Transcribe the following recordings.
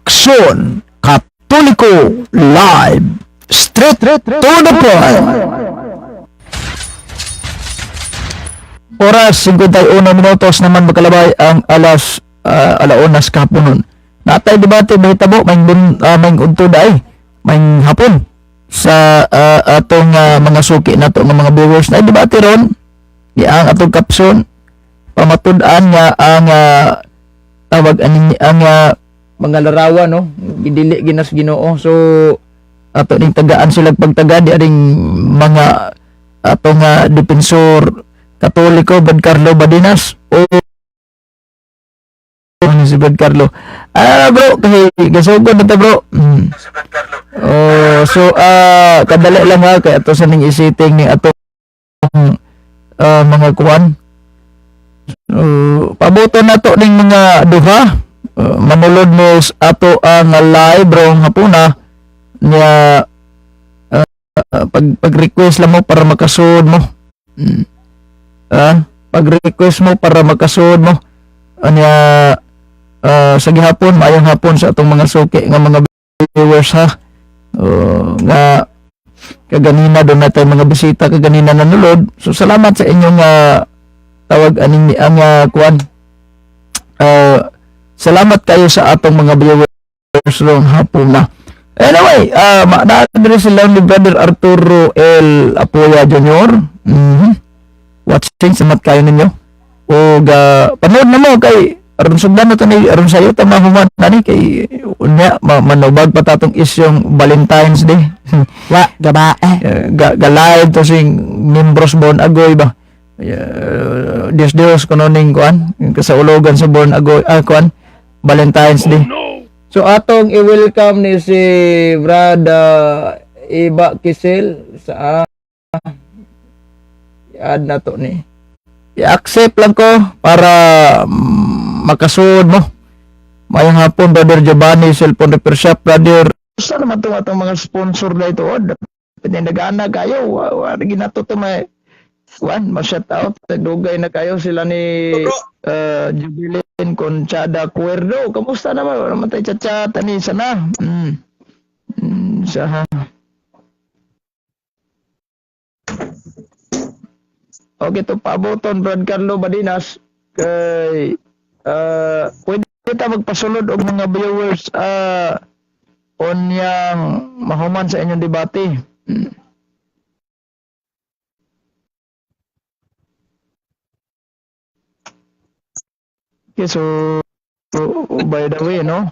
Aksyon Katoliko Live. Straight to the point. Oras 51 minutos naman magkalabay ang alas 1:00 kahaponon. Natay debate mahitabo maing maing udto day, maing hapon sa atong mga suki nato nga mga viewers na debate ron. Ang atong caption, pamatud-an nga ang tawag ani ang mga larawan, no, gidili ginas Ginoo. So ato ning tagaan sila pagtaga di aring mga atong defensor Katoliko Brad Carlo Badinas o ano si Brad Carlo, bro, kay gasugod na ta, bro. Oh, so kadali lang ha, kay ato sa ning isiting ni atong mga kuan. Pabuto na to ning mga duha manulod mo ato ang live rong hapuna niya, pag pag-request lang mo para makasud mo. Pag-request mo para makasud mo anya sa gihapon. Maayong hapon sa atong mga suki nga mga viewers ha. Nga kaganina doon na tayo mga bisita kaganina nanulod, so salamat sa inyong tawag aning ang kuan. Salamat kayo sa atong mga viewers rong hapon na. Anyway, uh, sila ni Brother Arturo L. Apoya Jr. Watching, salamat kayo ninyo o panood na mo kay aron sugdan na to ni aron sayo ta mahuman na ni kay unya manubag pa tatong isyong Valentine's Day. Wa, gaba eh. Ga live to sing membros Born Agoy ba. Dios Dios kuno ning kuan kasaulogan sa Born Agoy, kuan Valentine's Day. So atong i-welcome ni si Brad Iba Kisel sa i-add na to ni. I-accept lang ko para makasuod mo. Mayong hapon, Brother Giovanni, Cellphone Repair Shop, Brother. Saan naman itong atong mga sponsor na ito? Oh, pinindagana kayo. Wa ginato to may kuan, ma-shout out. Dugay na kayo sila ni Jubilin Conchada Cuerdo. Kamusta naman? Wala naman tayo chat-chat. Ani, sana. Sa Okay, to paboton Brad Carlo Badinas kay pwede ta magpasulod og mga viewers unyang mahuman sa inyong debate. Okay, so by the way, no?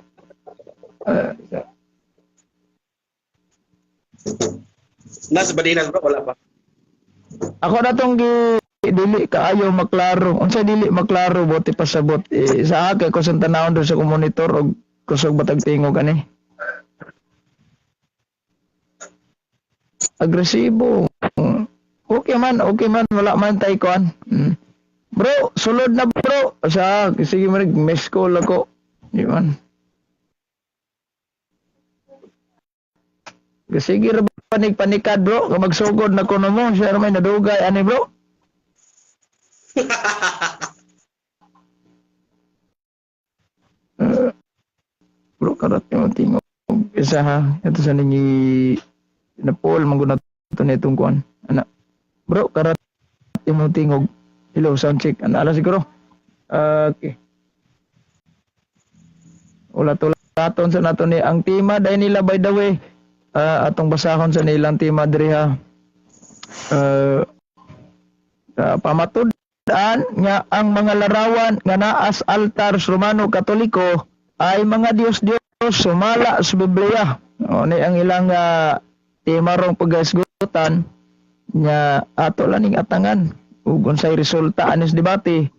Nasa Badinas, bro, wala pa. Ako na tong gi dili kaayo maklaro. Unsa dili maklaro bote pasabot eh, sa akin ko sa tanawon doon sa monitor og kusog batag tingog ani. Agresibo. Okay man, wala man tay kuan. Bro, sulod na, bro. Sa sige man, miss call ako. Di man. Sige ra panig panikad, bro, kung magsugod na kuno mo, siya ra may nadugay ani, bro. Bro, karat yung tingog. Isa ha, ito sa ninyo na Paul mangguna to na itong kuan. Ana. Bro, karat yung tingog. Hello, sound check. Ana ala siguro. Okay. Wala to laton sa nato ni ang tema dahil nila, by the way. Atong basahon sa nilang tema diri ha. Pamatud-an nga ang mga larawan nga naa sa altar sa Romano Katoliko ay mga Diyos-Diyos sumala sa Biblia. O, ni ang ilang tema rong paghisgutan nya ato lang ning atangan ug unsay resulta anis debate.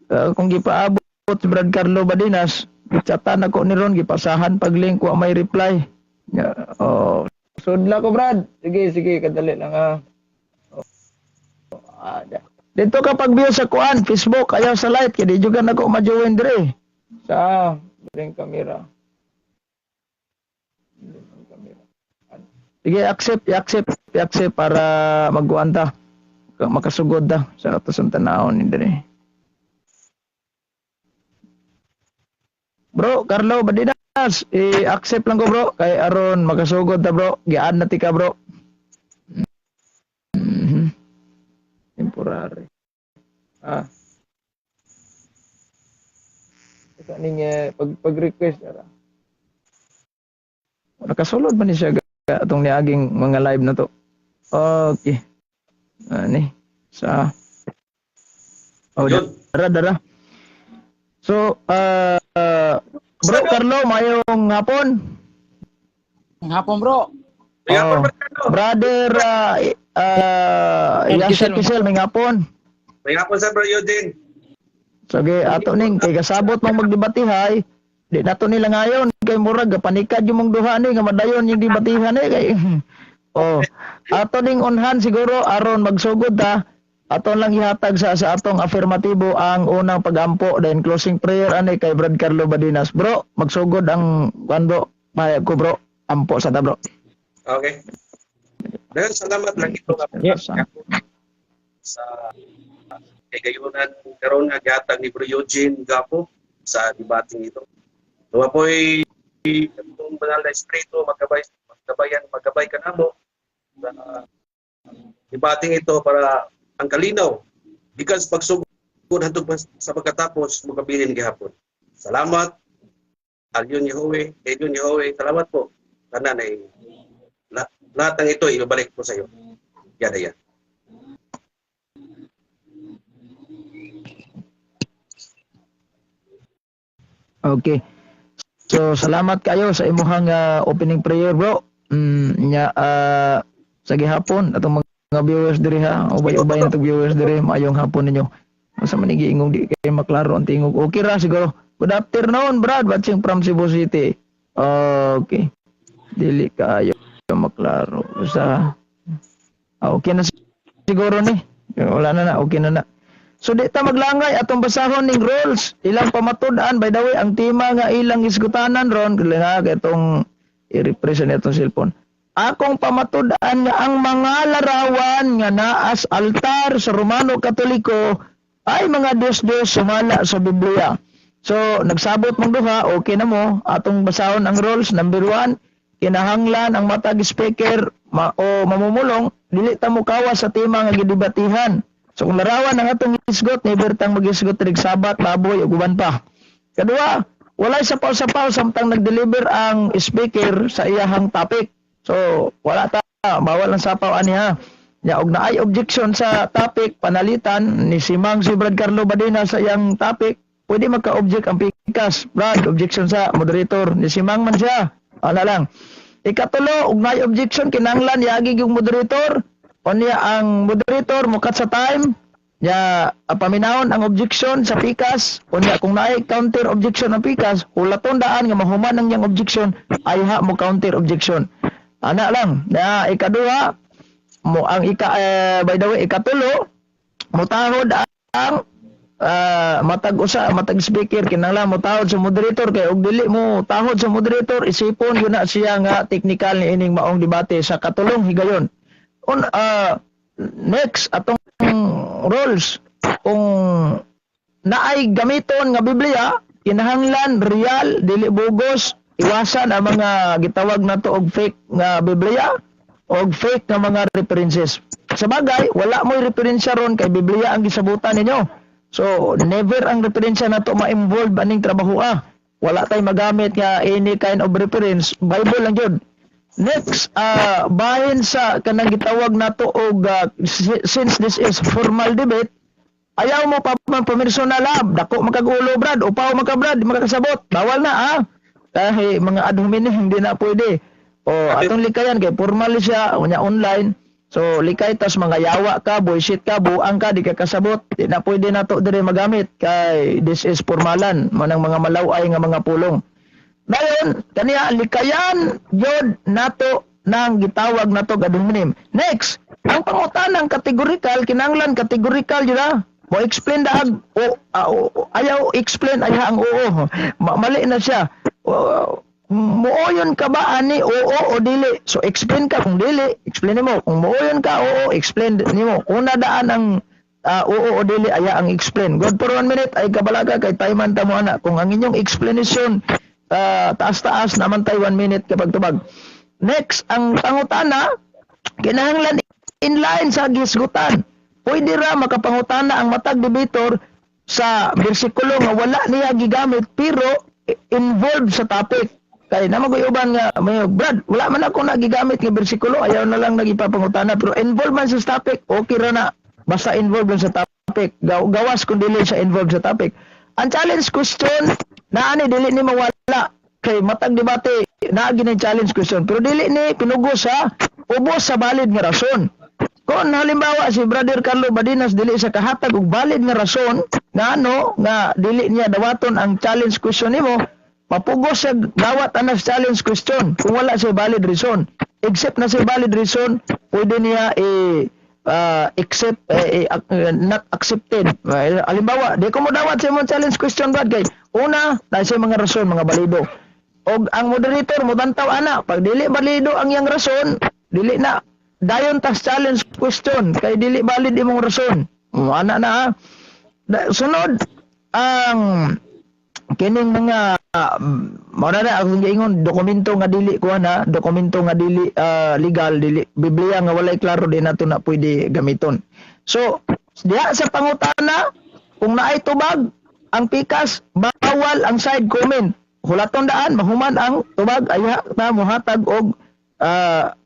Kung gipaabot si Brad Carlo Badinas, gitsatan ako ni ron, gipasahan pag link, wa may reply. Nya, oh, sudla ko, Brad. Sige, sige, kadali lang ha. Oh, dito ka pag-view sa kuan, Facebook, ayaw sa live, kaya di juga nako ma-join dire. Sa ring camera. Sige, accept, i-accept, i-accept para magkuan ta. Makasugod ta sa ato sa tanawon ni dire. Bro, Carlo Badinas, i-accept lang ko, bro, kay aron makasugod ta, bro. Gi-add na tika, bro. Temporary. Ah. Ito ning pag request ara. Nakasulod ba ni siya atong niaging mga live na to? Okay. Ani sa. Oh, Yun. dara dara. So, bro Carlo, mayong hapon. Hapon, bro. May hapon, Oh. bro Carlo. Brother Yasser Kisel, may hapon. May hapon sa bro Eugene. Sige, ato ning kay kasabot mong magdebatihay. Di nato nila ngayon kay murag gapanikad yung mong duha ni nga madayon yung debatihan ni kay. Oh, ato ning unhan siguro aron magsugod ta. Aton lang ihatag sa atong afirmatibo ang unang pagampo, then closing prayer ani kay Brad Carlo Badinas. Bro, magsugod ang kuan, bro. Payag ko, bro. Ampo sa ta, bro. Okay. Daghang salamat lang ito nga sa kagayunan karon nga gihatag ni Bro Eugene Gapo sa debating ito. Nawa po'y itong banal na espiritu magabay magabayan magabay kanamo sa debating ito para ang kalinaw gikan sa pagsugod hantod pa sa pagkatapos makabilin gihapon. Salamat. Alyon Yahweh, Elyon Yahweh, salamat po. Tanan ay lahat ng ito ibabalik ko sa iyo. Yada yan. Okay. So salamat kayo sa imuhang opening prayer, bro. Nya sa gihapon atong mga viewers diri ha. Ubay-ubay na tong viewers diri, maayong hapon ninyo. Asa man ni giingong, di kay maklaro ang tingog. Okay ra siguro. Good afternoon, Brad, watching from Cebu City. Okay. Dili kayo maklaro. Sa okay na siguro ni. Wala na na, okay na na. So di ta maglangay, atong basahon ning rules. Ilang pamatud-an, by the way, ang tema nga ilang isgutanan ron, nga itong i-refresh na itong cellphone. Akong pamatud-an nga ang mga larawan nga naa sa altar sa Romano Katoliko ay mga Diyos-Diyos sumala sa Biblia. So, nagsabot mong duha, okay na mo. Atong basahon ang rules. Number 1, kinahanglan ang matag speaker o mamumulong, dili ta mokawas sa tema nga gidebatihan. So kung larawan ang atong isgot, never tang mag-isgot rig sabat, baboy ug uban pa. Kadua, walay sapaw-sapaw samtang nag-deliver ang speaker sa iyahang topic. So wala ta, bawal ang sapaw ani ha. Ya og naay objection sa topic, panalitan ni si Mang si Brad Carlo Badina sa iyang topic, pwede magka-object ang pikas. Brad, objection sa moderator ni si Mang man siya. Ana lang. Ikatulo, og naay objection kinahanglan yagi yung moderator. Unya ang moderator mukat sa time ya, paminawon ang objection sa pikas. Unya kung naay counter objection ang pikas, hulaton daan nga mahuman ang iyang objection ay ha mo counter objection. Ana lang. Na ikaduha mo ang ika by the way, ikatulo, mutahod ang matag usa, matag speaker kinahanglan motahod sa moderator kay og dili mo tahod sa moderator, isipon yun na siya nga technical ni ining maong debate sa katulong higayon. On next atong rules, kung naay gamiton nga Biblia, kinahanglan real, dili bugos. Iwasan ang mga gitawag nato og fake nga Biblia og fake nga mga references. Sa bagay, wala mo'y referensya ron kay Biblia ang gisabutan ninyo. So never ang referensya nato ma-involve aning trabaho ah. Wala tay magamit nga any kind of reference, Bible lang jud. Next, bahin sa kanang gitawag nato og since this is formal debate, ayaw mo pa man pamersonal ah. Dako makagulo, Brad, upaw maka, Brad, di makakasabot. Bawal na ah. Dahil mga ad hominem hindi na pwede. O atong likayan kay formal siya, unya online. So likay tas mga yawa ka, bullshit ka, buang ka, di ka kasabot. Di na pwede nato dire magamit kay this is formalan, manang mga malaway nga mga pulong. Dayon, kaniya likayan jud nato nang gitawag nato ad hominem. Next, ang pangutanang categorical, kinahanglan categorical jud ah. Mo explain daag o, o ayaw explain ay ang oo. Mali na siya. O, muoyon ka ba ani, oo o dili? So explain ka kung dili, explain nimo. Kung muoyon ka, oo, explain nimo. Una daan ang Oo o dili, aya ang explain. Good for 1 minute ay kabalaga kay time ta mo ana. Kung ang inyong explanation taas-taas naman tay 1 minute kapag tubag. Next, ang pangutana kinahanglan inline sa gisgutan. Pwede ra makapangutana ang matag debater sa bersikulo nga wala niya gigamit pero involved sa topic. Kay naman ko'y uban nga may, "Brad, wala man ako nagigamit nga bersikulo," ayaw na lang nagipapangutana, pero involved man sa topic, okay ra na. Basta involved lang sa topic. Gawas kung dili siya involved sa topic. Ang challenge question na ani, dili ni mawala kay matag debate naa gyud challenge question, pero dili ni pinugos sa ubos sa valid nga rason. Kung halimbawa si Brother Carlo Badinas dili sa kahatag og valid nga rason nga ano nga dili niya dawaton ang challenge question nimo, mapugos siya dawat anas challenge question kung wala siya valid reason. Except na siya valid reason, pwede niya i accept not accepted. Well, halimbawa, di ko mo dawat sa imong challenge question, Brad, kay una na siya mga rason mga balido. Og ang moderator mo tantaw ana, pag dili balido ang iyang rason, dili na dayon tas challenge question kay dili valid imong rason. Ana na ha. Sunod ang kining mga mao na akong giingon, dokumento nga dili kuan ha, dokumento nga dili legal, dili Biblia nga walay klaro, di nato na pwede gamiton. So diha sa pangutana, kung naay tubag ang pikas, bawal ang side comment. Hulaton daan mahuman ang tubag, ayha na mohatag og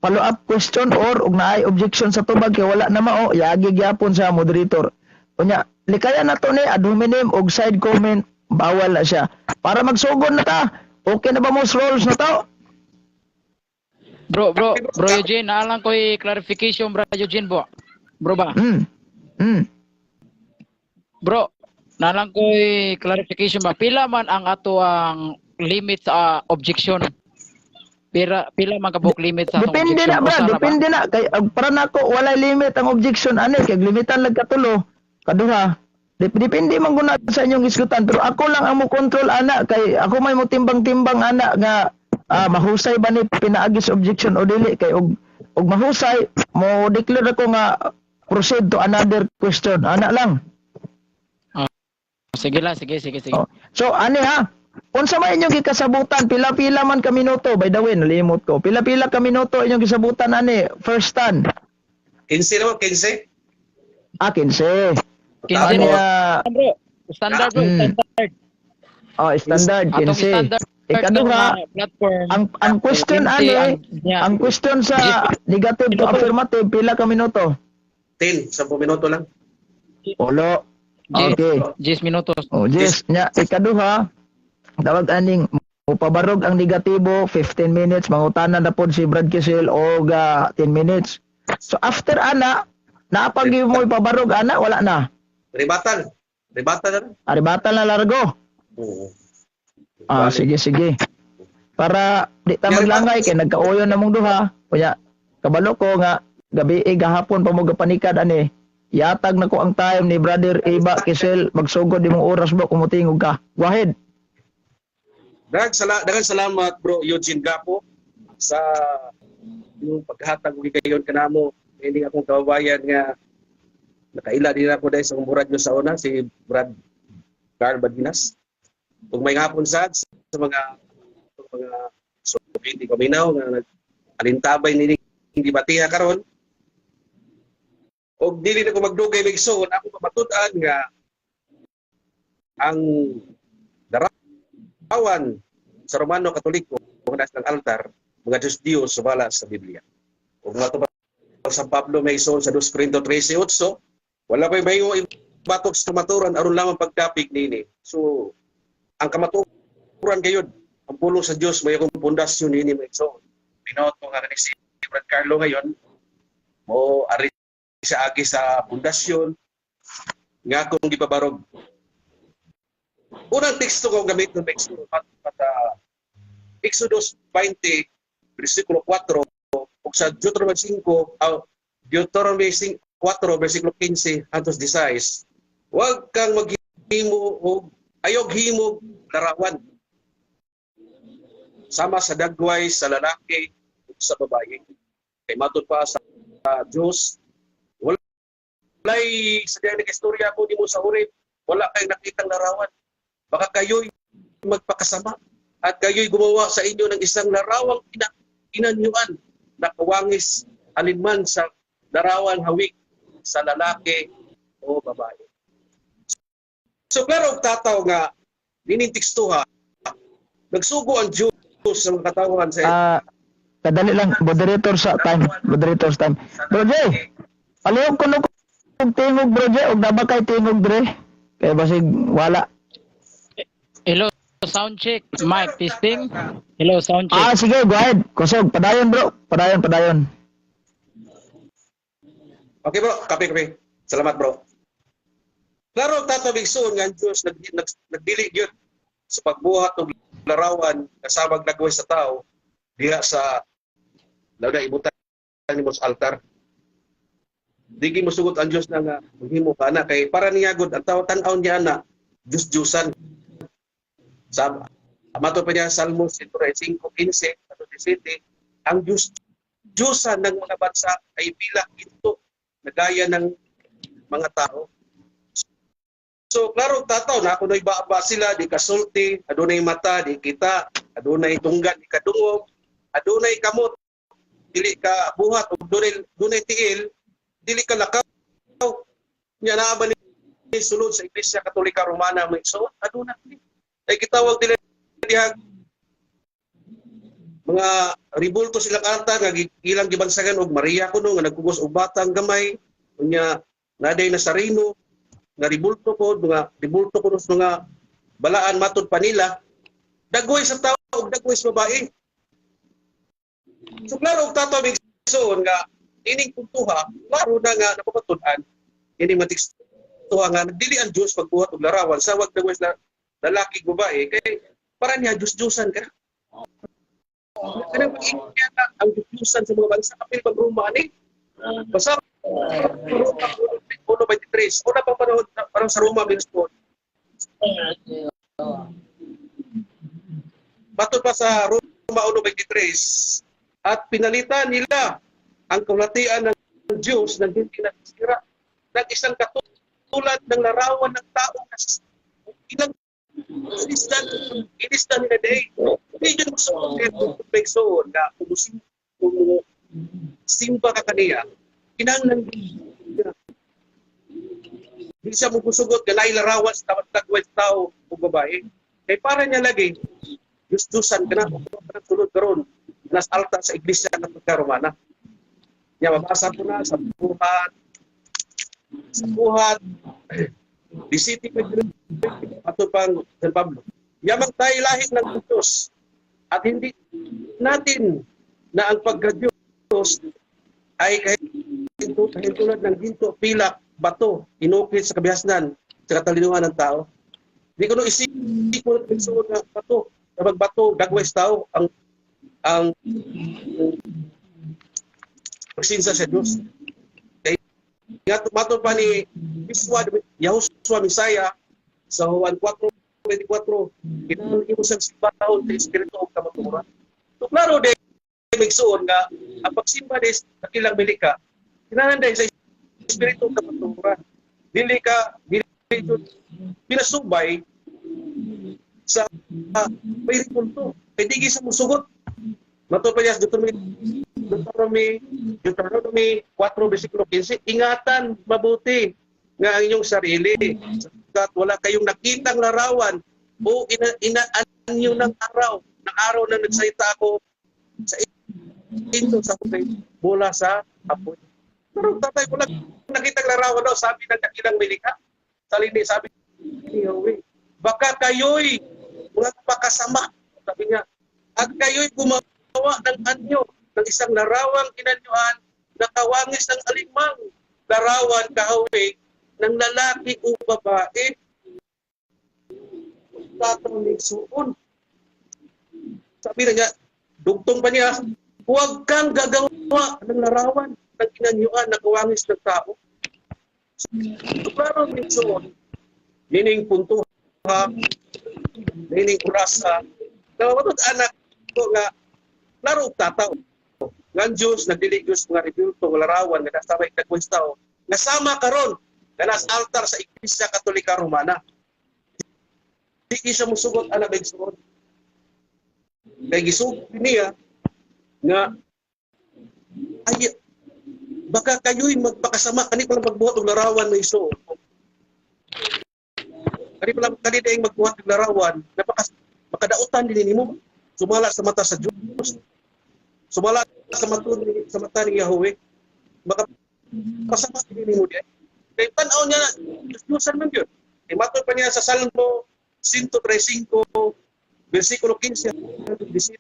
follow up question or og naay objection sa tubag kay wala na mao, yagi gyapon sa moderator. Unya likayan na to ni ad hominem og side comment, bawal na siya. Para magsugod na ta, okay na ba mo rules na to? Bro, bro, bro Eugene, naalang ko clarification, bro Eugene, bro. Bro ba? Bro, naalang ko clarification ba? Pila man ang ato ang limit sa objection? Pila man kabuk limit sa atong Depende objection? Na, bro. Usa ra ba? Depende na. Kay para nako walay limit ang objection ani kay limitan lang katulo, kaduha. Depende man guna sa inyong isgutan, pero ako lang ang mo control ana kay ako may mo timbang-timbang ana nga mahusay ba ni pinaagi sa objection o dili, kay og mahusay mo declare ako nga proceed to another question ana lang. Sige lang, sige, sige, sige. Oh. So ani ha, unsa man inyong gikasabutan, pila-pila man ka minuto, by the way, nalimot ko. Pila-pila ka minuto inyong gisabutan ani first turn? 15 naman, 15. Ah, 15. 15 Ani bro. Bro. Standard, bro, standard. Oh, standard Atong 15. standard Ikaduha, na platform. ang question 15 ani, niya. ang question sa negative to affirmative, pila ka minuto? 10, 10 minuto lang. Ulo. Okay. 10 minutos. Oh, yes, nya ikaduha, tawag aning mupabarog ang negatibo 15 minutes, mangutana na pod si Brad Kissel og 10 minutes. So after ana, naapag mo ipabarog ana, wala na. Rebuttal. Rebuttal na lang. Rebuttal na largo. Oo. Ah, sige sige. Para di ta maglangay kay nagkauyon na mong duha. Kunya kabalo ko nga gabi eh, gahapon pa mo gapanikad ani. Yatag na ko ang time ni Brother Iba Kisel, magsugod imong oras, bro, kung motingog ka. Go ahead. Daghang salamat, bro Eugene Gapo, sa yung paghatag og higayon kanamo ini akong kababayan nga nakaila din ako dahil sa akong radyo sa una, si Brad Carl Badinas. Ug may hapon sad sa mga sugiti paminaw nga nag-alintabay nini debatiha karon. Og dili na ko magdugay, igsoon, ako pamatud-an nga ang larawan sa Romano Katoliko nga ng altar mga Diyos Diyos subala sa Biblia. Ug mga sa Pablo may igsoon sa 2 Corinto 13:8, wala pa'y bayo ibatok sa kamaturan aron lamang pagdapig nini. So ang kamaturan gayud, ang pulong sa Dios, may akong pundasyon nini, may igsoon. Binoto nga kani si Brad Carlo ngayon mo ari sa agi sa pundasyon nga akong gipabarog. Unang teksto ko gamit ng teksto pat, pat, Exodus 20 versikulo 4 ug sa Deuteronomy 5, Deuteronomy 4 versikulo 15 hangtod 16. Huwag kang maghimo og ayog himog larawan sama sa dagway sa lalaki ug sa babae. Kay matud pa sa Dios, wala Walay sa diyan nag-istorya ko nimo sa Horeb, wala kayong nakitang larawan. Baka kayo'y magpakasama at kayo'y gumawa sa inyo ng isang larawang inanyuan na kawangis alinman sa larawan hawig sa lalaki o babae. So klaro og tataw nga nining tekstuha, nagsugo ang Diyos sa mga katawan sa Ah, kadali lang, moderator sa time, moderator sa time. Bro Jay, palihog ko no kung tingog, Bro Jay, og naba kay tingog dre. Kaya basig wala. Hello, sound check. Mic testing. Hello, sound check. Ah, sige, go ahead. Kusog, padayon, bro. Padayon, padayon. Okay, bro, kape kape. Salamat, bro. Klaro og tataw, igsoon, nga ang Diyos nagdili gyud sa pagbuhat og larawan kasama lagway sa tao diha sa laga ibutan nimo sa altar. Digi mo sugot ang Diyos na nga maghimo ka na kay para niya gud ang tao tan-aw niya na Diyos-Diyusan. Sa mato pa niya Salmo 105:15 ato 17, ang Diyos Diyusan ng mga bansa ay pilak ginto na gaya ng mga tao. So klaro tataw na kuno'y baaba sila, di kasulti, adunay mata, di kita, adunay tunggan, di kadungog, adunay kamot, dili ka buhat, ug dunay tiil, dili ka lakaw. Nya naa ba ni sulod sa Iglesia Katolika Romana, may so aduna ni. Ay gitawag nila diha mga ribulto silang altar nga ilang gibansagan og Maria kuno nga nagkugos og batang gamay, unya naday Nazareno nga ribulto ko, mga ribulto ko sa mga balaan matud pa nila, dagway sa tao ug dagway sa babae. So klaro og tataw, igsoon, nga ining puntuha, klaro na nga napamatud-an ining matikstuha nga nagdili ang Dios pagbuhat og larawan sa wag dagway sa lalaki ug babae kay para niya Diyos-Diyosan ka. Kanang pag-ingon niya nga ang Diyos-Diyosan sa mga bansa, kapil pag Roma ani. Basta Roma 1:23. Una pang panahon, parang sa Roma mismo. Matod pa sa Roma 1:23, at pinalitan nila ang kaluwalhatian ng Diyos ng hindi nasisira ng isang katulad ng larawan ng tao na ilang inisdan nila day. Hindi yun gusto ko kay na kung simba ka kaniya, kinahanglan hindi siya musugot nga naay larawan sa tawag tagway sa tao o babae. Kay para niya lagi, Diyos-Diyosan ka na, ka na sulod karon nas altar sa Iglesia Katolika Romana. Nya mabasa ko na sa buhat, the city ato pang San Pablo. Yamang tayo lahi ng Diyos at hindi natin na ang pagka-Diyos ay kahintulad ng ginto, pilak, bato, inukit sa kabihasnan, sa katalinuhan ng tao. Di ko no isip mo na bato, na magbato, dagway sa tao, ang presensya sa Diyos. Kaya nga mato pa ni Yeshua, Yahushua Messiah sa Juan 4:24, kinahanglan imo sa simbahon sa espiritu ug kamatuoran. So klaro de, igsoon, nga ang pagsimba des dakilang milikha, kinahanglan dahil sa espiritu ug kamatuoran. Dili ka dili jud pinasubay sa may rebulto. Kay di sa musugot. Mato pa niya sa Deuteronomy 4 versikulo 15, ingatan mabuti nga ang inyong sarili sapagkat wala kayong nakitang larawan o inaanyo ng araw na nagsalita ako sa inyo sa apoy, mula sa apoy. Pero tatay, wala nakitang larawan daw, sabi ng dakilang milikha. Salini, sabi ni Yahweh, baka kayo'y mga pakasama, sabi niya, at kayo'y gumawa ng anyo ng isang larawang inanyuan na kawangis ng alinmang larawan kahawig ng lalaki o babae. Tatong suon. Sabi na niya, dugtong pa niya, huwag kang gagawa ng larawan ng inanyuan na kawangis ng tao. So, klaro igsoon, meaning puntuha, meaning urasa, na matod anak ko nga, klaro og tataw. Nga ang Diyos, nagdili Diyos mga rebulto, nga larawan, nga nasa may tagwis tao, Nga sama karon nga nas altar sa Iglesia Katolika Romana. Di siya musugot ana, igsoon. Kay gisugot niya nga ay baka kayo'y magpakasama kani pa lang magbuhat og larawan na iso. Kani pa lang kani dayong magbuhat og larawan, napaka makadautan din nimo, sumala sa mata sa Dios. Sumala sa mata ni Yahweh. Maka pasama din nimo di. Kay tan-aw niya na Diyos-Diyosan man yun. Kay matod pa niya sa Salmo 135 versikulo 15 hangtod 17,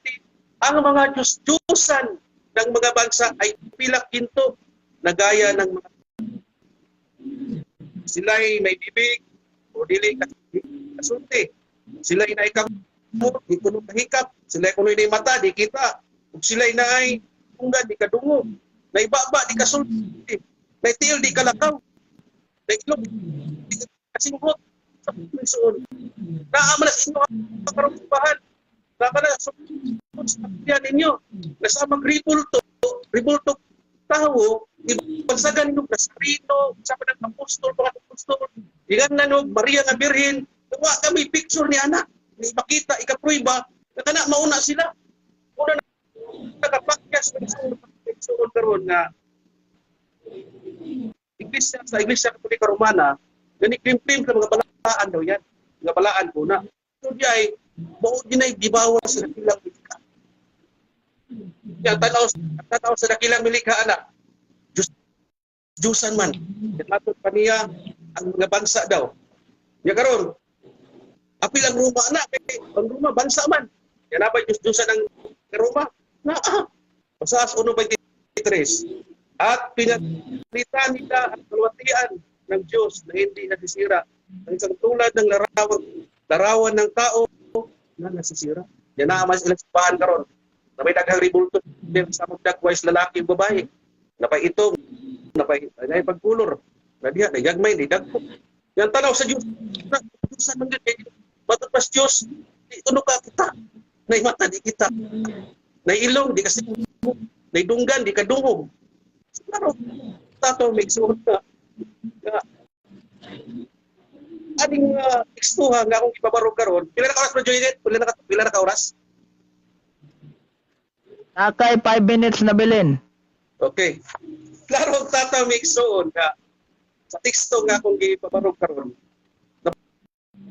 ang mga Diyos-Diyosan ng mga bansa ay pilak ginto na gaya ng mga sila'y may bibig o dili kasulti. Sila'y naikamot, di kuno kahikap. Sila'y kuno naay mata, di kita. Ug sila'y naay dunggan, di kadungog. Naibaba, di kasulti. Naay tiil, di kalakaw. Naay ilong, di kasinghot. Sa igsoon. Naa man sa inyo ang karumbahan. Naa man sa sa ninyo. Nasa mag ribulto, ribulto tao, ibansagan ninyo Nazareno, sa pa ng apostol, mga apostol, ilan na nog Maria nga Birhen, wa kami picture ni anak, ni ipakita, ikapruiba, na kana mauna sila. Una na nakapakyas ng igsoon karon nga Iglesia sa Iglesia Katolika Romana, ganiklimlim sa mga balaan daw yan. Mga balaan ko na. So di ay, mao din ay gibawas sa dakilang milikha. Yan, tanaw sa dakilang milikha, anak. Diyos, Diyosan man. Matod pa niya ang mga bansa daw. Ya karon, apil ang Roma na, kay ang Roma bansa man. Yan na ba Diyos Diyosan ang Roma? Na, ah. Oseas 1.23. At pinalitan nila ang kaluwalhatian ng Diyos na hindi nasisira, ang isang tulad ng larawan ng tao na nasisira. Yan na mas ilang simbahan karon na may daghang ribulto din sa magdagway sa lalaki ug babae. Napay itom, napay napay pagkulor. Na diha, naigagmay, naidagko. Yan tanaw sa Diyos. Na, Diyos man gyud kay matod pas Diyos, di kuno ka kita. Nay mata di kita. Nay ilong di kasi nay dunggan di kadungog. So, klaro, tato may suot na nga aning tekstuha nga akong ipabarog karon. Pila na ka oras ba, Joynet? Pila na ka oras? Nakay 5 minutes na bilin. Okay. Klaro ang tata may igsuon nga sa teksto nga akong gipabarog karon.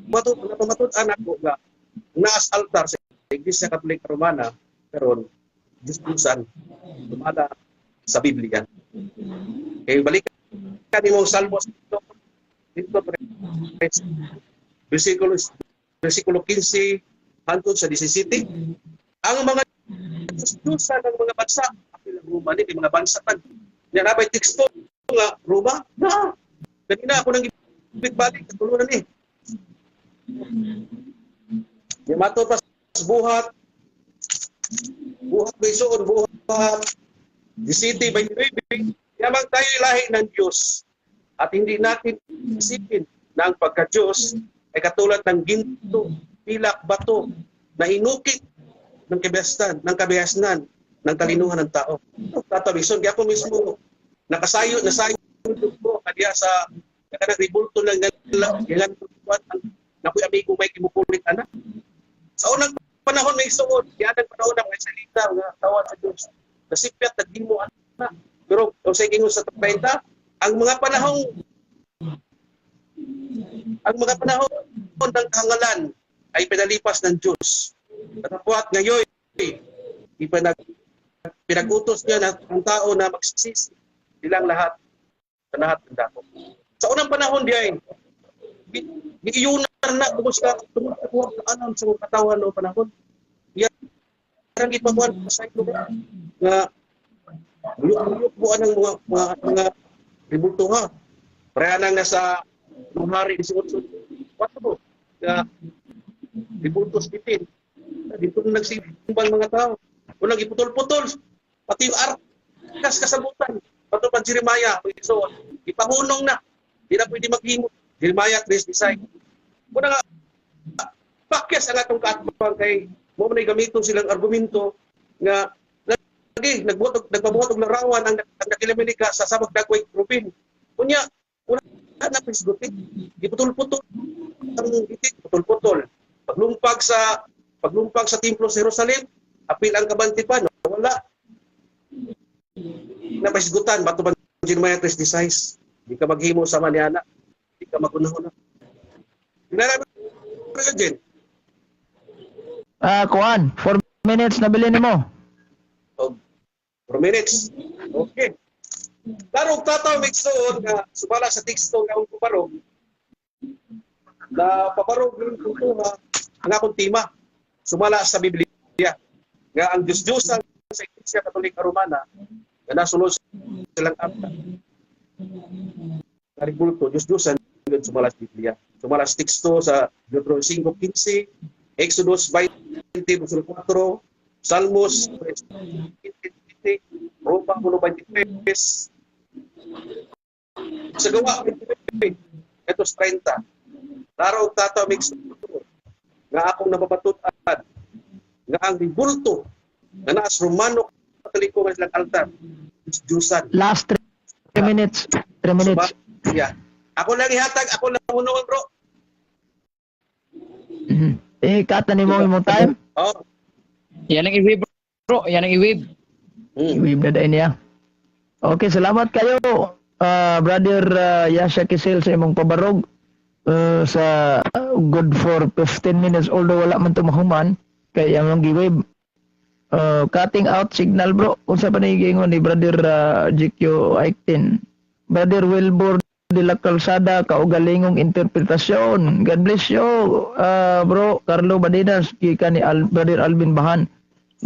Napamatud-an ako nga naas altar sa Iglesia Katolika Romana karon Diyos-Diyosan sumala sa Biblia. Kay balikan nimo ang Salmo dito versikulo 15 hangtod sa 17, ang mga Diyos-Diyosan ng mga bansa, apil ang Roma ni mga bansa man. Nya nabay teksto nga Roma na kanina ako nang balik katulunan ni. Nya matod pa sa buhat may suon, Buhat 17:29, yamang tayo lahi ng Diyos at hindi natin isipin na ang pagka-Diyos ay katulad ng ginto, pilak, bato na hinukit ng kabihasnan, ng kalinuhan ng tao. Tatabison, kaya ako mismo nakasayo, nasayo ko kaya sa kanang ribulto lang nila ilan ang nakoy amigo may kimukulit ana. Sa unang panahon may suod, kaya ang panahon ng mga salita nga tawad sa Diyos. Nasipyat naghimo ana. Pero kung sa ingon sa 30, ang mga panahon ng kahangalan ay pinalipas ng Diyos. Datapwat ngayon, pinag-utos niya na ang tao na magsisisi silang lahat sa lahat ng dako. Sa unang panahon di ay, giiyunan na tungkol sa kuha sa alam sa mga katawan no panahon. Yan ang ipakuan sa lugar nga muyok mo ang mga ribulto ha. Pareha nang nasa nung hari ni 18 4 nga ribulto sa bitin. Dito na nagsimbang mga tao. Unang iputol-putol, pati yung arkas kasabutan. Pato pa Jeremiah, so, ipahunong na. Di na pwede maghimo. Jeremiah 3:design. Una nga, pakyas ang atong kaatbang kay mo man gamiton silang argumento nga lagi nagbuhat nagpabuhat og larawan ang dakilang sa samag dagway Rubin. Unya, wala na pisgutin. Giputol-putol ang itik, putol-putol. Paglumpag sa templo sa Jerusalem, apil ang kabantipan, wala. Napaisgutan, bato ba Jeremiah 3:16? Di ka maghimo sama ni anak. Di ka magunahuna. Ginara Eugene. Ah, kuan, 4 minutes na bilin nimo. Oh, 4 minutes. Okay. Larong tataw migsuon nga sumala sa teksto nga akong kuparog na paparog ng kultura ang akong tema sumala sa Biblia nga ang Diyos-Diyosan sa Iglesia Katolika Romana nga nasulod silang akta nga rebulto Diyos-Diyosan yun sumala sa Biblia, sumala sa teksto sa Deuteronomio 5:15, Exodus 20:4, Salmos 3:20, Roma 1:23, sa Gawa 29, ito 30. Laro tataw mix nga akong nababatut-an nga ang ribulto nga naas Romano Katoliko nga silang altar Diyusan. Last 3 minutes. 3 minutes. Yeah. Ako lang ihatag, ako lang unoon, bro. Eh, kata nimo imong time. Oh. Yan ang i-wave, bro. Yan ang i-wave. I-wave na dahil niya. Okay, salamat kayo, Brother Yasha Kisil, sa imong pabarog sa good for 15 minutes, although wala man tumahuman kay among gi-wave. Cutting out signal, bro. Unsa pa ni giingon ni Brother GQ Aiktin? Brother Wilbur de la Calzada, kaugalingong interpretasyon. God bless you, bro Carlo Badinas, gikan ni Brother Alvin Bahan.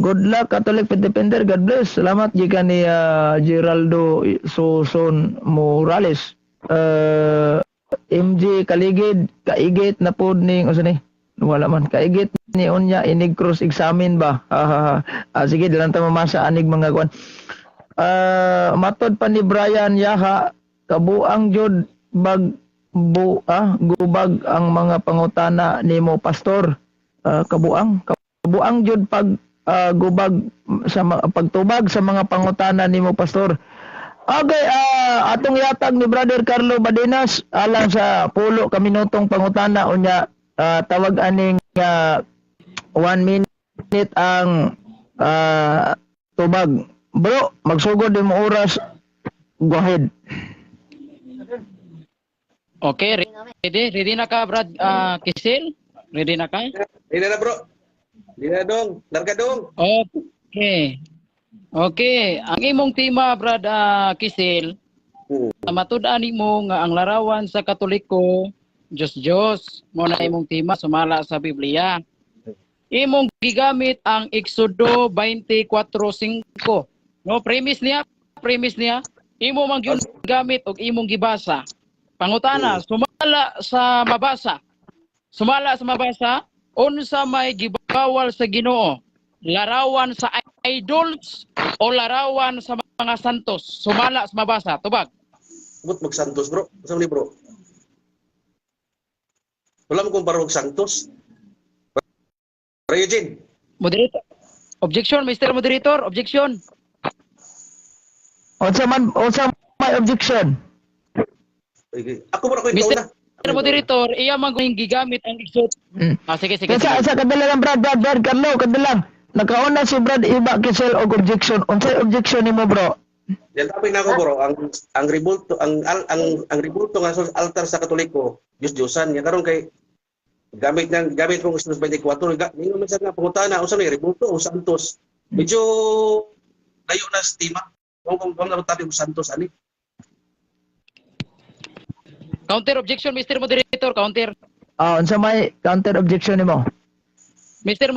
Good luck, Catholic Defender. God bless. Salamat gikan ni Geraldo Suson Morales. MJ Kaligid, kaigit na pod ning unsa ni? Wala man kaigit ni unya inig cross examine ba? Ha, ha, ha. Ah, sige, dilang ta mamasa anig mga kuan. Matod pa ni Brian Yaha, kabuang jud bag bu ah, gubag ang mga pangutana nimo, pastor. Kabuang kabuang jud pag gubag sa pagtubag sa mga pangutana nimo, pastor. Okay, atong yatag ni Brother Carlo Badenas alang sa pulo ka minutong pangutana, unya tawag aning 1 minute ang tubag. Bro, magsugod mo oras. Go ahead. Okay, ready? Ready na ka, Brad Kisil? Ready na ka? Hindi na, bro. Hindi na, dong. Larga, dong. Okay. Okay, ang imong tema, Brad Kisil, matud-an nimo nga ang larawan sa Katoliko Diyos Diyos, mo na imong tema sumala sa Biblia. Imong gigamit ang Exodo 24:5. No, premise niya, imo man gyud gamit og imong gibasa. Pangutana, sumala sa mabasa. Sumala sa mabasa, unsa may gibawal sa Ginoo? Larawan sa idols o larawan sa mga santos? Sumala sa mabasa. Tubag. But mag-Santos, bro. Saan ni, bro? Wala mo kung barog Santos. Bro Eugene. Moderator. Objection, Mr. Moderator. Objection. Unsa man, unsa may objection? Ako bro, ako yung Mr. na. Moderator, iya man kung gigamit ang Exod. Ah, sige, sige, Sa sige. sa kadala lang, Brad, Brad, Brad Carlo, kadala lang. Nakauna si Brad Iba Kisel og objection. Unsay objection nimo, bro? Yan topic na ako, bro, ang ribulto ang ribulto nga sa altar sa Katoliko, Diyos Diyosan nya karon kay gamit nang gamit kong Exodus 24 ga ningon man sa nga pangutana unsa ni ribulto o santos. Medyo layo na sa tema. Kung na topic og santos ani. Counter objection, Mr. Moderator, counter. Ah, unsa may counter objection nimo? Mr.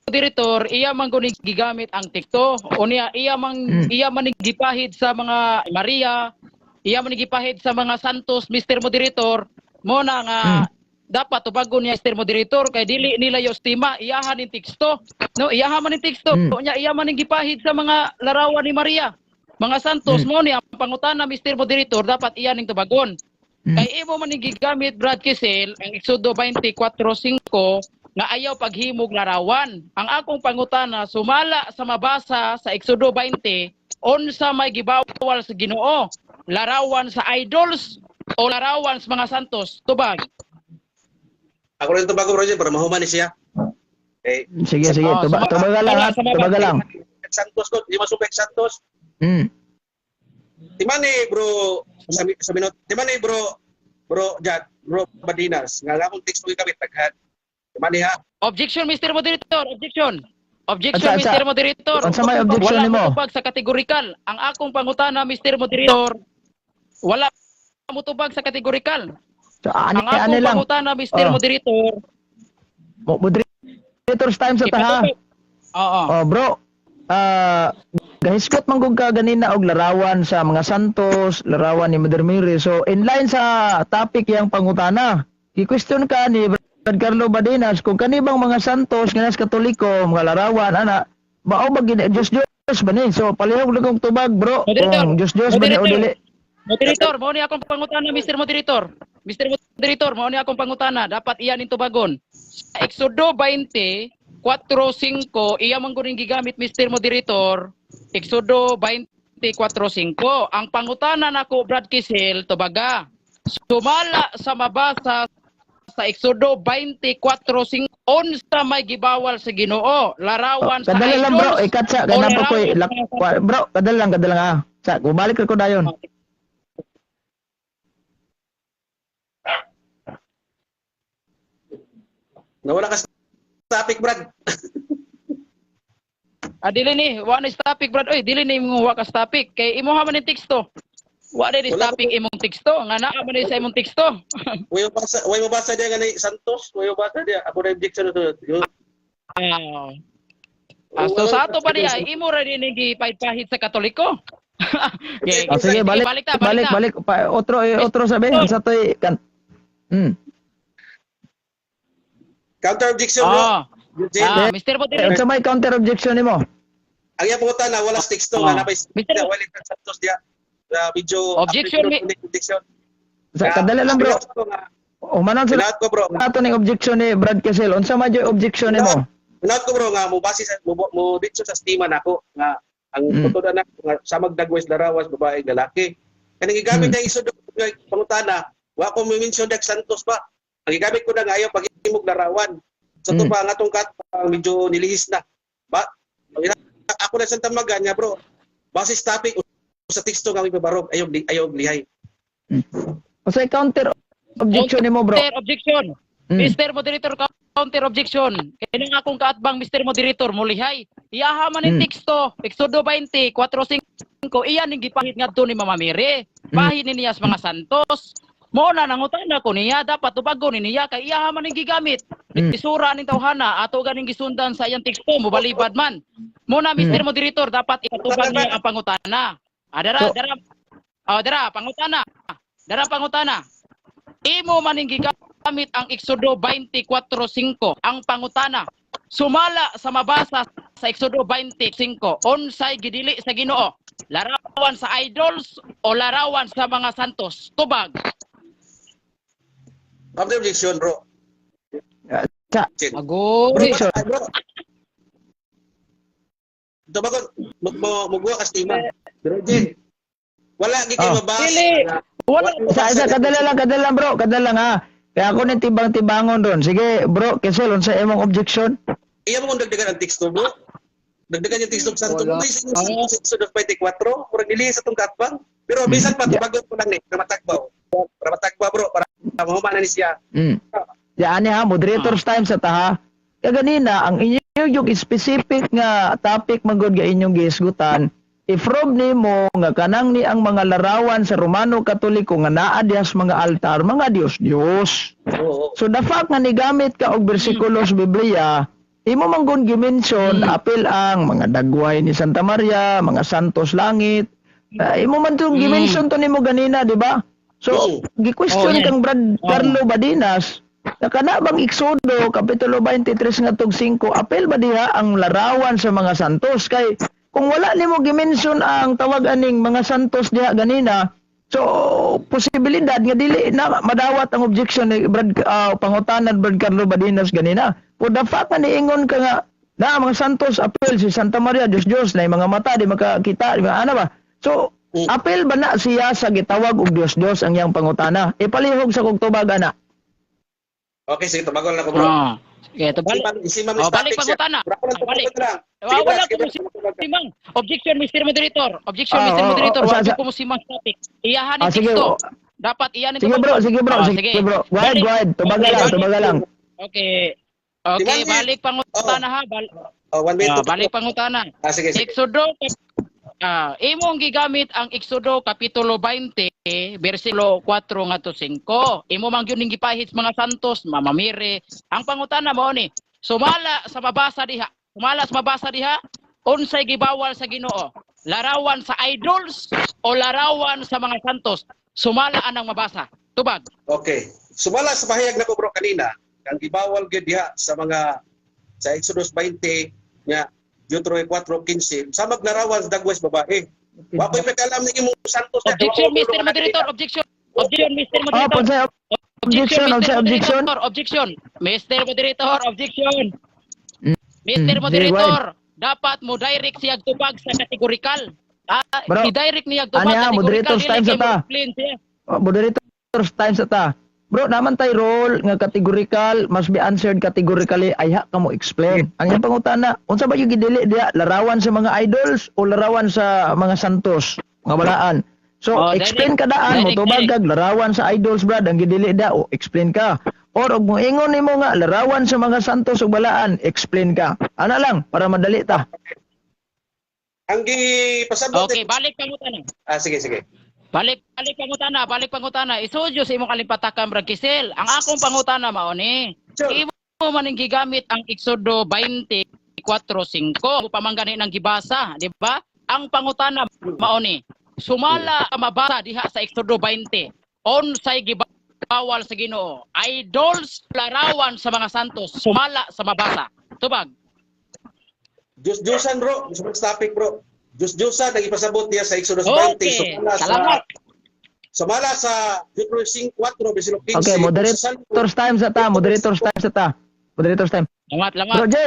Moderator, iya man guni gigamit ang teksto. Unya iya man iya man ning gipahid sa mga Maria, iya man ning gipahid sa mga santos, Mr. Moderator. Mo na nga dapat tubagon niya, Mr. Moderator, kay dili nila yung tema, iyahan ning teksto. No, iyahan man ning teksto. Unya iya man ning gipahid sa mga larawan ni Maria, mga santos. Mo ni ang pangutana, Mr. Moderator, dapat iya ning tubagon. Kay imo man ning gigamit, Brad Kisel, ang Exodo 24:5 nga ayaw paghimog larawan. Ang akong pangutana, sumala sa mabasa sa Exodo 20, unsa may gibawal sa Ginoo? Larawan sa idols o larawan sa mga santos? Tubag. Ako rin tubago, bro, para mahuman ni siya. Eh, Sige, sige, Oh, tubaga lang ha, tubaga lang. Santos ko, di masupek Santos. Timani bro sa minute, timani bro bro Jad, bro Badinas, nga akong teksto gigamit daghan. Timani ha. Objection, Mr. Moderator. Objection. Objection, Unsa, unsa? Mr. Moderator. Unsa may objection Wala nimo? motubag sa kategorikal. Ang akong pangutana, Mr. Moderator, wala motubag sa kategorikal. So, ani Ang akong ani lang. pangutana, Mr. Oh. Moderator, Moderators time sa taha. Oo. Oh, bro. Ah, gahisgot man gud ka ganina og larawan sa mga santos, larawan ni Mother Mary. So, in line sa topic yang pangutana, gi-question ka ni Brad Carlo Badenas kung kani bang mga santos nga nas Katoliko, mga larawan ana, mao ba gini Diyos Diyos ba ni? So, palihog lang kong tubag, bro. Moderator. Kung Diyos Diyos ba ni o Moderator. dili. Moderator, mao ni akong pangutana, Mr. Moderator. Mr. Moderator, mao ni akong pangutana. Dapat iyan ning tubagon. Sa Exodo 20, 4, 5, iya man gud ning gigamit, Mr. Moderator. Exodo 20, 4, 5. Ang pangutana nako, Brad Kisel, tubaga. Sumala sa mabasa sa Exodo 24, 5, unsa may gibawal sa Ginoo? Larawan sa Kadali lang, bro, idols ikat sa o ganap ko larawan sa mga santos? bro, kadali lang ah. Sa bumalik ko dayon. Nawala ka sa topic, Brad. Ah, dili ni, wa na topic, Brad. Oy, dili ni mo wa ka sa topic kay imo ha man ni teksto. Wa na ni Wala topic imong teksto, nga naa man ni sa imong teksto. Way mabasa diya nga ni Santos, way mabasa diya. Ako na objection to. Ah. Ah, so sa ato pa niya, imo ra din ni gipahit sa Katoliko. Okay, Oh, sige, balik, balik ta, balik, balik, ta. balik. Pa, otro, eh, otro sabi. Sa to'y, kan. Counter objection, bro. Ah, Eugene. ah, Mr. Eh, Moderator. unsa may counter objection nimo? Ang iya pangutana wala sa teksto nga Ah. napay Mr. wala kang Santos diya. Medyo Objection, objection. Sa kadali lang, bro. Humanon sa Pinaot ko, bro. ato ning objection ni Brad Kessel. Unsa man yung objection nimo? Pinaot ko, bro, nga mo base sa mo ditso sa stima nako nga ang tuod anak nga sa magdagwes larawas babae lalaki. Kaning gigamit na isod nga pangutana, wa ko mo mention dak Santos ba. Ang gigamit ko na nga ayaw paghimog larawan. Sa to pa ang atong kat ang medyo nilihis na. Ba ako na sa tamagan nga, bro. Base sa topic o sa teksto nga ipabarog ayaw ayaw lihay. Unsa counter objection nimo, bro? Counter objection. Mr. Moderator, counter objection. Kaya nga akong kaatbang, Mr. Moderator, mulihay. Iyaha man yung teksto, Exodo 20, 4, 5, iyan yung gipahit ngadto ni Mama Mary. Pahit ni niya sa mga santos. Mo na nangutana ko niya, dapat tubagon ni niya kay iyaha man yung gigamit. Isura ning tawhana, ato ganing gisundan sa iyang teksto, mobalibad man. Mo na, Mr. Moderator, dapat ikatubag niya ang pangutana. Ah, dara, dara. Oh, dara, pangutana. Dara pangutana. Imo maning gigamit ang Exodo 24:5, ang pangutana. Sumala sa mabasa sa Exodo 25, unsay gidili sa Ginoo? Larawan sa idols o larawan sa mga santos? Tubag. Counter objection, bro. Sa Bro, Agoy. Objection. bro. Tubagon, mo mo ka stima. Pero Jen, wala gi kay Oh. mabasa. Dili. Wala. Sa kadala lang, bro, kadala lang ha. Kaya ako ni tibang-tibangon ron. Sige, bro, Kessel, unsa imong objection? Iya mo kung dagdagan ang teksto, bro. Dagdagan yung teksto sa Santo. Wala. Bro, sa Exodus 24, murag nilihis sa itong katbang. Pero bisan pa, tubagon ko lang ni, para matagbaw. Para matagbaw, bro, para mahuman na ni siya. Yan ha, moderators time sa taha. Kaya ganina, ang inyo yung specific nga topic magod ga inyong gihisgutan, i-probe nimo nga kanang ni ang mga larawan sa Romano Katoliko nga naa diha sa mga altar, mga Dios Dios. Oo. So the fact nga nigamit ka og bersikulo sa Biblia, imo man gun gi-mention apil ang mga dagway ni Santa Maria, mga santos langit. Imo man tong gi-mention to nimo ganina, di ba? So gi-question Oh, yeah. kang Brad Carlo Badinas, na kana bang Exodo kapitulo 23 ngadtong 5 apil ba diha ang larawan sa mga santos? Kay kung wala nimo gi-mention ang tawag aning mga santos diha ganina, so posibilidad nga dili na madawat ang objection ni Brad pangutanan Brad Carlo Badinas ganina. For the fact nga niingon ka nga na mga santos apil si Santa Maria Dios Dios na yung mga mata di makakita, di ba ana ba? So Apil ba na siya sa gitawag og Dios Dios ang iyang pangutana? Ipalihog sa kog tubag ana. Okay, sige, tubagon lang ko, bro. Ah. Sige, ito balik. Si Ma'am Oh, balik topic siya. pangutana. Bro, ako lang Ah, balik. tubagon lang. Ah, Sige, wala Brad, sige, ko Brad, tubagon ka. Simang. Objection, Mr. Moderator. Objection, Ah, Mr. oh, Moderator. oh, Wala sa- ko mo simang topic. Iyahan Ah, ni sige, teksto. oh. Dapat iyahan Sige, bro, sige, bro, Ah, sige, bro. Go ahead, Balik. go ahead. Tubaga Okay, lang, balik. tubaga lang. Okay. Okay, Di ba, balik pangutana ha. Oh, 1 minute. Balik pangutana. Ah, sige, sige. Exodo, imong gigamit ang Exodo kapitulo 20 bersikulo 4 ngadto 5. Imo man gyud ning gipahit sa mga santos, Mama Mary. Ang pangutana mao ni, sumala sa mabasa diha. Sumala sa mabasa diha, unsay gibawal sa Ginoo? Larawan sa idols o larawan sa mga santos? Sumala anang mabasa. Tubag. Okay. Sumala sa pahayag nako, bro, kanina, ang gibawal gyud diha sa mga sa Exodus 20 nga Deuteronomy 4:15 sa maglarawan sa dagwes babae. Wa ko'y pagkaalam ng imong santos na. Objection, Mr. Moderator. Objection. Objection, Mr. Oh, Moderator. unsay objection, Mr. unsay objection? Moderator, objection. Mr. Moderator, objection. Mr. Sige, Moderator, dapat mo direct siya tubag sa categorical. Ah, Bro, i-direct niya tubag ano yan, categorical. moderators Dili time sa kay mo ta. explain siya. Oh, moderators time sa ta. Bro, naman tay role nga categorical must be answered categorically, ayha ka mo explain. Ang iyang pangutana, unsa ba yung gidili diha? Larawan sa mga idols o larawan sa mga santos, mga balaan? So, Oh, explain direct. ka daan, mo Direct, tubag direct. kag larawan sa idols, brad, ang gidili da, o explain ka. Or og moingon nimo nga larawan sa mga santos o balaan, explain ka. Ana lang para madali ta. Ang gipasabot Okay, balik pangutana. Ah, sige, sige. Balik balik pangutana, balik pangutana. Isudyo sa imong kalimpatakan, Brad Kisel. Ang akong pangutana mao ni. Sure. Imo man ning gigamit ang Exodo 24:5 pamanggani ng gibasa, di ba? Ang pangutana mao ni. Sumala ang mabasa diha sa Exodo 20. Unsay gibawal sa Ginoo? Idols, larawan sa mga santos. Sumala sa mabasa. Tubag. Diyos-Diyosan, bro. Gusto mo sa topic, bro. Diyos-Diyosan ang ipasabot niya sa Exodus 20. Okay. Sumala sa Salamat. Sumala sa Deuteronomy 4, versikulo 15. Okay, Sa moderators time sa ta, moderators time sa ta. Moderators time. Lamat, lamat. Bro J,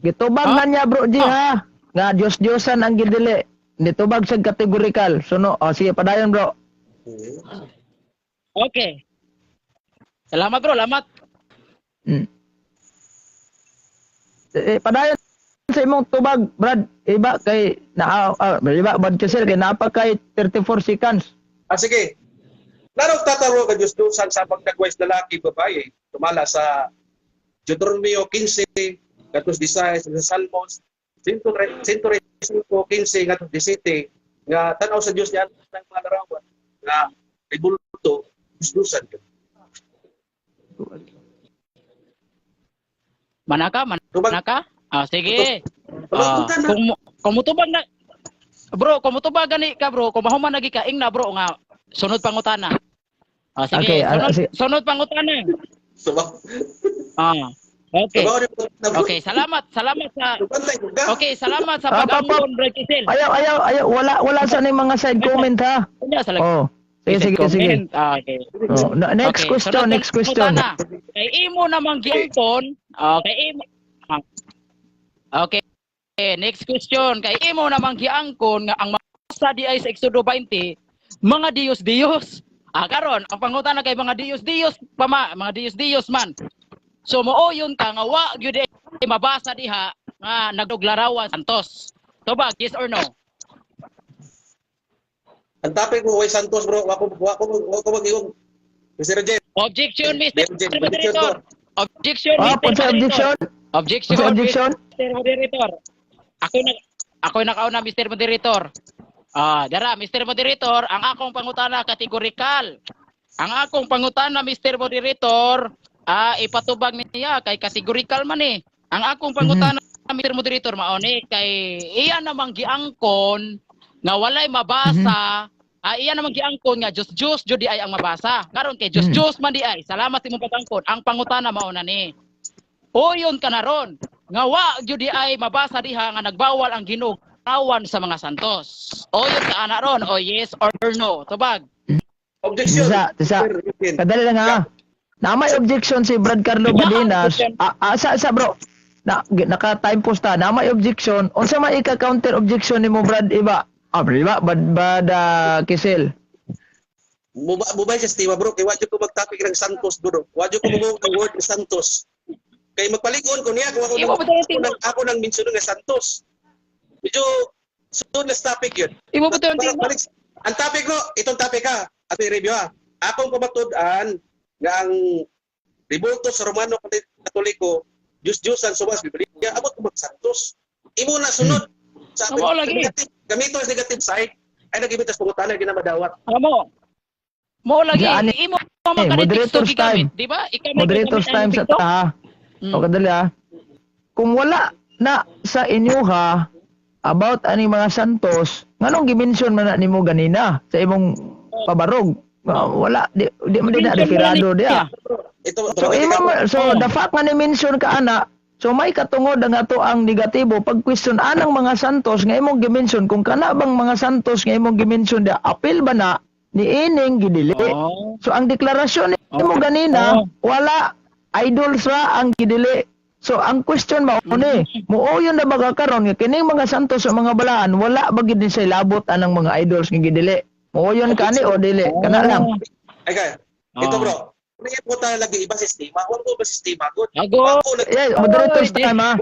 gitubag Ah? na niya, Bro J, Ah. ha. Nga Diyos-Diyosan ang gidili. Nitubag sa categorical. So no, oh, sige, padayon, bro. Okay. Salamat, bro, lamat. Eh, padayon sa imong tubag, Brad. Iba kay na iba Brad kasi kay napa kay 34 seconds. Ah, sige. Larong tataro ka Diyos-Diyosan sa pagdagwais lalaki, babae. Tumala sa Deuteronomy 15, gatos 16, sa Salmos, 135, 15, gatos 17, nga tanaw sa Diyos niya ng mga larawan, nga ribulto, Diyos-Diyosan yun. Manaka, Tubag, manaka. Ah, sige. tubag, Ah, tubag, kung mutubag na bro, kung mutubag gani ka, bro, kung mahuman lagi ka ingna, bro, nga sunod pangutana. Ah, sige, Okay, sunod, sige. sunod pangutana. Tubag, Ah. Okay. tubag, tubag, Okay, salamat, salamat sa tubag, tubag, Okay, salamat sa Ah, pa, pa. pag-angkon, Bro Kisel. Ayaw, ayaw, ayaw, wala wala sa ning mga side comment, ha. Unya sa lagi. Oh. Sige, sige, sige. Comment. Ah, okay. Oh, next Okay, question, sunod next question. pangutana. Kay imo namang giangkon, okay, imo. Ah. Okay. Next question. Kay imo namang giangkon nga ang masa di ay sa Exodo 20, mga Diyos-Diyos. Ah, karon ang pangutana kay mga Diyos-Diyos pa ma, mga Diyos-Diyos man. So mooyon ka nga wa gyud ay mabasa diha nga nagdoglarawan santos. Tubag, yes or no? Ang topic mo, Way Santos, bro. Wako mag-iong. Mr. J. Objection, Mr. Objection, Moderator. Objection, Oh, Mr. unsay Moderator. objection? Objection, Unsay objection? Mr. Moderator. Ako nakauna, Mr. Moderator. Ah, dara, Mr. Moderator, ang akong pangutana kategorikal. Ang akong pangutana, Mr. Moderator, ipatubag niya kay kategorikal man eh. Ang akong pangutana, Mr. Moderator, mao ni kay iya namang giangkon nga walay mabasa. Ah, iya namang giangkon nga Diyos Diyos jud di ay ang mabasa. Karon kay Diyos Diyos man di ay. Salamat imong pag-angkon. Ang pangutana mao na ni. Uyon ka na ron. Nga wa gyud di ay mabasa diha nga nagbawal ang Ginoo awan sa mga santos. Uyon ka ana ron o yes or no. Tubag. Objection. Tisa, tisa. Mr. Eugene. Kadali lang ha. Na may objection si Brad Carlo Badinas. Ah, ah, sa bro. Na naka time post ta. Na may objection. Unsa may ika counter objection nimo, Brad Iba? Ah, di ba? Bad, bad, Kisil. Mubay sa sistema, bro, kay wa jud ko mag-topic ng Santos, bro. Wa jud ko mo ng word ng Santos. Kay magpalig-on ko niya kung ako Imo nang, ba tayo ako nang, ako nang mention nga Santos. Medyo sunod na topic yun. Imo ba tayo Balik, tema? balik. Ang topic, bro, itong topic ha. Ato i-review ha. Akong pamatud-an nga ang rebulto sa Romano Katoliko, Diyos-Diyosan sumas Biblia, abot ko mag-Santos. Imo na sunod. Sa Amo lagi. Negative, gamito sa negative side, ay nagimitas pangutana, ginamadawat. Amo. Mo lagi Ani- imo man eh, kani teksto moderators gigamit, time. di ba? Ikaw may Moderators gigamit time ang sa teksto? ta. O kadali ha. Kung wala na sa inyo ha about ani mga santos, nganong gimension man na nimo ganina sa imong pabarog? Ah, wala di man din na Gimension man referado na diya. niya. Ito, So imo so Oo. the fact nga ni-mention ka ana, so may katungod ang ato ang negatibo pag question anang mga santos nga imong gimension, kung kana bang mga santos nga imong gimension dia apil ba na ni ining gidili. Oh. So ang deklarasyon nimo ganina, wala, idols ra ang gidili. So ang question mao ni, muoyon na ba ka karon nga kining mga santos sa mga balaan wala ba gid ni say labot anang mga idols nga gidili? Muoyon ka ni o dili? Kana lang. Ay, kaya, ito, Oh. bro. Hindi po tayo lagi iba sistema. Huwag ko iba sistema. Good. Ago. Ako nag- Yeah, moderators Oy, di- time ha.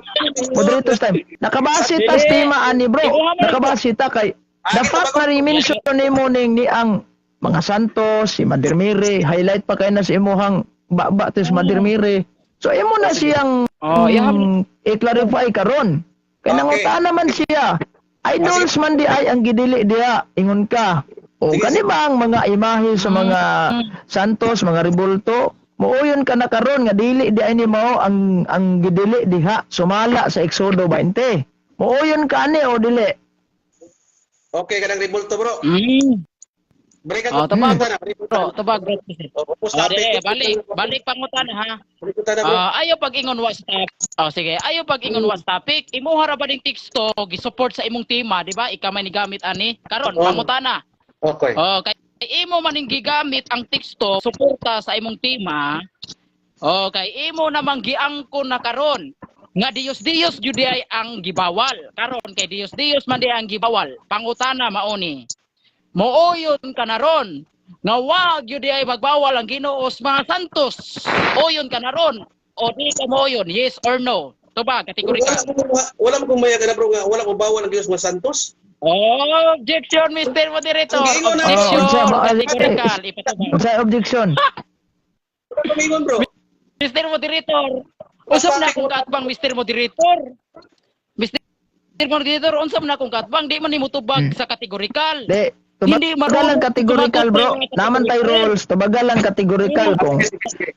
Moderators time. Nakabase ta Dili. tema ani, bro. Ikuha mo na Nakabase ta kay the fact na i-mention nimo ning ni ang mga santos, si Mother Mary, highlight pa kay na sa imuhang baba to si Mother Mary. So imo na siyang Oh, iham i-clarify karon. Kay nangutaan naman siya. Idols man di ay ang gidili diha, ingon ka. O Sige, kani ba ang mga imahe sa mga santos, mga rebulto? Muuyon ka na karon nga dili di ay ni mao ang gidili diha sumala sa Exodo 20. Muuyon ka ani o dili? Okay ka ng rebulto, bro. Break Oh, ako. tabag. Pangutana, break Bro, tubag, bro. Oh, Oh, di, balik, balik pangutana ha. Break na, bro. Ah, ayaw pag ingon was topic. Oh, sige, ayaw pag ingon was topic. Imuha ra ba ning teksto gi-support sa imong tema, di ba? Ikaw may nigamit ani. Karon, Oo. pangutana. Okay. Oh, kay imo man ning gigamit ang teksto suporta sa imong tema. Oh, kay imo namang giangkon na karon nga Dios Dios jud ay ang gibawal. Karon kay Dios Dios man di ang gibawal. Pangutana mauni. Mooyon ka na ron nga wag jud ay magbawal ang Ginoo sa mga santos. Oyon ka na ron o di ka mooyon, yes or no? Tubag, kategorikal. Wala mo kung maya ka na, bro, nga wala mo bawal ang Diyos mga santos. Objection, Mr. Moderator. Ang giingon na- Objection, Oh, unsa ba- kategorikal. Ipatubag. Unsay objection? Wala mo ingon, bro. Mr. Moderator, usap na akong kaatbang, Mr. Moderator. Mr. Moderator, unsam na akong kaatbang, di man nimo tubag sa kategorikal. Di, Hindi tubagal marunong lang categorical, bro. sumagot sa Naman tay categorical. rules, tubagal lang categorical kung Sige, sige, sige.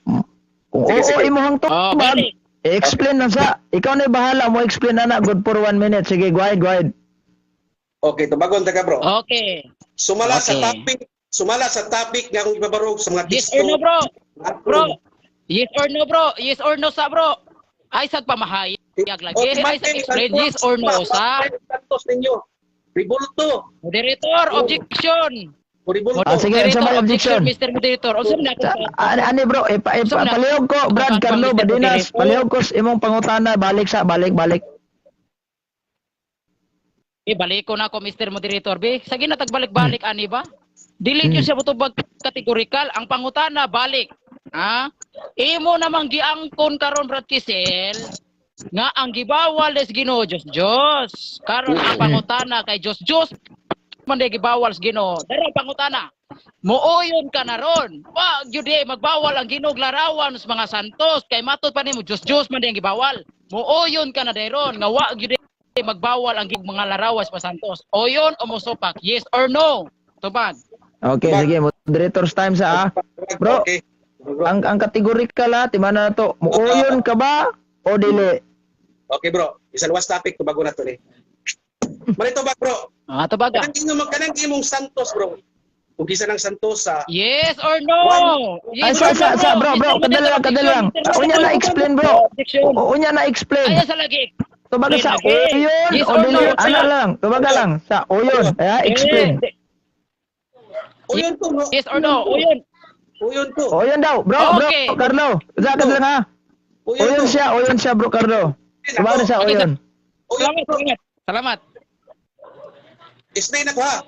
kung Sige, oo sige. imong Oh, tubag, balik. i-explain na sa. Ikaw na bahala mo explain na na good for 1 minute. Sige, go ahead, go ahead. Okay, tubagon ta ka, bro. Okay. Sumala sa Okay. topic, sumala sa topic nga akong ibabarog sa mga Yes teksto. or no, bro? Bro. Yes or no, bro? Yes or no sa, bro? Ay sag pamahayag lagi. Ay sag explain yes or no sa. Santos ninyo. Rebulto. Moderator, objection. O rebulto. Ah, sige, unsa may objection? Mr. Moderator, unsam na Sa, akong ani, ani bro, Unsa man na- palihog ko, Brad Unsa man Carlo Mr. Badinas, Moderator? palihog ko sa imong pangutana, balik sa, balik, balik. Eh, balik ko na ako, Mr. Moderator. Be, sa ginatagbalik-balik, ani ba? Dili nyo siya mutubag kategorikal. Ang pangutana, balik. Ha? Imo namang giangkon karon, Brad Kisel, nga ang gibawal des Ginoo Diyos Diyos. Karon ang pangutana kay Diyos Diyos man di gibawal sa Ginoo. Dara ang pangutana. Mooyon ka na ron. Wag gyud di magbawal ang Ginoo og larawan sa mga santos kay matod pa nimo Diyos Diyos man di ang gibawal. Mooyon ka na dayron nga wa gyud di magbawal ang Ginoo mga larawan sa mga santos. Oyon o mosopak? Yes or no? Tubag. Okay, sige, moderator's time sa ah. Bro. Okay. Bro. Ang categorical ha, timana na to. Muuyon ka ba o dili? Okay, bro. Bisan was topic tubago na to ni. Manito ba, bro? Ah, tubag. Ah. Kanang imong Santos, bro. Kung kisa ng Santos sa Yes or no? Ay, Yes sa, or sa, no, sa, bro, bro, Mr. kadali lang, kadali lang. Mr. Unya na explain, bro. Objection. Unya na explain. Ay, sa lagi. Tubaga sa Okay. uyon Yes o or dili. no? Ano lang, tubaga lang sa uyon. Ay, explain. Uyon ko, no? Yes or no? Uyon. Uyon ko. Uyon daw, bro, bro, Okay. Carlo. Sa kadali lang ha. Uyon Uyon ko. siya, uyon siya, bro, Carlo. Tubaga na siya, Okay, uyon. Uyon Salamat, ko. salamat. Salamat. Explain ako ha.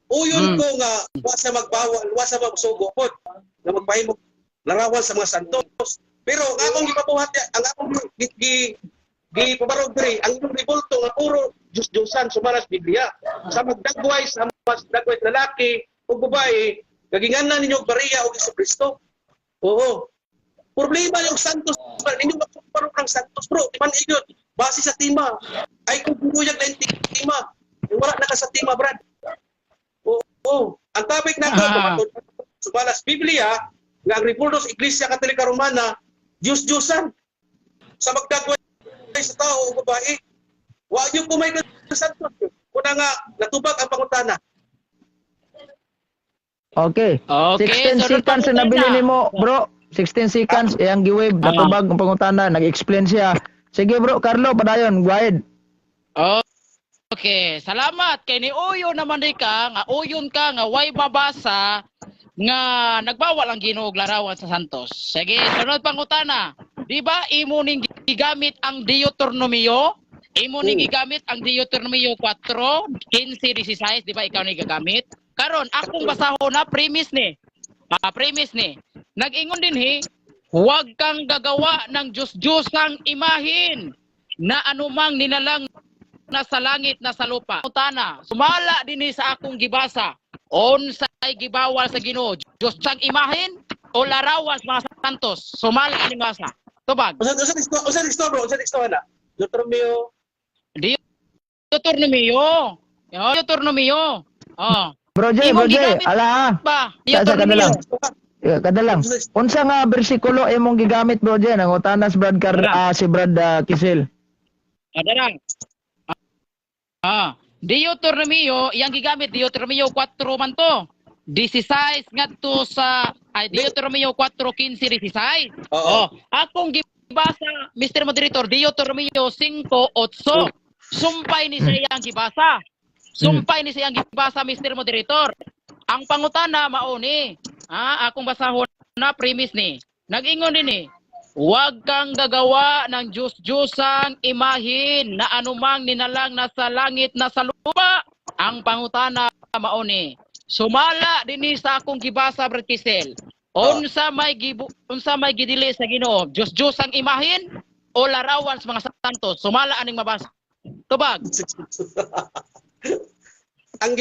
Uyon ko nga wa sa magbawal, wa sa magsugo pod nga magpahimo larawan sa mga santos. Pero ang akong gipabuhat, ang akong gi gi gipabarog diri, ang inyong rebulto nga puro Diyos-Diyosan sumala sa Biblia. Sa magdagway sa lalaki ug babae, gaginganan ninyo og Maria o Hesus Kristo. Oo. Problema yung santos, ninyo magparog ng santos, bro. Di man iyon. Base sa tema. Ay kung buyag na yung tema. Wala na ka sa tema, brad. Oo. Ang topic na ito, sumala sa Biblia, nga ang rebulto sa Iglesia Katolika Romana, Diyos-Diyosan. Sa magdagway sa tao o babae. Wa niyo kumay ka sa santos. Kuna nga, natubag ang pangutana. Okay. Okay, 16 sunod seconds na nabili pangutana. nimo, bro. 16 seconds iyang giwave, natubag ang pangutana, nag-explain siya. Sige bro, Carlo, padayon, go ahead. Okay, salamat kay ni Uyo naman di ka nga uyon ka nga way mabasa nga nagbawal ang Ginoo og larawan sa santos. Sige, sunod pangutana. Di ba imo ning gigamit ang Deuteronomio? Imo ning gigamit ang Deuteronomio 4, 15, 16, di ba ikaw ni gagamit? Karon akong basahon na premise ni. Premise ni. Nag-ingon din hi, huwag kang gagawa ng Diyos-Diyosang imahin na anumang nilalang na sa langit na sa lupa. Tana, sumala dinhi sa akong gibasa. Unsay gibawal sa Ginoo, Diyos sang imahin o larawan sa mga santos. Sumala ni basa. Tubag. Usa teksto, bro, usa teksto na. Deuteronomio. Deuteronomio. Yo, Deuteronomio. Oh. Bro Jay, bro Imong Jay, gigamit ala ha. ba? Sa kada lang. Deuteronomio. Kada lang. Unsa nga bersikulo imong gigamit, bro Jay? Nangutana si Brad Car, si Brad Kisil. Adarang. Deuteronomio, iyang gigamit Deuteronomio 4 man to. 16 ngadto sa ay Deuteronomio 4, 15, 16. Oo. Oh, akong gibasa, Mr. Moderator, Deuteronomio 5:8. Sumpay ni siya iyang gibasa. Sumpay ni siya iyang gibasa, Mr. Moderator. Ang pangutana mao ni. Akong basahon na premise ni. Nag-ingon din ni. Huwag kang gagawa ng Diyos-Diyosang imahin na anumang ninalang nasa langit na sa lupa. Ang pangutana mao ni. Sumala dinhi sa akong gibasa, Brad Kisel. Unsa may gidili sa Ginoo? Diyos-Diyos ang imahin o larawan sa mga santos? Sumala aning mabasa. Tubag. Ang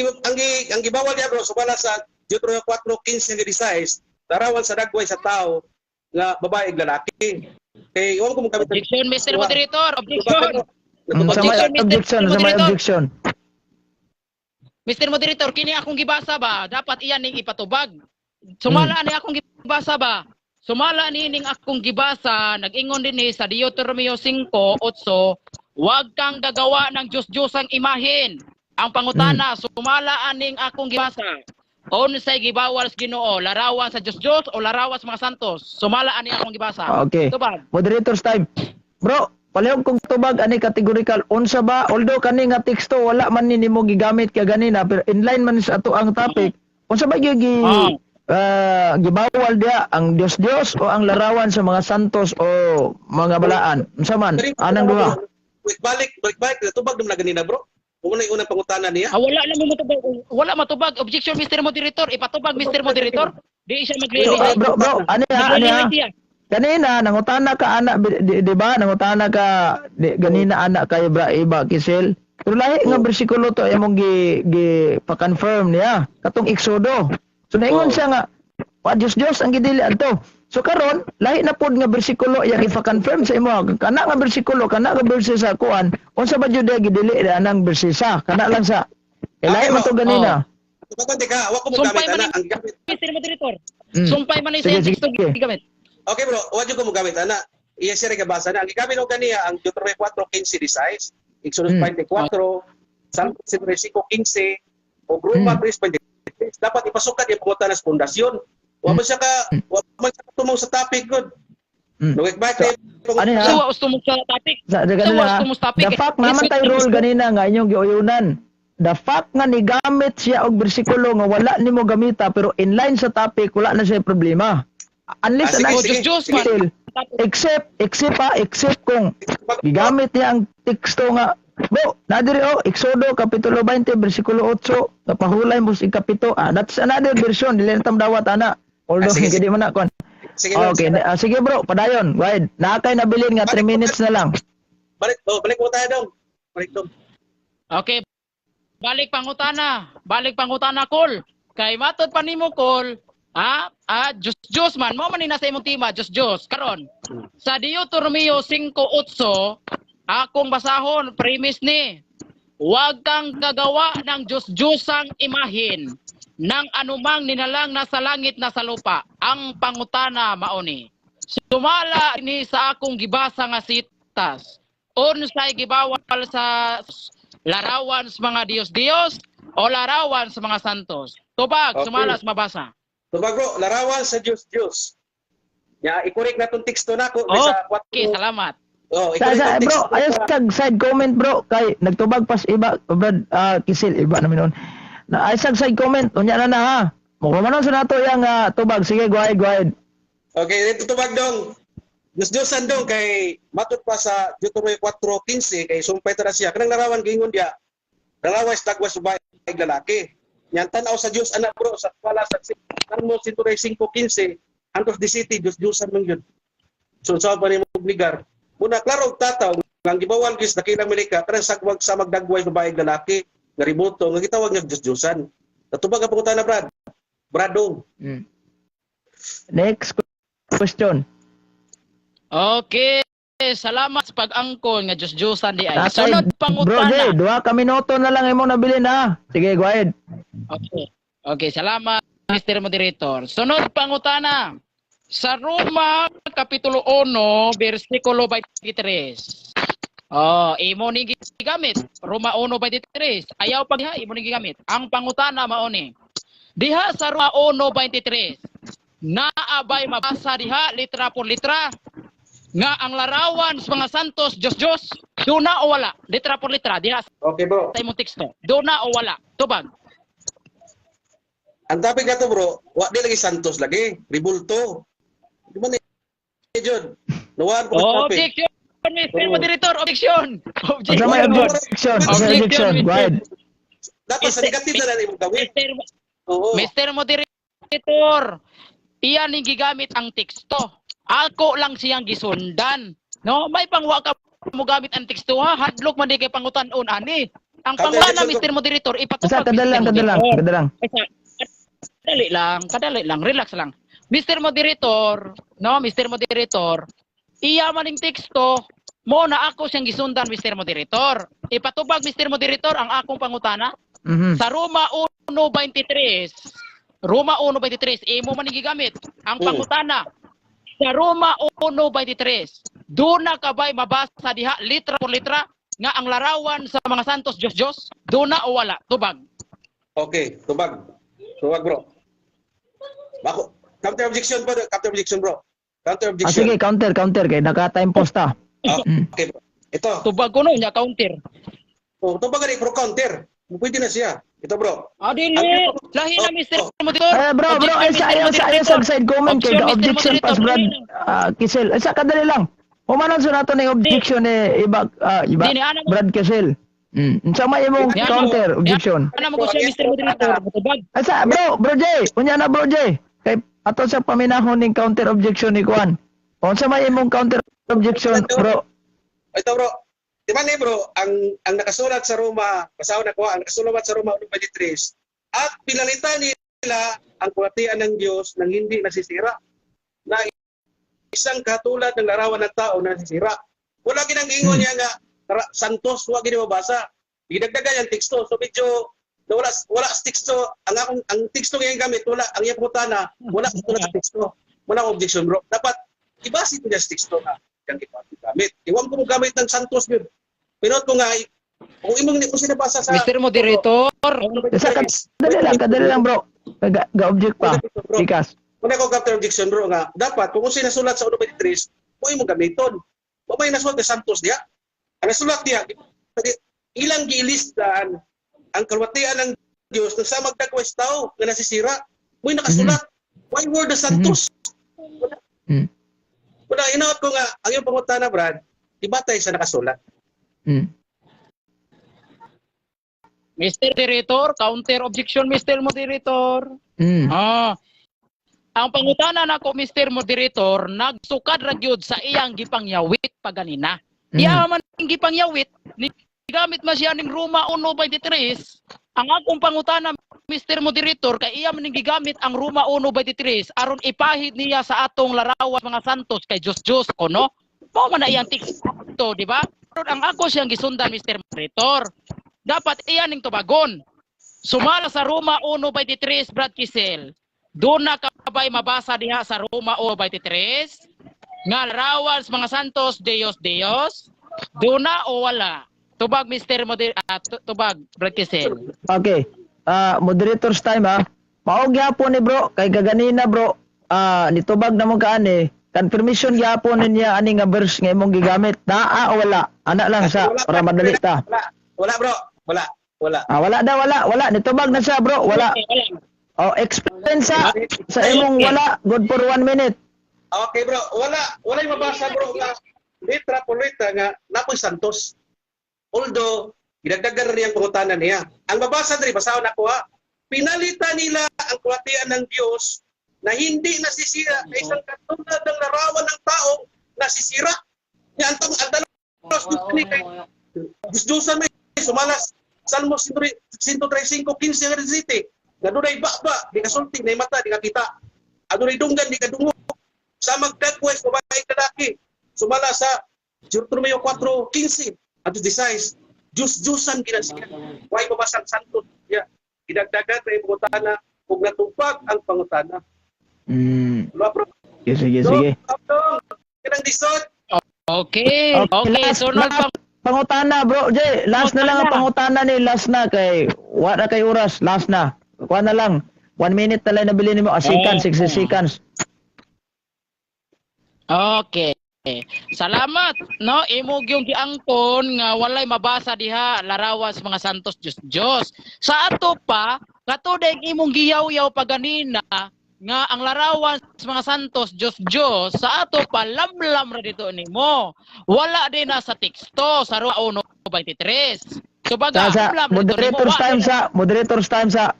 gibawal niya, bro, sumala sa Deuteronomio 4:15 16, larawan sa dagway sa tao nga babae ug lalaki. Kay iwan ko mo gamit. Objection, Mr. Moderator. Objection. Sa may Objection, Mr. objection, sa may Moderator. objection. Mr. Moderator, kini akong gibasa ba? Dapat iyan ning ipatubag. Sumala ni akong gibasa ba? Sumala ni ning akong gibasa, nag-ingon din ni sa Deuteronomio 5:8, huwag kang gagawa ng Diyos-Diyosang imahin. Ang pangutana, sumala aning akong gibasa. Unsay gibawal sa Ginoo, larawan sa Diyos-Diyos o larawan sa mga santos? Sumala ani akong gibasa. Okay. Tubag. Moderator's time. Bro, palihog kong tubag ani categorical unsa ba, although kani nga teksto wala man ni nimo gigamit kay ganina pero inline man sa ato ang topic. Unsa ba gyud gi gibawal diya, ang Dios-Dios o ang larawan sa mga santos o mga balaan? Unsa man anang duha? Wait, balik, balik, balik. Tubag naman na ganina, bro. Kung ano yung unang pangutana niya. Wala na mo matubag. Wala matubag. Objection, Mr. Moderator. Ipatubag, Mr. Moderator. Di siya So, maglilihit. bro, bro, ani ha, ani ha. Maglilihit siya. Kanina nangutana ka ana di ba nangutana ka di, ganina ana kay Bra Iba Kisel. Pero lahi nga bersikulo to imong gi gi pa-confirm niya katong Exodo. So naingon siya nga wa Dios Dios ang gidili adto. So karon lahi na pod nga bersikulo iyang ipa-confirm sa imo. Kana nga bersikulo, kana nga verse sa kuan, unsa ba jud gidili anang bersisa? Kana lang sa. Kay lahi man to ganina. Tubagon di ka, wa ko mo Sumpay gamit man ana ang gamit. Mr. Moderator. Mm. Sumpay man ni Sige, siya sige. teksto gigamit. Okay bro, wa jud ko mo gamit ana. Iya siya rin gabasa na. Ang gigamit ko ganiya ang Deuteronomy 4:15 16, Exodus 24, Salmo 105:15, o Roma 3:23. Dapat ipasukat yung pangutana sa pundasyon. Wa man siya ka tumong sa topic good. Nugik ba kay Ano yan? So, gusto mo sa topic. Sa So, ganila, gusto mo sa topic. the fact naman tay role ganina nga inyong giuyunan. The fact nga nigamit siya og bersikulo nga wala nimo gamita pero inline sa topic, wala na siya problema. Unless Ah, sige, anang Oh, Diyos, Diyos man. still, except except pa except kung gigamit niya ang teksto nga Bro, na diri oh, Exodo kapitulo 20 bersikulo 8, napahulay mo sa ikapito. Ah, that's another version, dili na dawat ana. Although Ah, sige, hindi man na kon. Sige, bro. Okay, sige bro, padayon. Go ahead. Naa kay nabilin nga 3 minutes na lang. Balik, oh, balik mo tayo dong. Balik dong. Okay. Balik pangutana. Balik pangutana, Kol. Kay matod pa nimo, Kol. Ah, Diyos Diyos man mo man ni nasa imong tema, Diyos Diyos. Karon, sa Deuteronomio 5:8, akong basahon premise ni: "Huwag kang gagawa ng Diyos-Diyosang imahin ng anumang ninalang nasa langit, nasa lupa." Ang pangutana mauni: Sumala ni sa akong gibasa nga sitas, unsay gibawal sa larawan sa mga Diyos-Diyos o larawan sa mga santos? Tubag, sumala sa mabasa. Tubag, bro, larawan sa Diyos Diyos. Ya, i-correct na tong teksto nako Oh, sa 4. okay, salamat. Oh, Sa, i-correct sa, tong bro, teksto. ayos kag side comment, bro, kay nagtubag pas iba, brad, Kisil, iba namin noon. Na ay sag side comment, unya na na ha. Mo manon sa nato yang tubag. Sige, go ahead, go ahead. Okay, dito tubag dong. Diyos Diyosan dong kay matod pa sa Deuteronomy 4:15 kay sumpay ta na siya. Kanang larawan giingon diya. Larawan sa dagwas babae ug lalaki. Yan tan-aw sa Dios anak, bro, sa pala sa Salmo 105:15 antos di city Dios Diyosan man yun. So sa pa nimo obligar. Muna klaro og tataw nga ang gibawal gis dakilang Melika kanang sagwag sa magdagway babae ug lalaki nga riboto nga gitawag nga Dios Diyosan. Natubag ang pangutana, Brad. Bradong. Next question. Okay, salamat sa pag-angkon nga Diyos-Diyosan di ay. Tatay, Sunod bro, pangutana. Jay, 2 ka minuto na lang imong nabilin ha. Sige, go ahead. Okay. Okay, salamat, Mr. Moderator. Sunod pangutana. Sa Roma kapitulo 1 bersikulo 23. Oh, imo ni gigamit. Roma 1:23. Ayaw pag diha imo ni gigamit. Ang pangutana mao ni: Diha sa Roma 1:23, naa bay mabasa diha litra por litra nga ang larawan sa mga santos Diyos Diyos? Duna o wala? Litra por litra diha Okay, bro. sa imong teksto. Duna o wala? Tubag. Ang topic nato, bro, wa di lagi santos lagi, ribulto. Di ba ni Jud? Nuwan ko Oh, topic. objection, Mr. Oo. Moderator, objection. Unsa may Objection. objection? Unsa may objection? Go ahead. Dapat sa negative na lang imong gawin. Mr. Oo. Mr. Moderator, iyan ang gigamit ang teksto. Ako lang siyang gisundan. No, may pangwa ka mo gamit ang teksto ha, hadlok man di kay pangutan-on ani. Ang pangwana, Mr. Moderator, Asa ipatupag kada lang, Mr. kada lang, Moderator. kada lang. Ay, kadali lang, kadali lang, relax lang. Mr. Moderator, no, Mr. Moderator, iya man ning teksto, mo na ako siyang gisundan, Mr. Moderator. Ipatubag, Mr. Moderator, ang akong pangutana. Sa Roma 1:23, Roma 1:23, imo man ning gigamit. Ang pangutana, sa Roma 1:23, duna ka ba'y mabasa diha litra por litra nga ang larawan sa mga santos Diyos Diyos? Duna o wala? Tubag. Okay, tubag. Tubag, bro. Bako, counter objection bro, counter objection, bro. Counter Ah, objection. sige, counter, counter kay naka-time post ta. Ah, okay, bro. Ito. Tubag ko no, nya counter. Oh, tubag gani pro counter. Pwede na siya. Ito, bro. Ah, dili. Lahi na, Mr. Moderator. Eh, bro, bro, ay sa ayaw sa ayaw sa side comment kay Objection, Mr. objection pas Moderator. Brad Kisel. Ay sa kadali lang. Humanon sa nato na yung objection ni iba Dili, ana mo- Brad Kisel. Unsa may imong Yan, counter objection? Ana mo ko siya, Mr. Moderator. Tubag. Ay sa bro, bro Jay, unya na, bro Jay. Kay ato sa paminahon ning counter objection ni Kuan. Unsa may imong counter objection, bro? Ito, bro. Di ba ni, bro, ang nakasulat sa Roma, basahon na ko, ang nakasulat sa Roma 1:23, "At pinalitan nila ang kaluwalhatian ng Diyos nang hindi nasisira na isang katulad ng larawan ng tao na nasisira." Wala ginang ingon niya nga santos, wa gini mabasa. Gidagdagan yung teksto. So medyo wala wala sa teksto ang akong ang teksto nga gamit, wala ang iyang pangutana, wala wala sa teksto. Wala akong objection, bro. Dapat ibase ko niya sa teksto nga yang gamit. Iwan ko mo gamit ng santos yun. Pinot ko nga kung imong kung sinabasa sa Mr. Moderator. Sa kadali lang, bro. Ga object pa. Bro. Ikas. Kung ako counter objection, bro, nga dapat kung sinasulat sa 1:23 kung imong gamiton. Wa may nasulat ni Santos diya. Ang nasulat diya ilang giilistan ang kaluwalhatian ng Diyos ng sa magdagway sa tao nga nasisira. Mo'y nakasulat. Why word the Santos? Wala. Wala, inaot ko nga ang iyong pangutana, Brad, ibatay sa nakasulat. Mr. Moderator, counter objection, Mr. Moderator. Ah. Ang pangutana nako, Mr. Moderator, nagsukad ra gyud sa iyang gipangyawit paganina. Iya man ning gipangyawit, ni gamit man siya ning Roma 1:23. Ang akong pangutana, Mr. Moderator, kay iya man ning gigamit ang Roma 1:23 aron ipahid niya sa atong larawan mga santos kay Diyos Diyos kono. Mao man na iyang teksto, di ba? Karon ang ako siyang gisundan, Mr. Moderator. Dapat iya ning tubagon. Sumala sa Roma 1:23, Brad Kisel. Doon na ka ba'y mabasa diha sa Roma 1:23 nga larawan sa mga santos Dios Dios? Doon na o wala? Tubag, Mr. Moder ah, tubag, Brad Kisel. Okay. Ah, moderator's time ha. Mao gyapon ni bro kay kaganina, bro. Ah, nitubag na mo kaani. Confirmation gyapon niya ani nga verse nga imong gigamit. Naa o wala? Ana lang sa para madali ta. Wala, wala, bro. Wala, wala. Ah, wala daw, wala, wala. Nitubag na siya, bro. Wala. Okay, wala. Oh, explain sa imong wala. Good for 1 minute. Okay, bro, wala wala yung mabasa, bro, nga litra por letra nga napoy santos. Although gidagdagan rin ang pangutana niya. Ang mabasa diri, basahon nako ha. Pinalitan nila ang kaluwalhatian ng Diyos na hindi nasisira na isang katulad ng larawan ng taong nasisira. Nga ang tanong ni kay Diyos-Diyosan may sumalas Salmo 135:15 nga city nga dunay baba, di kasulti, nay mata, di kakita. Adunay dunggan, di kadungog. Sa magdagwes, babae, lalaki. Sumala sa Deuteronomio 4:15 at 16. Diyos-Diyosan gina siya. Way mabasang santo niya. Gidagdagan pa yung pangutana kung natupag ang pangutana. Wala, bro. Sige, sige, sige. Kanang lisod. Okay. Okay, sunod last pa. Pangutana, bro. Jay, last na lang ang pangutana ni, last na kay wa na kay oras, last na. Kuha na lang. 1 minute na lang nabili nimo. Ah, seconds, 60 seconds. Okay. Salamat, no? Imo gyung giangkon nga walay mabasa diha larawan sa mga santos Diyos Diyos. Sa ato pa, kato dayng imong giyaw-yaw pa ganina nga ang larawan sa mga santos Diyos Diyos, sa ato pa lamlam ra dito nimo. Wala din na sa teksto sa Roma 1:23. So baga, Sa lamlam dito nimo. moderator's Wa time din sa moderator's time sa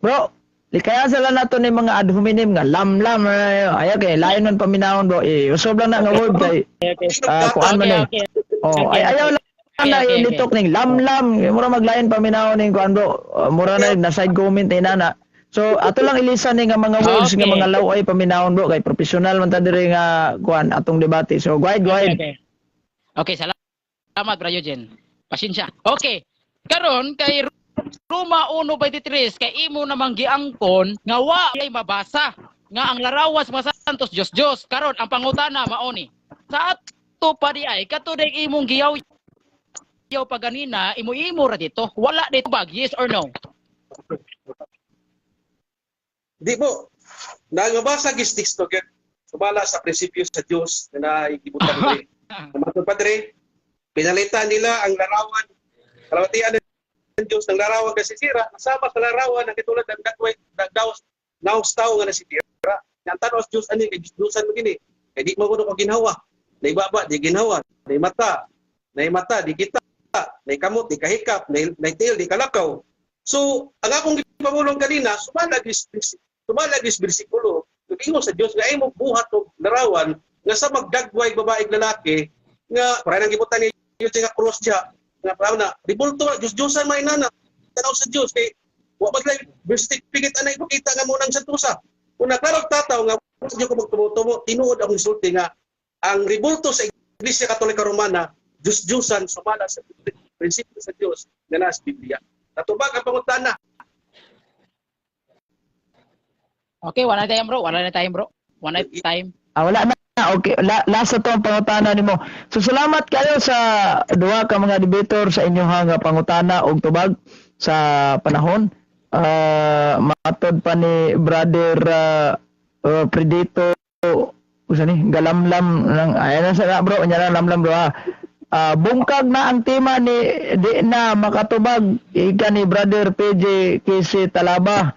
bro. Likayan sila nato ni mga ad hominem nga lamlam ay ay, okay, lain man paminawon, bro, eh usob lang na nga word kay ah, kuan man eh. Oh, ay ayaw lang na ilitok ning lamlam, mura maglain paminawon ning kuan, bro. Mura na na side comment ni nana. So ato lang ilisan ni nga mga words nga mga laway paminawon, bro, kay professional man ta diri nga kuan atong debate. So go ahead, go ahead. Okay, salamat, Bro Eugene. Pasensya. Okay. Karon kay Roma 1:23 kay imo namang giangkon nga wa ay mabasa nga ang larawan sa mga santos Diyos Diyos. Karon ang pangutana mao ni. Sa ato pa di ay kato day imong giyaw yaw pa ganina, imo-imo ra dito. Wala dito bag, yes or no? Di mo. Nagabasa gis teksto gyud. Sumala sa prinsipyo sa Dios na naigibutan diri. Matod, Padre, pinalitan nila ang larawan, kaluwalhatian ng Diyos ng larawan kasi sira, kasama sa larawan ng katulad ng dagway, dagdaws, naos tao nga nasisira. Yang tanaw sa Diyos ani, kay Diyos mo gini. Kay di mo kuno kag ginhawa. Naibaba, di ginhawa. Nay mata, di kita. Nay kamot, di kahikap. Nay tiil, di kalakaw. So, ang akong gipamulong kanina, sumala gis bersikulo, nag-ingon sa Dios nga ay mo buhat og larawan nga sa magdagway babae lalaki nga para nang gibutan ni Dios nga cross diya nga para na ribulto Dios Diyosan may nana tanaw sa Dios kay wa man lang verse pigit anay ipakita nga mo nang santusa. Kung naklaro tataw nga wa ko magtumo-tumo, tinuod akong sulti nga ang ribulto sa Iglesia Katolika Romana Dios Diyosan sumala sa prinsipyo sa Dios nga nasa Biblia. Natubag ang pangutana. Okay, wala na time, bro. Wala na time, bro. Wala na time. Ah, wala na. Okay, last na to ang pangutana nimo. So salamat kayo sa duha ka mga debater sa inyong nga pangutana og tubag sa panahon. Ah, matod pa ni Brother Predito usa ni galamlam ng ayan na sa bro, nya na lamlam, bro ha. Ah, bungkag na ang tema ni di na makatubag ika ni Brother PJ KC Talaba.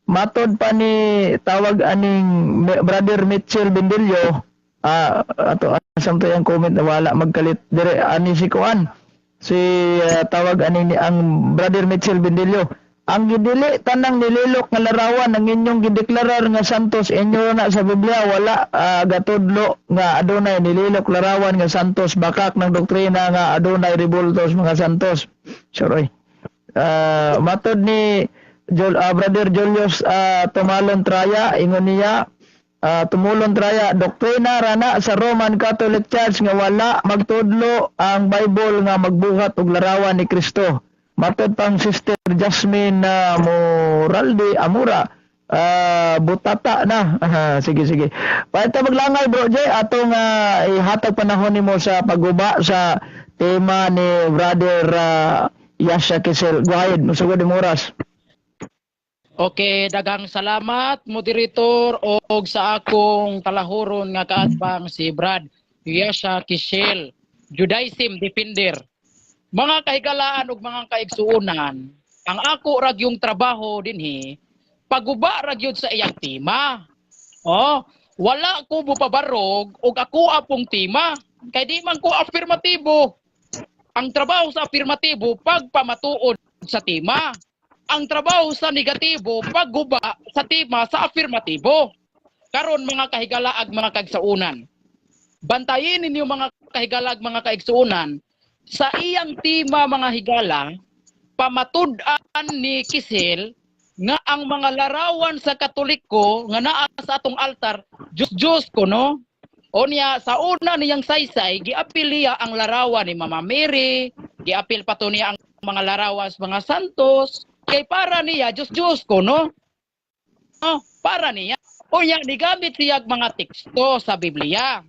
Matod pa ni tawag aning Brother Mitchell Bendillo, ah, ato asam to yung comment na wala magkalit dire ani si kuan. Si tawag ani ni ang Brother Mitchell Bendillo. Ang gidili tanang nililok nga larawan ang inyong gideklarar nga santos, inyo na sa Biblia wala gatudlo nga adunay nililok larawan nga santos, bakak ng doktrina nga adunay rebultos mga santos. Sorry. Matod ni Brother Julius Tumalon Traya, ingon niya, tumulon Traya, doktrina rana sa Roman Catholic Church nga wala magtudlo ang Bible nga magbuhat og larawan ni Kristo. Matod pang Sister Jasmine na Moralde Amura, butata na. Sige, sige. Paita maglangay, Bro Jay, atong ihatag panahon nimo sa pagguba sa tema ni Brother Yasha Kisel. Go ahead, musugod imong oras. Okay, daghang salamat, moderator, og sa akong talahuron nga kaatbang si Brad Yasha Kishel, Judaism Defender. Mga kahigalaan ug mga kaigsuonan, ang ako ra gyung trabaho dinhi, paguba ra gyud sa iyang tema. Oh, wala ko bupabarog og ako apong tema kay di man ko afirmatibo. Ang trabaho sa afirmatibo, pagpamatuod sa tema. Ang trabaho sa negatibo, pagguba sa tema sa afirmatibo. Karon, mga kahigalaag, mga kaigsuonan. Bantayin ninyo, mga kahigalaag, mga kaigsuonan, sa iyang tema, mga higala, pamatud-an ni Kisil nga ang mga larawan sa Katoliko nga naa sa atong altar, Diyos Diyos ko, no? O niya, sa una niyang saysay, giapil niya ang larawan ni Mama Mary, giapil pa to niya ang mga larawan sa mga santos, kay para niya, Diyos Diyos ko, no? Oh, para niya. O niya, nigamit siya mga teksto sa Biblia.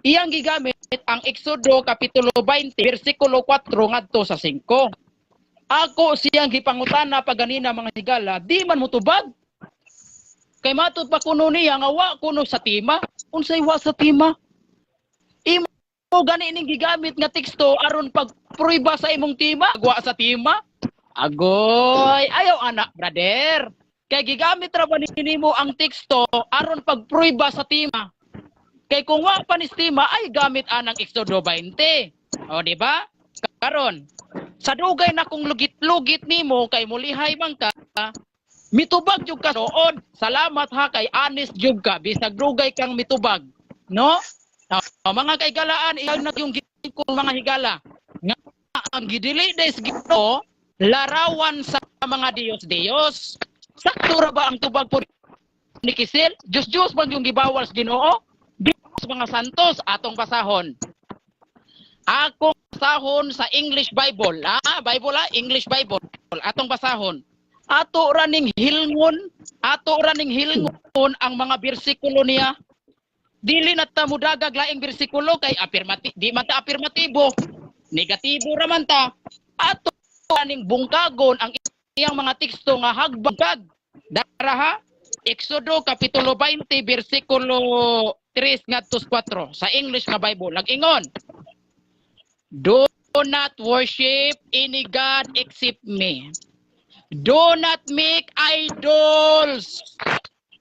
Iyang gigamit ang Exodo Kapitulo 20, versikulo 4 ngadto sa 5. Ako siyang gipangutana pa ganina, mga higala, di man motubag. Kay matod pa kuno niya nga wa kuno sa tema. Unsay wa sa tema? Imo gani ning gigamit nga teksto aron pagprueba sa imong tema, wa sa tema. Agoy, ayaw anak, brother. Kay gigamit ra ba nimo ang teksto aron pagprueba sa tema? Kay kung wa pa ni tema ay gamit anang Exodo 20. O, di ba? Karon, sa dugay na kung lugit-lugit nimo kay mulihay man ka, mitubag jud ka doon. Salamat ha kay honest jud ka bisag dugay kang mitubag, no? O, mga kaigalaan, iyaw na yung kong mga higala. Nga ang gidili des Ginoo larawan sa mga Diyos-Diyos. Sakto ra ba ang tubag po ni Kisil? Diyos-Diyos man yung gibawal sa Ginoo? Diyos mga santos, atong basahon. Akong basahon sa English Bible. Ah, Bible ah, English Bible. Atong basahon. Ato raning hilngon ang mga bersikulo niya. Dili na ta mudagag laing bersikulo kay affirmative, di man ta afirmatibo. Negatibo ra man ta. Ato raning bungkagon ang iyang mga teksto nga hagbag. Dara ha, Exodo Kapitulo 20 versikulo 3 ngadto 4 sa English nga Bible. Nag-ingon, "Do not worship any god except me. Do not make idols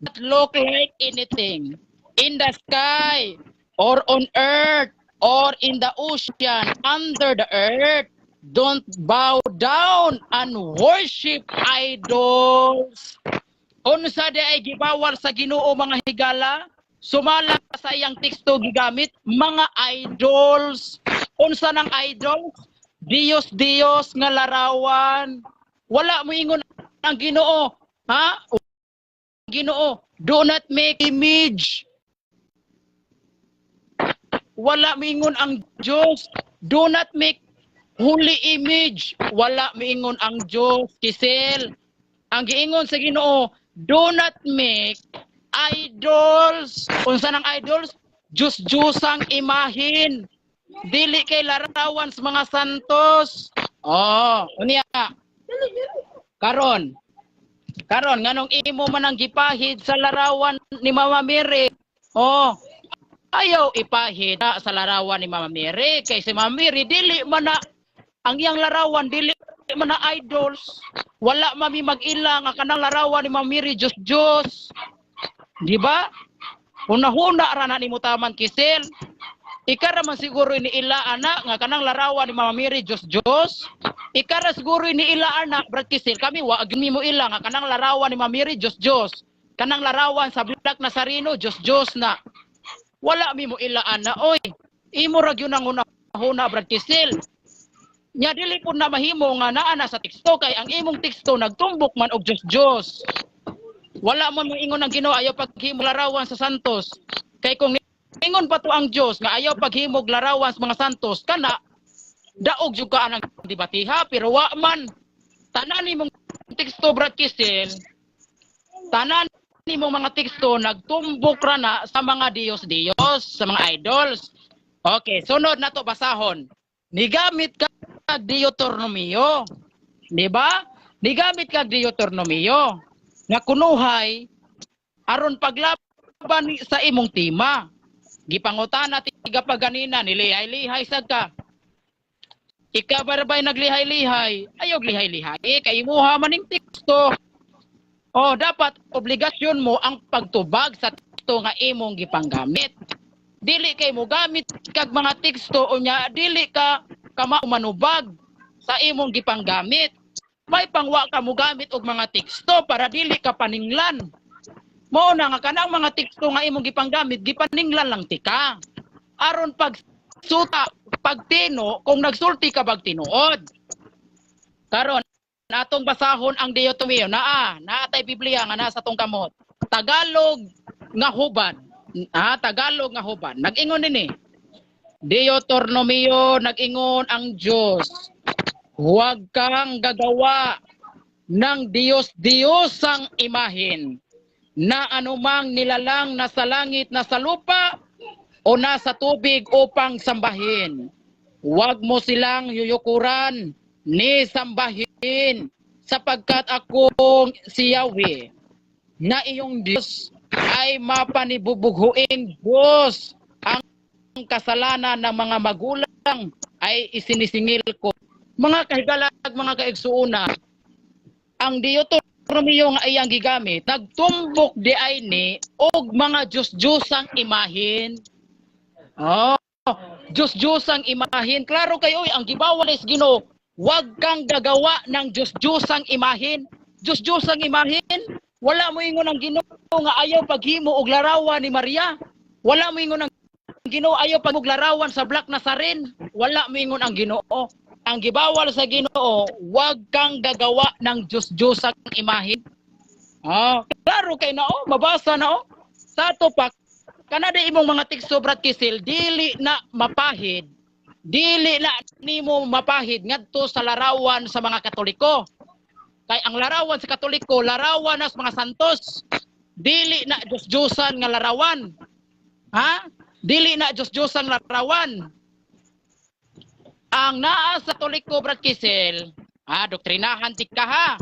that look like anything in the sky or on earth or in the ocean under the earth. Don't bow down and worship idols." Unsa di ay gibawal sa Ginoo, mga higala? Sumala sa iyang teksto gigamit mga idols. Unsa nang idols? Diyos Diyos nga larawan. Wala mo ingon ang Ginoo, ha? Ginoo, "Do not make image." Wala moingon ang Diyos, "Do not make holy image." Wala moingon ang Diyos, Kisel. Ang giingon sa Ginoo, "Do not make idols." Unsa nang idols? Diyos-Diyosang imahin. Dili kay larawan sa mga santos. Oh, unya. Karon. Karon nganong imo man ang gipahid sa larawan ni Mama Mary? Oh, ayaw ipahid sa larawan ni Mama Mary kay si Mama Mary dili man na ang iyang larawan, dili man na idols. Wala mami mag-ila nga kanang larawan ni Mama Mary Diyos Diyos. Di ba? Huna-huna ra na nimo taman, Kisel. Ika ra man siguro iniila ana nga kanang larawan ni Mama Mary Diyos Diyos. Ika ra siguro iniila ana, Brad Kisil, kami wa gyud mo ila nga kanang larawan ni Mama Mary Diyos Diyos. Kanang larawan sa Black Nazareno Diyos Diyos na. Wala mi mo ila ana oy. Imo ra gyud ang huna-huna, Brad Kisil. Nya dili pud na mahimo nga naa na sa teksto kay ang imong teksto nagtumbok man og Diyos Diyos. Wala mo moingon ang Ginoo ayaw paghimo larawan sa santos. Kay kung ingon pa to ang Dios nga ayaw paghimog larawan sa mga santos, kana daog jud ka anang debatiha, pero wa man. Tanan nimong teksto, Brad Kisil, tanan nimong mga teksto nagtumbok ra na sa mga Diyos-Diyos, sa mga idols. Okay, sunod na to basahon. Nigamit ka Deuteronomio. Di ba? Nigamit ka Deuteronomio nga kunuhay aron paglaban sa imong tema. Gipangutana tiga pa ganina, nilihay-lihay sad ka. Ikaw ba ba'y naglihay-lihay? Ayaw lihay-lihay. Eh, kay imuha maning teksto. Oh, dapat obligasyon mo ang pagtubag sa teksto nga imong gipanggamit. Dili kay mo gamit kag mga teksto unya dili ka kama manubag sa imong gipanggamit. May pangwa ka mo gamit og mga teksto para dili ka paninglan. Mao na nga kanang mga teksto nga imong gipanggamit, gipaninglan lang tika. Aron pag suta, pagtino, kung nagsulti ka bag tinuod. Karon, natong basahon ang Deuteronomio. Naa tay Biblia nga nasa tong kamot. Tagalog nga hubad. Ah, Tagalog nga hubad. Nag-ingon dinhi. Deuteronomio, nag-ingon ang Diyos. Huwag kang gagawa ng Diyos-Diyosang imahin na anumang nilalang na sa langit, na sa lupa, o nasa tubig upang sambahin. Huwag mo silang yuyukuran ni sambahin sapagkat akong si Yahweh na iyong Diyos ay mapanibubughuing Diyos. Ang kasalanan ng mga magulang ay isinisingil ko. Mga kahigalag, mga kaigsuuna, ang Deuteronomio nga iyang gigamit, nagtumbok di ay ni og mga Diyos-Diyosang imahin. Oh, Diyos-Diyosang imahin. Klaro kayo, oy, ang gibawal is Ginoo, wag kang gagawa ng Diyos-Diyosang imahin. Diyos-Diyosang imahin, wala mo ingon ang Ginoo nga ayaw paghimo og larawan ni Maria. Wala mo ingon ang Ginoo ayaw pag larawan sa Black Nazarene. Wala mo ingon ang Ginoo. Ang gibawal sa Ginoo, wag kang gagawa ng Diyos-Diyosang imahin. Ah, klaro kay na oh, mabasa na oh. Sa ato pa, kanada imong mga teksto, Brad Kisil, dili na mapahid. Dili na nimo mapahid ngadto sa larawan sa mga Katoliko. Kay ang larawan sa Katoliko, larawan na sa mga santos. Dili na Diyos-Diyosan nga larawan. Ha? Dili na Diyos-Diyosan larawan. Ang naa sa Katoliko, Brad Kisil, doktrinahan tika ha.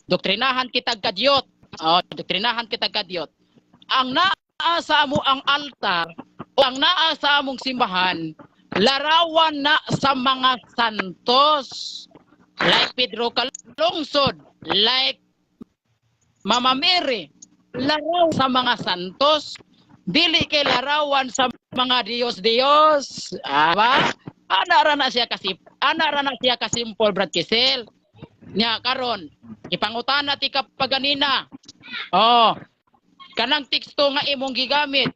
Doktrinahan kita kadyot. Oh, doktrinahan kita kadyot. Ang naa sa amo ang altar o ang naa sa among simbahan, larawan na sa mga santos. Like Pedro Calungsod, like Mama Mary, larawan sa mga santos. Dili kay larawan sa mga Diyos-Diyos. Ah, ba? Ana ra na siya kasimple, Brad Kisel. Nya karon, ipangutana ti ka paganina. Oh. Kanang teksto nga imong gigamit,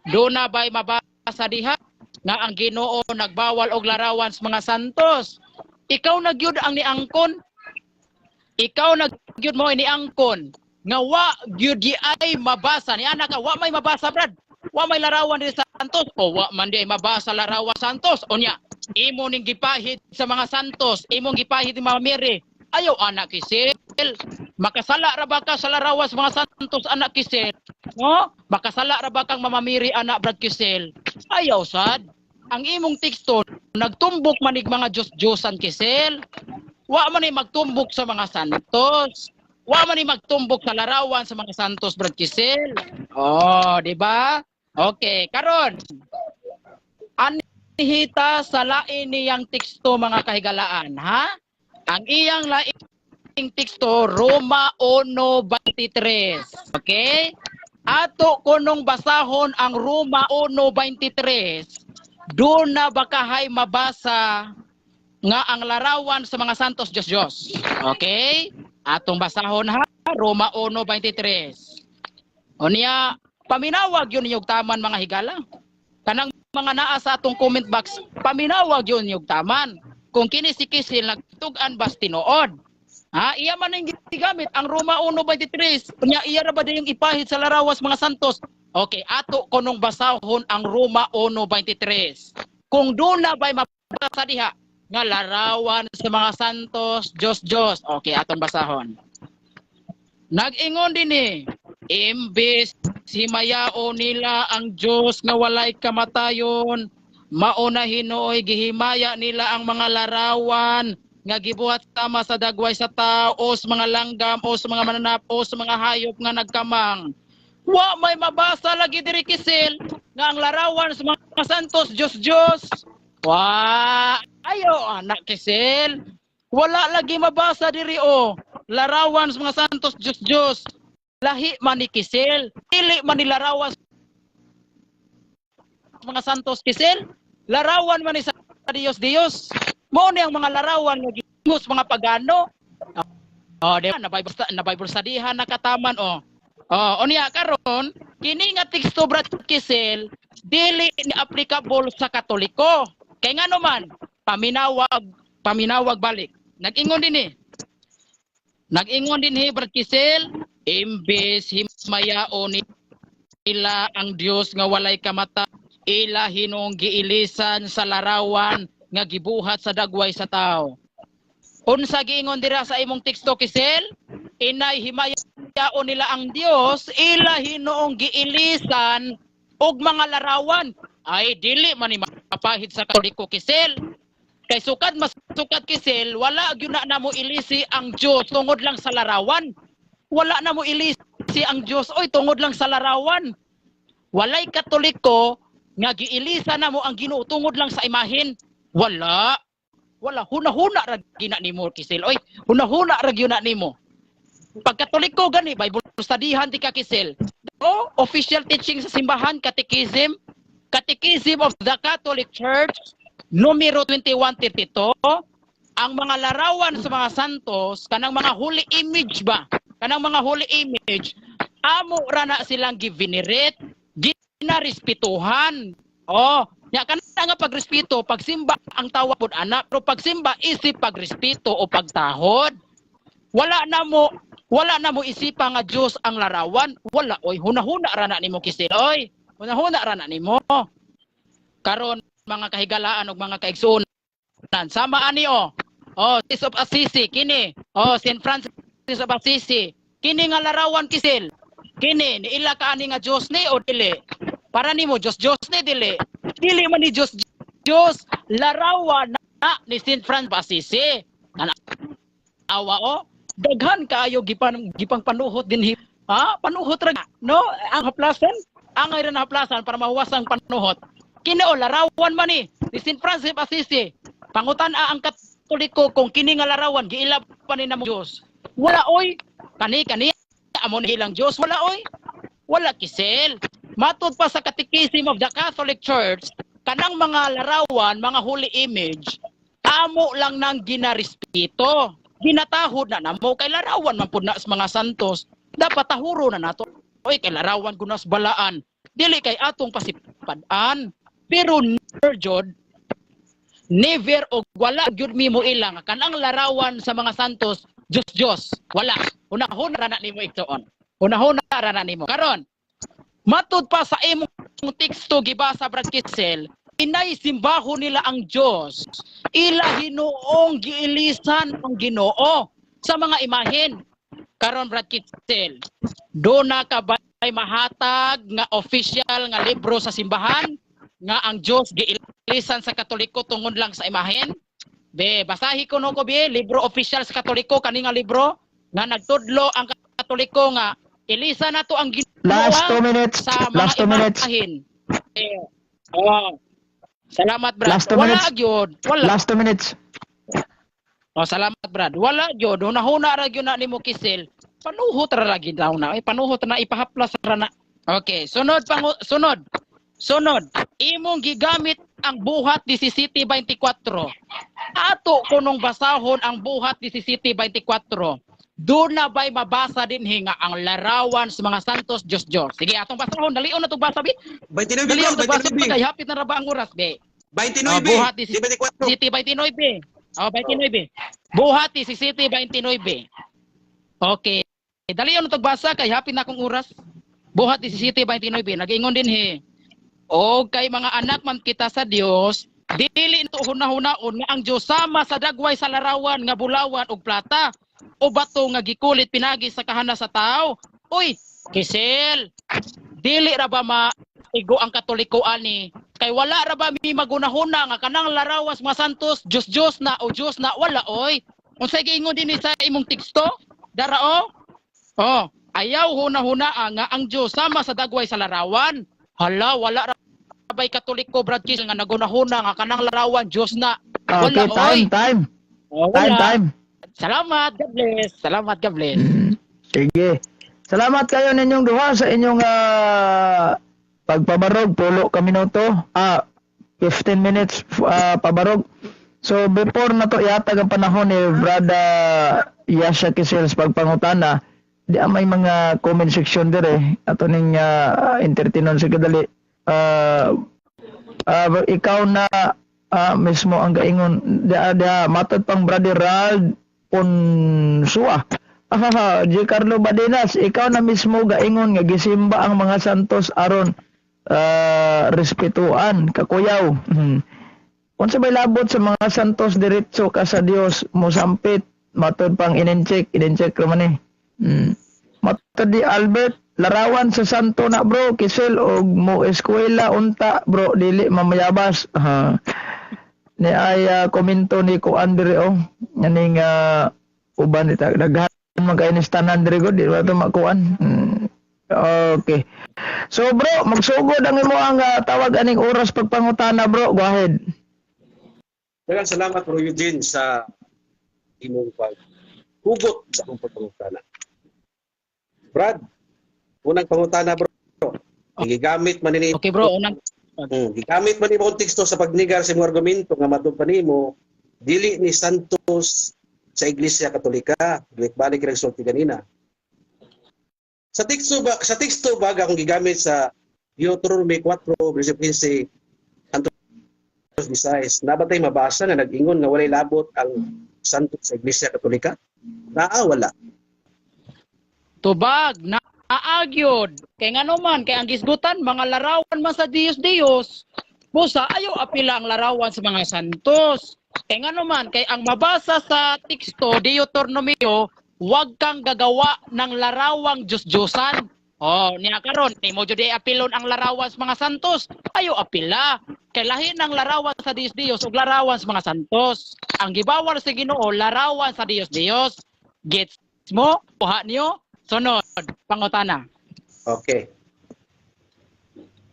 do na ba'y mabasa diha nga ang Ginoo nagbawal og larawan sa mga santos? Ikaw na gyud ang niangkon. Ikaw na gyud mo niangkon nga wa gyud di ay mabasa ni anak ka, wa may mabasa, Brad. Wa may larawan di sa santos o wa man di ay mabasa larawan santos. Unya imo ning gipahid sa mga santos, imong gipahid ni Mama Mary. Ayaw anak Kisil, makasala ra ba ka sa larawan sa mga santos, anak Kisil? No, makasala ra ba kang Mama Mary anak, Brad Kisil? Ayaw sad. Ang imong teksto nagtumbok manig mga Diyos-Diyosan, Kisil. Wa man ni magtumbok sa mga santos. Wa man ni magtumbok sa larawan sa mga santos, Brad Kisil. Oh, di ba? Okay, karon. Anhita sa lain niyang teksto, mga kahigalaan, ha? Ang iyang laing teksto, Roma 1:23. Okay? Ato kunong basahon ang Roma 1:23 Doon na bakahay mabasa nga ang larawan sa mga santos Diyos Diyos. Okay? Atong basahon ha, Roma 1:23. O niya, paminawag yun niyog taman, mga higala. Kanang mga naa sa atong comment box, paminawag yun niyog taman. Kung kini si Kisil nagtug-an bas tinuod. Ha, iya man ang gigamit ang Roma 1:23. Nya iya ra ba yung ipahid sa larawas mga santos? Okay, ato kunong basahon ang Roma 1:23. Kung doon na ba'y mabasa diha nga larawan sa mga santos, Diyos Diyos. Okay, atong basahon. Nag-ingon din eh, imbes himayao nila ang Diyos nga walay kamatayon, mauna hinuoy gihimaya nila ang mga larawan nga gibuhat sama sa dagway sa tao o sa mga langgam o sa mga mananap o sa mga hayop nga nagkamang. Wa may mabasa lagi diri, Kisil, nga ang larawan sa mga santos Diyos Diyos. Wa ayo anak, Kisil. Wala lagi mabasa diri o larawan sa mga santos Diyos Diyos. Lahi man ni Kisil. Dili man ni larawan sa mga santos, Kisil. Larawan man ni sa Diyos Diyos. Mao ni ang mga larawan nga gihimo sa mga pagano. Oh, di ba? Na Bible studyhan nakataman oh. Oh, unya karon kini nga teksto, Brad Kisil, dili ni applicable sa Katoliko. Kay ngano man, paminawag paminawag balik. Nag-ingon din eh. Nag-ingon din eh, Brad Kisil, imbes himayao nila ang Dios nga walay kamata, ila hinong giilisan sa larawan nga gibuhat sa dagway sa tao. Unsa giingon dira sa imong teksto, Kisil? Inay himayao nila ang Dios, ila hinuong giilisan og mga larawan. Ay dili man ni mapahid sa Katoliko, Kisil. Kay sukad masukad, Kisil, wala gyud na namo ilisi ang Dios tungod lang sa larawan. Wala na mo ilisi ang Dios oy tungod lang sa larawan. Walay Katoliko nga giilisa na mo ang Ginoo tungod lang sa imahin. Wala. Wala, huna-huna ra gina nimo, Kisil. Oy, huna-huna ra gyud na nimo. Pag Katoliko gani, Bible studyhan ti ka, Kisil. O official teaching sa simbahan, Catechism, Catechism of the Catholic Church, numero 2132, ang mga larawan sa mga santos, kanang mga holy image ba? Kanang mga holy image, amo ra na silang givenerate, ginarespetuhan. Oh, nya kana nga pagrespeto, pagsimba ang tawag pod ana, pero pagsimba isip pagrespeto o pagtahod. Wala na mo isipa nga Dios ang larawan, wala oy, hunahuna ra na nimo, Kisil oy. Hunahuna ra na nimo. Karon mga kahigalaan ug mga kaigsuonan, sama ani oh. Oh, Francis of Assisi kini. Oh, Saint Francis of Assisi. Kini nga larawan, Kisil. Kini niila ka ani nga Dios ni o dili? Para nimo Dios Dios ni dili? Dili man ni Dios Dios, larawan na ni Saint Francis of Assisi. Awa oh, daghan kaayo gipang panuhot din ha, panuhot ra no ang haplasan, ang ra na haplasan para mahuwas ang panuhot. Kini oh, larawan man ni Saint Francis of Assisi. Pangutan-a ang Katoliko kung kini nga larawan giila pa ni namo Dios. Wala oy. Kani kani amo ni ilang Dios, wala oy. Wala, Kisil. Matud pa sa Catechism of the Catholic Church, kanang mga larawan, mga holy image, amo lang nang ginarespeto. Ginatahod na namo kay larawan man pud na sa mga santos. Dapat tahuro na nato. Oy, kay larawan kuno sa balaan. Dili kay atong pasipad-an. Pero never jud, never og wala gyud mi mo ilang kanang larawan sa mga santos Diyos Diyos. Wala. Hunahuna ra na nimo, igsoon. Hunahuna ra na nimo. Karon, matud pa sa imong teksto gibasa, Brad Kisil, inay simbaho nila ang Diyos, ila hinuong giilisan ang Ginoo sa mga imahin. Karon, Brad Kisil, do na ka ba mahatag nga official nga libro sa simbahan nga ang Diyos giilisan sa Katoliko tungod lang sa imahen? Be, basahi ko no ko be, libro official sa Katoliko kani nga libro nga nagtudlo ang Katoliko nga ilisa nato ang Ginoo Last 2 minutes. sa mga Last 2 minutes. imahen. Eh, oh. Salamat, Brad. Last 2 Wala minutes. gyud. Wala. Last 2 minutes. Oh, salamat, Brad. Wala gyud. Hunahuna ra gyud na nimo, Kisil. Panuhot ra lagi daw na. Ay panuhot na ipahaplas ra na. Okay, sunod pang sunod. Sunod. Imong gigamit ang Buhat 17:24. Ato kunong basahon ang Buhat 17:24. Doon na ba'y mabasa din nga ang larawan sa mga santos Diyos Diyos. Sige, atong basahon. Dalion na itong basa, bi. 29 Dalion bro, na basa, 29. kay hapit na ra ba ang oras, bi. 29. Oh, buhat Di 24. City 29. Oh, 29. Buhat 17:29. Okay. Dalion na itong basa kay hapit na akong oras. Buhat 17:29. Nag-ingon din he. O kay mga anak man kita sa Dios, dili ito hunahunahon nga ang Dios sama sa dagway sa larawan nga bulawan og plata o bato nga gikulit pinagi sa kahana sa tao. Uy, Kisel, dili ra ba maigo ang Katoliko ani? Kay wala ra ba mi magunahuna nga kanang larawan sa mga santos, Dios Dios na o Dios na wala oy. Unsay giingon dinhi sa imong teksto? Dara o? Oh, ayaw huna-huna nga ang Dios sama sa dagway sa larawan. Hala, wala ra ba'y Katoliko, Brad Kisel, nga nagunahuna nga kanang larawan Dios na. Okay, Wala, time, oy. time. Oh, Time, wala. time. Salamat, God bless. Salamat, God bless. Sige. Salamat kayo ninyong duha sa inyong pagpabarog. Pulo ka minuto. 15 minutes pabarog. So before na to ihatag ang panahon ni Brada Yasha Kisel sa pagpangutana, di may mga comment section dire ato ning entertainon sa kadali. Ikaw na mismo ang gaingon di, di matod pang Brother Rald Ponsua. Ah, G. Carlo Badenas, ikaw na mismo gaingon nga gisimba ang mga santos aron respetuan kakuyaw. Unsa may labot sa mga santos, diretso ka sa Dios mosampit, matod pang inencheck ra man eh. Matod di Albert, larawan sa santo na bro, Kisel, og mo eskwela unta bro, dili mamayabas. Ha. Ni ay komento ni ko Andre oh, nganing uban ni daghan man kay ni tanan dire gud, di ba to makuan. Okay. So bro, magsugod ang imo ang tawag aning oras pagpangutana bro. Go ahead. Daghang salamat, Bro Eugene, sa imong paghugot sa akong pagpangutana. Brad, unang pangutana, bro. Gigamit man ni Okay bro, unang Gigamit man nimo ang teksto sa pagnigar sa imong argumento nga matod pa nimo dili ni santos sa Iglesia Katolika. Balik balik sulti ganina. Sa teksto ba akong gigamit sa Deuteronomy 4 verse 15 hangtod 16, naa ba tay mabasa nga nag-ingon nga walay labot ang santos sa Iglesia Katolika? Naa, wala? Tubag na aagyod. Kay ngano man kay ang gisgutan mga larawan man sa Dios Dios. Busa ayo apila ang larawan sa mga santos. Kay ngano man kay ang mabasa sa teksto Deuteronomio, wag kang gagawa ng larawang Diyos-Diyosan. Oh, niya karon nimo jud apilon ang larawan sa mga santos. Ayo apila. Kay lahi ng larawan sa Dios Dios ug larawan sa mga santos. Ang gibawal sa Ginoo larawan sa Dios Dios. Gets mo? Kuha niyo? Sunod, pangutana. Okay.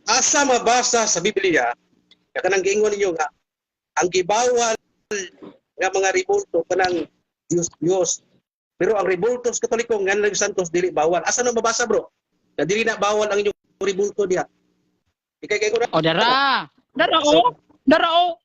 Asa mabasa sa Biblia nga kanang giingon ninyo nga ang gibawal nga mga rebulto kanang Dios Dios? Pero ang rebulto sa Katoliko nga lang santos dili bawal. Asa na mabasa, bro? Na dili na bawal ang inyong rebulto diha. Ikay kay ko na. O dara. Dara o. Dara o.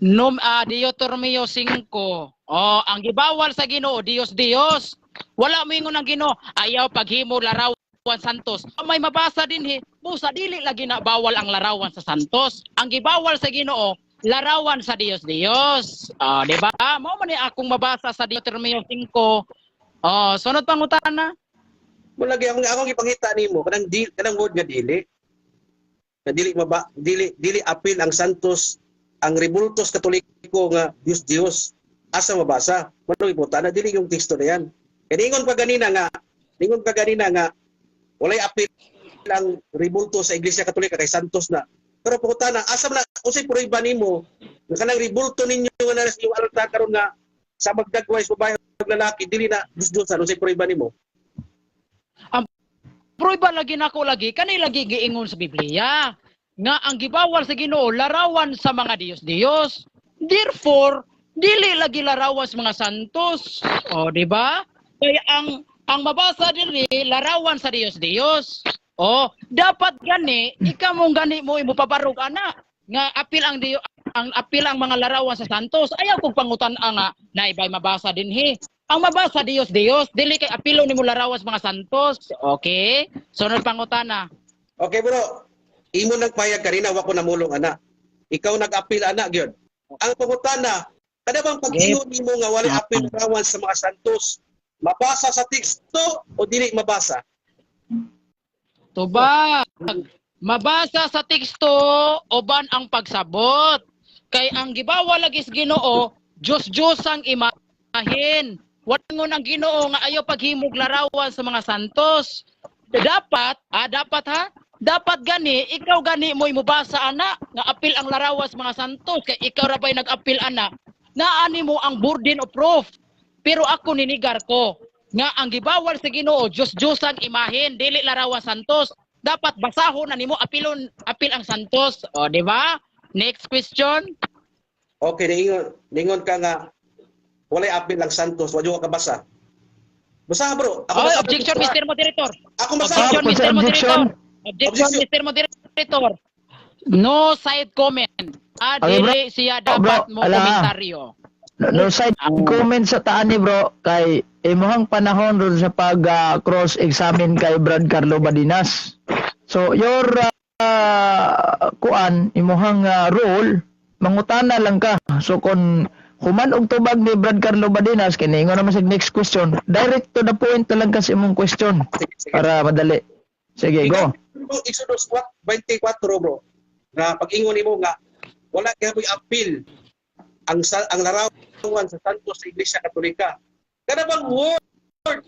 Num Deuteronomio 5. Oh, ang gibawal sa Ginoo Dios Dios. Wala moingon ang Ginoo ayaw paghimo larawan santos. May mabasa din he. Busa dili lagi na bawal ang larawan sa santos. Ang gibawal sa Ginoo larawan sa Dios Dios. Ah, di ba? Mao man ni akong mabasa sa Deuteronomio 5. Oh, sunod pangutana. Mo lagi akong ipangita nimo kanang di, kanang word nga dili. Nga dili maba dili dili apil ang santos, ang rebultos Katoliko nga Dios Dios. Asa mabasa? Mano iputa na dili yung teksto na yan. Kaya ningon pa ganina nga walay apil ang rebulto sa Iglesia Katolika kay santos na. Pero puta na asa man na unsay prueba nimo nga kanang rebulto ninyo nga naa sa inyong altar karon nga sa magdagway sa babae ug lalaki dili na Dios Dios, unsay prueba nimo? Prueba lagi nako lagi kani lagi giingon sa Biblia nga ang gibawal sa Ginoo larawan sa mga Dios-Dios. Therefore, dili lagi larawan sa mga santos. O, di ba? Kaya ang mabasa diri larawan sa Dios-Dios. O, dapat gani ikaw mong gani mo imo pabarog ana. Nga apil ang Diyo, ang apil ang mga larawan sa santos. Ayaw kong pangutan ang nga naibay mabasa dinhi. Ang mabasa Dios Dios, dili kay apilo nimo larawan sa mga santos. Okay? Sunod pangutana. Okay bro, imo nagpayag kanina, wa ko namulong ana. Ikaw nag-apil ana gyud. Ang pangutana, kada bang pag-ingon nimo nga walay apil larawan sa mga santos, mabasa sa teksto o dili mabasa? Tubag. Mabasa sa teksto uban ang pagsabot. Kay ang gibawal lagi sa Ginoo, Diyos Diyos ang imahin. Walangon ang Ginoo nga ayaw paghimog larawan sa mga santos. Dapat, dapat ha? Dapat gani, ikaw gani mo'y mubasa ana nga apil ang larawan sa mga santos kay ikaw ra ba'y nag-apil ana. Naani mo ang burden of proof. Pero ako ninigar ko nga ang gibawal sa Ginoo, Diyos Diyos ang imahin, dili larawan santos. Dapat basahon na nimo apilon apil ang santos. O, di ba? Next question. Okay, ningon ka nga walay apil ang santos, wa ka basa. Basa bro. Ako Oh, basa. Objection, Mr. Moderator. Ako basa. Objection, Ah, Mr. objection. Moderator. Objection, Mr. Moderator. No side comment. Ah, Okay, bro. dili siya dapat Bro, mo ala. komentaryo. No, no side comment sa taan ni bro kay imuhang panahon ron sa pag cross-examine kay Brad Carlo Badinas. So your kuan imuhang role, mangutana lang ka. So kung human og tubag ni Brad Carlo Badinas kay niingon naman sa next question, direct to the point na lang kasi imong question Sige, sige. para madali. Sige, go. Ikaw, Exodus 24 bro. Na pag-ingon nimo nga wala kay apil ang larawan sa santos sa Iglesia Katolika. Kada bang word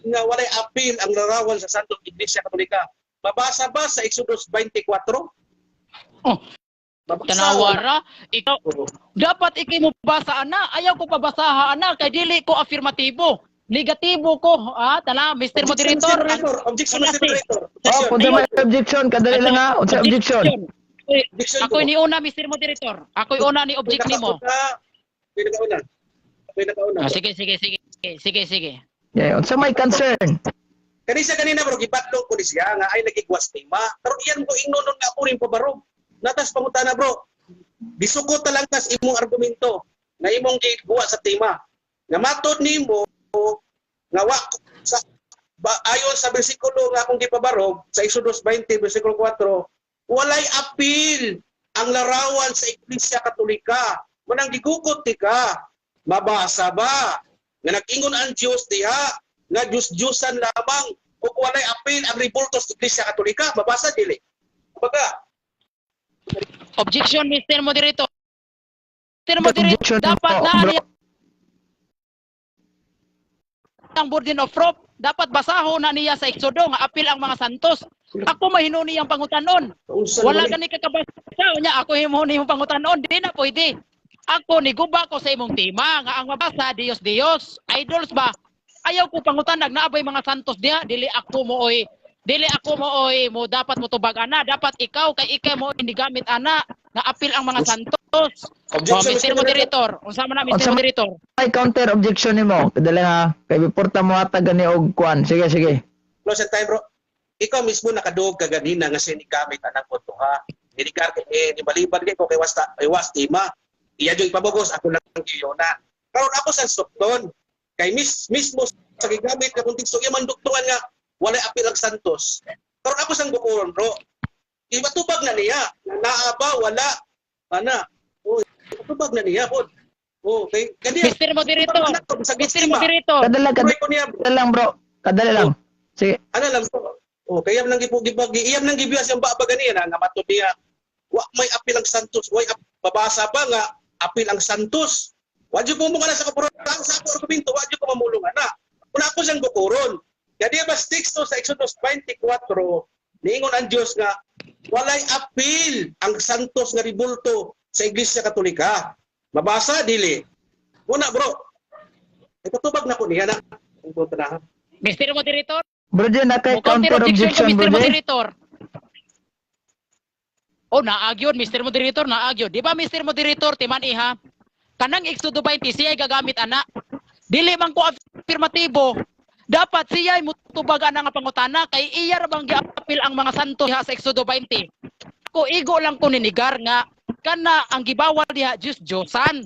nga walay apil ang larawan sa santos sa Iglesia Katolika? Mabasa ba sa Exodus 24? Oh, Mabasa. Tanawara, ikaw Oo. dapat ikay mo basa ana, ayaw ko pabasaha ana kay dili ko afirmatibo. Negatibo ko, tala Mr. Objection, Moderator. Mr. Moderator. Objection, Mr. Moderator. Oh, Objection. kung may objection, kadali lang ha. Unsa objection? Uy, Objection ako'y ko. ni una, Mr. Moderator. Ako'y una ni object nimo. Ako'y nakauna. Ako'y nakauna. Ah, sige, sige, sige. Sige, sige. Yeah, unsa may concern? Kanisa kanina bro, gibatlong ko ni siya nga ay nagigwas tema. Pero iyan ko ingnon nga ako rin pabarog. Natas pangutana bro. Gisuko ta lang tas imong argumento na imong giguwa sa tema. Nga matod nimo nga wa sa ba, ayon sa bersikulo nga akong gipabarog sa Exodus 20 bersikulo 4, walay apil ang larawan sa Iglesia Katolika. Manang gigukot ti ka. Mabasa ba? Nga nag-ingon ang Dios diha nga Diyos-Diyosan lamang ug walay apil ang rebulto sa Iglesia Katolika. Mabasa dili? Kumbaga, Objection, Mr. Moderator. Mr. Moderator, Objection dapat po, na bro. niya ang burden of proof. Dapat basahon na niya sa Exodo nga apil ang mga santos. Ako mahinuni ang pangutanon. unsa Wala naman gani kakabasa niya ako himo ni imong pangutanon, di na pwede. Ako ni guba ko sa imong tema nga ang mabasa Dios Dios, idols ba? Ayaw ko pangutanag naabay mga santos diha, dili ako mo oy mo dapat mo tubag ana, dapat ikaw kay ikaw mo hindi gamit ana nga apil ang mga santos. Oh, Objection, Mr. Moderator, unsa man na Mr. Unsa man- Moderator? May counter objection nimo. Kadali ha. Kay before ta mo hatag gani og kuan. Sige, sige. Close ang time bro. Ikaw mismo nakaduog ka ganina nga siya ni gamit anang konto ha. Nilikar eh ni balibag ko kay wasta kay was tema. Iya jud ipabugos ako lang giyona. Karon ako sa sukton kay mismo sa gigamit nga konteksto iya man duktungan nga walay apil ang santos. Karon ako sang bukuron bro. Ibatubag na niya. Naa ba wala ana. Oh, ibatubag na niya pod. Oh, kay kaniya. Mr. Moderator, Sa Mr. Moderator, Kadali Kadala ko niya bro. kadali lang bro. Kadali lang. Sige. Ano lang to? Oh, kaya nang gipugibag, iyam nang gibiyas yung baba ganiya nga matod niya. Wa may apil ang santos, way babasa ba nga apil ang santos. Wa jud ko mo na sa kapuron sa ako argumento, wa jud ko mamulong ana. Una ako siyang bukuron. Kaya di ba teksto sa Exodus 24, niingon ang Dios nga walay apil ang santos nga ribulto sa Iglesia Katolika. Mabasa dili. Una bro. Ipatubag na ko niya na. Ang punta na. Mr. Moderator, Bro, na kay mo counter counter objection ko, objection Mr. bro. Moderator. Oh, naagyon, Mr. Moderator, naagyon. Di ba, Mr. Moderator, timan iha, kanang Exodo 20, siya gagamit, ana. Dili man ko afirmatibo. Dapat siya mutubag ana nga pangutana kay iya ra bang giapil ang mga santo diha sa Exodo 20. Ako igo lang ko ninigar nga Kana ang gibawal diha, Diyos Diyosan.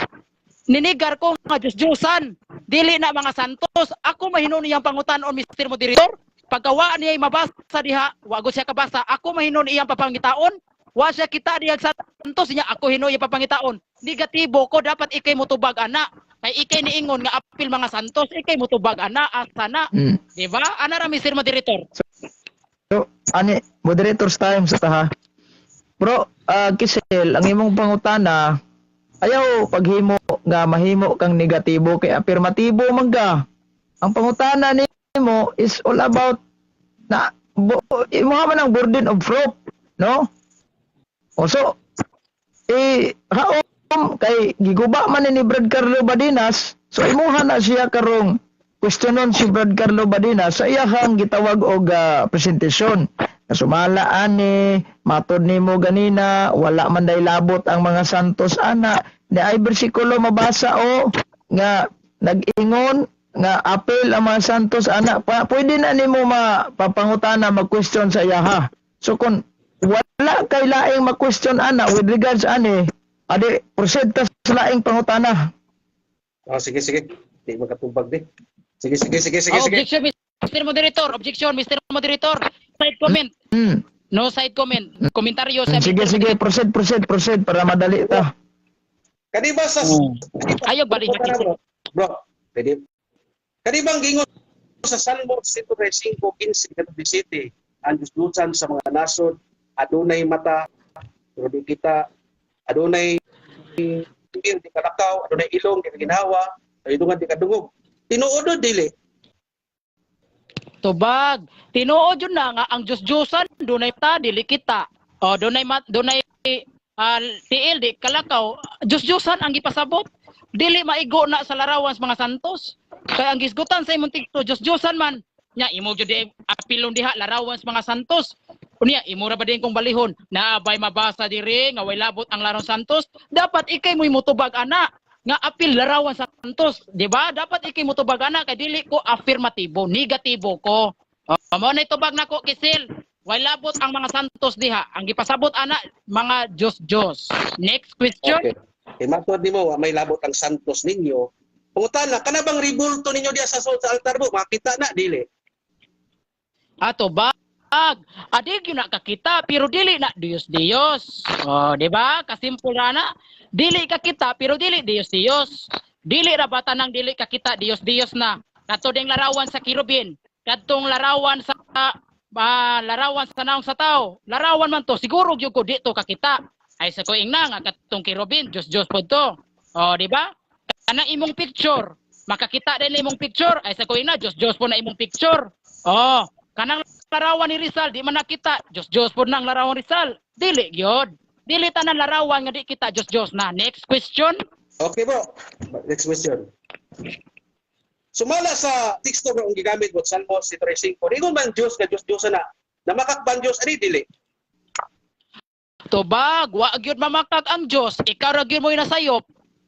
Ninigar ko nga Diyos Diyosan. Dili na mga santos. Ako mahinon iyang pangutan-on, Mr. Moderator. Pagkawa niya mabasa diha, wa siya kabasa, ako mahinon iyang papangitaon. Wa siya kita diha sa santos niya, ako hinon iyang papangitaon. Negatibo ko, dapat ikay mutubag ana. Kay ikay niingon nga apil mga santos, ikay mutubag ana, asa na. Di ba? Ana ra, Mr. Moderator. So, ani, moderator's time sa taha. Bro, Kisel, ang imong pangutana, ayaw paghimo nga mahimo kang negatibo kay afirmatibo man ka. Ang pangutana nimo is all about na imo man ang burden of proof, no? O so, eh, haom kay giguba man ni Brad Carlo Badinas, so imuha na siya karong questionon si Brad Carlo Badinas sa iyahang gitawag og presentasyon. Kasumala ani, matod nimo ganina, wala man day labot ang mga santos ana. Di ay bersikulo mabasa o nga nag-ingon nga apel ang mga santos ana pa, pwede na nimo mapapangutana, mag-question sa iyaha. So kung wala kay laing mag-question ana with regards ani, adi proceed ta sa laing pangutana. Oh, sige, sige. Di makatubag di. Sige, sige, sige, sige, Oh, sige. objection, Mr. Moderator. Objection, Mr. Moderator. Side comment. No side comment. Komentaryo sa Sige, Mr. sige, proceed, proceed, proceed para madali ta. Kani ba sa Ayaw balik. Bro, bro, pwede. Kani bang gingon sa Salmo 135:15 ngadto City, ang Diyos sa mga nasod, adunay mata pero di kita, adunay tiil di kalakaw, adunay ilong di kaginhawa, adunay di kadungog? Tinuod o dili? Tubag. Tinuod yun na nga ang Diyos-Diyosan dunay ta dili kita. O dunay mat dunay tiil di kalakaw. Diyos-Diyosan ang gipasabot. Dili maigo na sa larawan sa mga santos. Kaya ang gisgutan sa imong teksto Diyos-Diyosan man. Nya imo jud di apilon diha larawan sa mga santos. Unya imo ra ba din kong balihon na abay mabasa diri nga way labot ang larawan santos? Dapat ikay mo'y mutubag ana nga apil larawan sa santos, di ba? Dapat ikay mutubag ana kay dili ko affirmatibo, negatibo ko. O, mao na itubag nako, Kisil. Way labot ang mga santos diha. Ang gipasabot ana mga Diyos-Diyos. Next question. Okay. Kay matod nimo wa may labot ang santos ninyo. Pangutana, kana bang ribulto ninyo diya sa altar mo, makita na dili? Ato bag. Adig yun na kakita pero dili na Diyos Diyos. Oh, di ba? Kasimple ra na. Dili kakita pero dili Diyos Diyos. Dili ra ba tanang dili kakita Diyos Diyos na? Kadto ding larawan sa kerubin, kadtong larawan sa larawan sa naong sa tao. Larawan man to, siguro gyud ko dito kakita. Ay sa ko ingna nga kadtong kerubin, Diyos Diyos pod to. Oh, di ba? Kana imong picture, makakita din imong picture, ay sa ko ingna Diyos Diyos po na imong picture. Oh, kanang larawan ni Rizal di man nakita, Diyos Diyos po nang larawan Rizal. Dili gyud. Dili tanan larawan nga di kita Diyos Diyos na. Next question. Okay bro. Next question. Sumala sa teksto bro ang gigamit mo, Salmo 135. Ingon man Dios nga Dios Dios na namakakban Dios ani dili? Tubag, wa gyud mamakak ang Dios, ikaw ra gyud mo'y nasayop.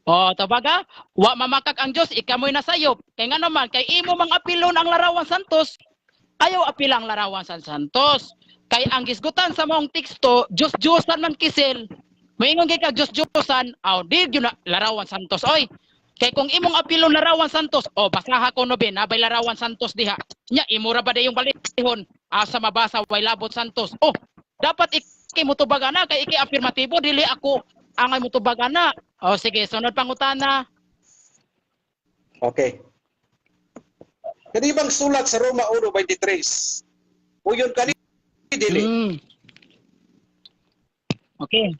Oh, tubag ha? Wa mamakak ang Dios, ikaw mo'y nasayop. Kay nga naman, kay imo mang apilon ang larawan santos, ayaw apila ang larawan sa santos. Kay ang gisgutan sa maong teksto, Dios Diosan man, Kisil. Moingon kay ka Dios Diosan, aw di gyud na larawan santos oy. Kay kung imong apilon larawan santos, oh basaha ko no ben, nabay larawan santos diha. Nya imo ra ba dayong balihon? Asa mabasa way labot santos? Oh, dapat ikay mutubag ana kay ikay afirmatibo, dili ako angay mutubag ana. Oh sige, sunod pangutana. Okay. Kani bang sulat sa Roma 1:23? Uyon kani dili? Okay.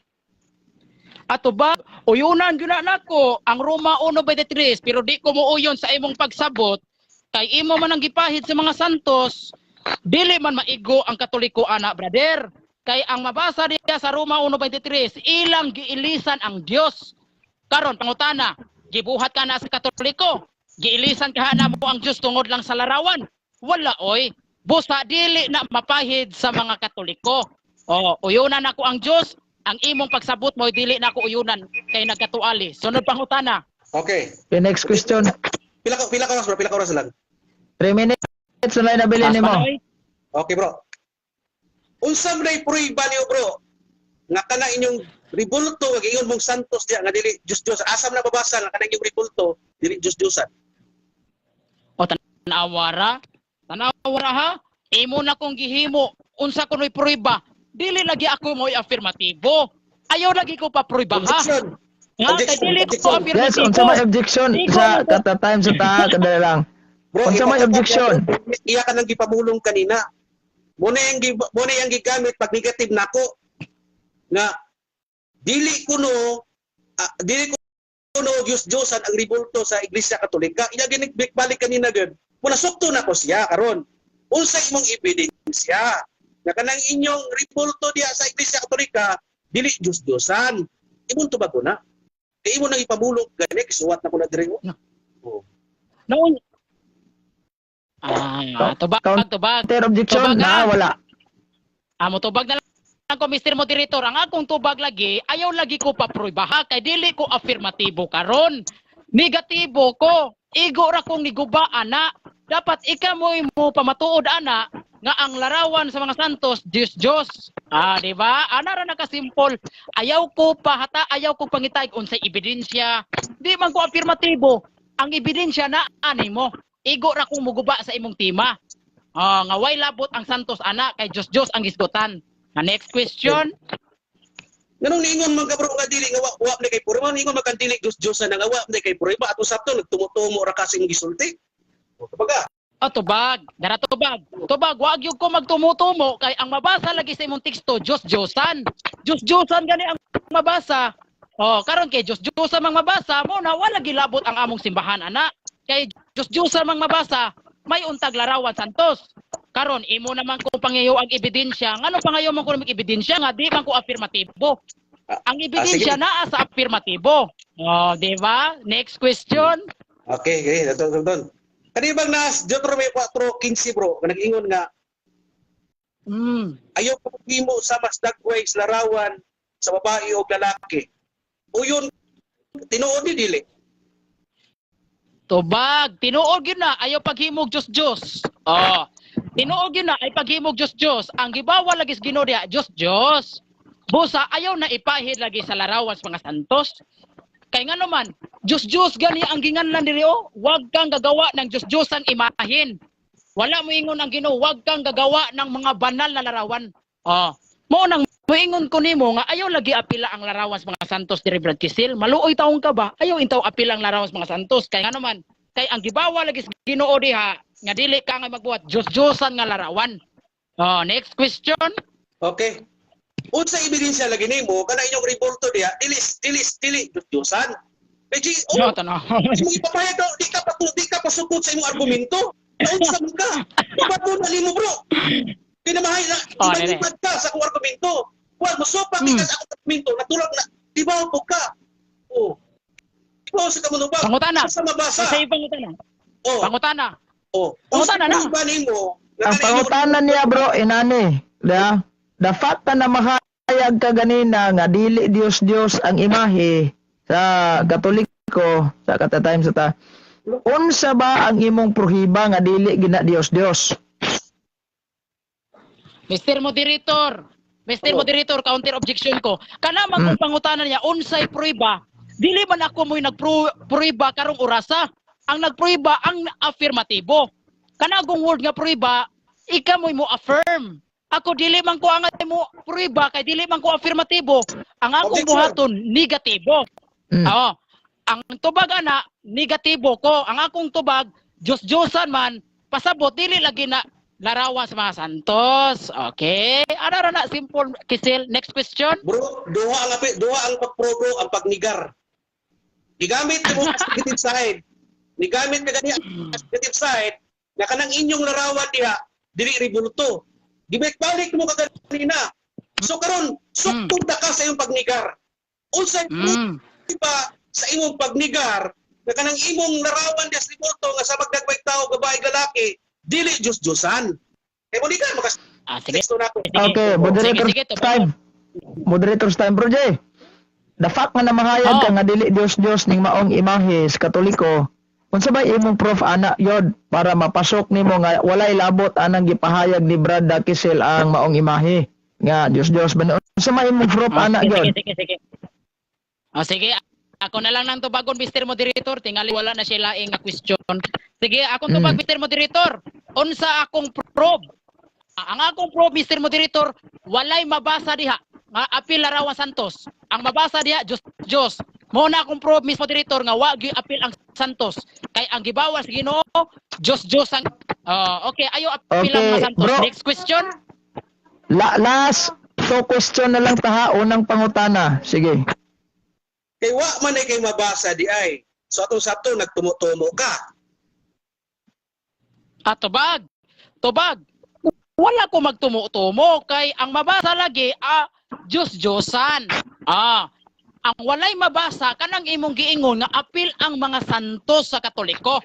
Ato ba, uyunan gyud na nako ang Roma 1:23 pero di ko muuyon sa imong pagsabot kay imo man ang gipahid sa mga santos, dili man maigo ang Katoliko ana, brother. Kay ang mabasa diya sa Roma 1:23, ilang giilisan ang Dios. Karon pangutana, gibuhat ka na sa Katoliko, giilisan ka na mo ang Dios tungod lang sa larawan? Wala oy. Busa dili na mapahid sa mga Katoliko. Oh, uyunan ako ang Dios, ang imong pagsabot mo dili na ako uyunan kay nagkatuali. Sunod pangutana. Okay. Okay, next question. Pila ka oras bro? Pila ka oras lang? 3 minutes na lang nabilin nimo. Panoy. Okay bro. Unsa man ay pruiba niyo bro? Nga kana inyong ribulto nga giingon mong santos diya nga dili Diyos Diyos, asam na mabasa nga kana inyong ribulto dili Diyos Diyosan? O tanawara, tanawara ha. Imo na kong gihimo unsa kuno'y prueba. Dili lagi ako mo'y afirmatibo. Ayaw lagi ko pa prueba ha. Objection. Nga kay Objection, dili ko objection. Yes, afirmatibo. unsa may objection Di ko sa na- kata time sa ta kadali lang. Bro, Unsa may objection? Iya ka nang gipamulong kanina. Mo na yung gigamit pag negative nako nga dili kuno Diyos Diyosan ang ribulto sa Iglesia Katolika. Iya ginik balik kanina gyud. Mo nasukto nako siya karon. Unsa imong ebidensya nga kanang inyong ribulto diya sa Iglesia Katolika dili Diyos Diyosan? Imong tubag ko na. Kay imo nang ipamulong gani, gisuwat na ko na diri. Oh. Noon. Ah, tubag, tubag. Counter objection Tubagan. na wala. Amo tubag na lang ko, Mr. Moderator. Ang akong tubag lagi, ayaw lagi ko paprueba ha kay dili ko afirmatibo karon. Negatibo ko. Igo ra kong niguba ana. Dapat ika mo mo pamatuod ana nga ang larawan sa mga santos Diyos Diyos. Ah, di ba? Ana ra nakasimple. Ayaw ko pahata, ayaw ko pangitay unsay ebidensya. Di man ko afirmatibo. Ang ebidensya na ani mo. Igo ra kong muguba sa imong tema. Ah, nga way labot ang santos ana kay Diyos Diyos ang gisgutan. Ah, next question. Nganong niingon man ka, bro, nga dili nga wa ni kay prueba, niingon man kang dili Diyos Diyos na nga wa ni kay prueba at usab to nagtumo-tumo ra ka sa imong gisulti. O, kumbaga, Oh, tubag. Dara tubag. Tubag, wag gyud ko magtumutumo kay ang mabasa lagi sa imong teksto Diyos Diyosan. Diyos Diyosan gani ang mabasa. Oh, karon kay Diyos Diyosan mang mabasa mo na wala gilabot ang among simbahan ana. Kay Diyos Diyosan mang mabasa, may untag larawan santos. Karon imo naman ko pangayo ang ebidensya. Ngano pangayo man ko ng ebidensya nga di man ko afirmatibo? Ang ebidensya sige. naa sa afirmatibo. Oh, di ba? Next question. Okay, okay, don don. Kani bang nas Deuteronomy 4:15, bro, nga nag-ingon nga ayaw ko himo sa mas dagway sa larawan sa babae o lalaki. Uyon, tinuod ni dili? Tubag, tinuod gyud na ayaw paghimog Diyos Diyos. Oh. Tinuod gyud na ay paghimog Diyos Diyos. Ang gibawal lagi sa Ginoo diha, Diyos Diyos. Busa ayaw na ipahid lagi sa larawan sa mga santos. Kay nga naman, Diyos Diyos gani ang ginganlan diri oh, wag kang gagawa ng Diyos Diyos ang imahin. Wala mo ingon ang Ginoo, wag kang gagawa ng mga banal na larawan. Oh. Mo nang moingon ko nimo nga ayaw lagi apila ang larawan sa mga santos diri, Brad Kisil. Maluoy taong ka ba? Ayaw intaw apila ang larawan sa mga santos kay nga naman, kay ang gibawa lagi sa Ginoo diha nga dili ka nga magbuhat Diyos-Diyosan nga larawan. Oh, next question. Okay. Unsa ebidensya lagi nimo kana inyong ribulto diha dili dili dili Diyos Diyosan? Medyo, oh, No, tanaw. imong ipapahayag daw, di ka pasukot sa imong argumento. Naunsa man ka? Ibato na nimo, bro. Pinamahay na Oh, nene. ibad ka sa akong argumento. Wa mosupak ka sa akong argumento, natulak na tibaw po ka. Oh. Tibaw sa kamunubag. Pangutana. Sa mabasa. Sa pangutana. Oh, Pangutana. oh. Pangutana na. Unsa nimo? Nga Ang kana imong- pangutana niya, bro, inani, da? The fact na namahayag ka ganina nga dili Dios Dios ang imahe sa Katoliko sa kata time sa ta. Unsa ba ang imong pruhiba nga dili gina Dios Dios? Mr. Moderator, Mr. Oh. Moderator, counter objection ko. Kana man kung pangutana niya, unsay prueba? Dili man ako mo'y nagprueba karong orasa. Ang nagprueba ang affirmatibo. Kana akong word nga prueba, ika mo'y mo affirm. Ako dili man ko angay mo prueba kay dili man ko affirmatibo. Ang akong Objection. buhaton negatibo. Oo. Ang tubag ana negatibo ko. Ang akong tubag Diyos-Diyosan man pasabot dili lagi na larawan sa mga santos. Okay? Ana ra na simple, Kisil. Next question. Bro, duha ang pagprobo, ang pagnigar. Gigamit mo sa negative side. Gigamit ka gani sa negative side nga kanang inyong larawan diha dili ribulto. Gibalik-balik mo kaganina. So karon, sukton na ka sa imong pagnigar. Unsay ba sa imong pagnigar nga kanang imong larawan diha sa ribulto nga sa magdagway tao, babae, lalaki, dili Diyos-Diyosan? Kay mo nigar maka Ah, sige. teksto nako. Sige. Okay, moderator Sige, sige, tubag. time. Moderator's time, bro Jay. The fact nga namahayag ka nga dili Dios Dios ning maong imahe sa Katoliko, unsa ba imong proof ana yod para mapasok nimo nga walay labot anang gipahayag ni Brad Dakisel ang maong imahe? Nga Dios Dios ba, unsa may imong proof Ah, ana sige, gyud? Sige, sige, sige. Ah, sige, ako na lang nang tubagon, Mr. Moderator, tingali wala na siya laing nga question. Sige, akong tubag, Mr. Moderator. Unsa akong probe? Ah, ang akong probe, Mr. Moderator, walay mabasa diha nga apil larawan Santos. Ang mabasa diha, Diyos Diyos. Mo na akong probe, Mr. Moderator, nga wa gyud apil ang Santos. Kay ang gibawas Ginoo, Diyos Diyos ang. Ah, okay, ayo apil ang mga Okay, Santos. bro. Next question. Last two question na lang taha, unang pangutana. Sige. Kay wa man ay kay mabasa di ay. So atong sabto nagtumo-tumo ka. Ah, tubag. Tubag. Wala ko magtumo-tumo kay ang mabasa lagi, ah, Diyos Diyosan. Ah, ang walay mabasa kanang imong giingon nga apil ang mga santos sa Katoliko.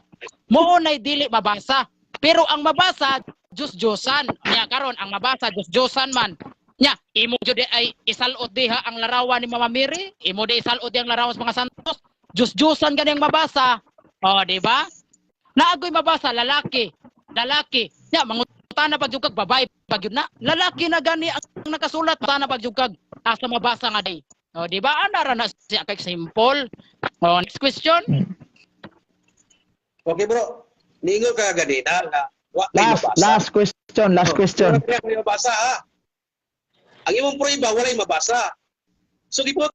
Mao nay dili mabasa. Pero ang mabasa, Diyos Diyosan. Nya karon ang mabasa, Diyos Diyosan man. Nya imo jud di ay isalot diha ang larawan ni Mama Mary, imo di isalot di ang larawan sa mga santos. Diyos Diyosan gani ang mabasa. Oh, di ba? Naagoy mabasa lalaki, lalaki. Nya mangutana pag kag babae pag yun na. Lalaki na gani ang nakasulat, mangutana pag kag asa mabasa nga day. Oh, di ba? Ana ra na siya kay simple. Oh, next question. Okay, bro. Niingon ka ganina nga wa kay Last mabasa. Last question, last question. Wala kay mabasa ha. Ang imong prueba walay mabasa. So gibuta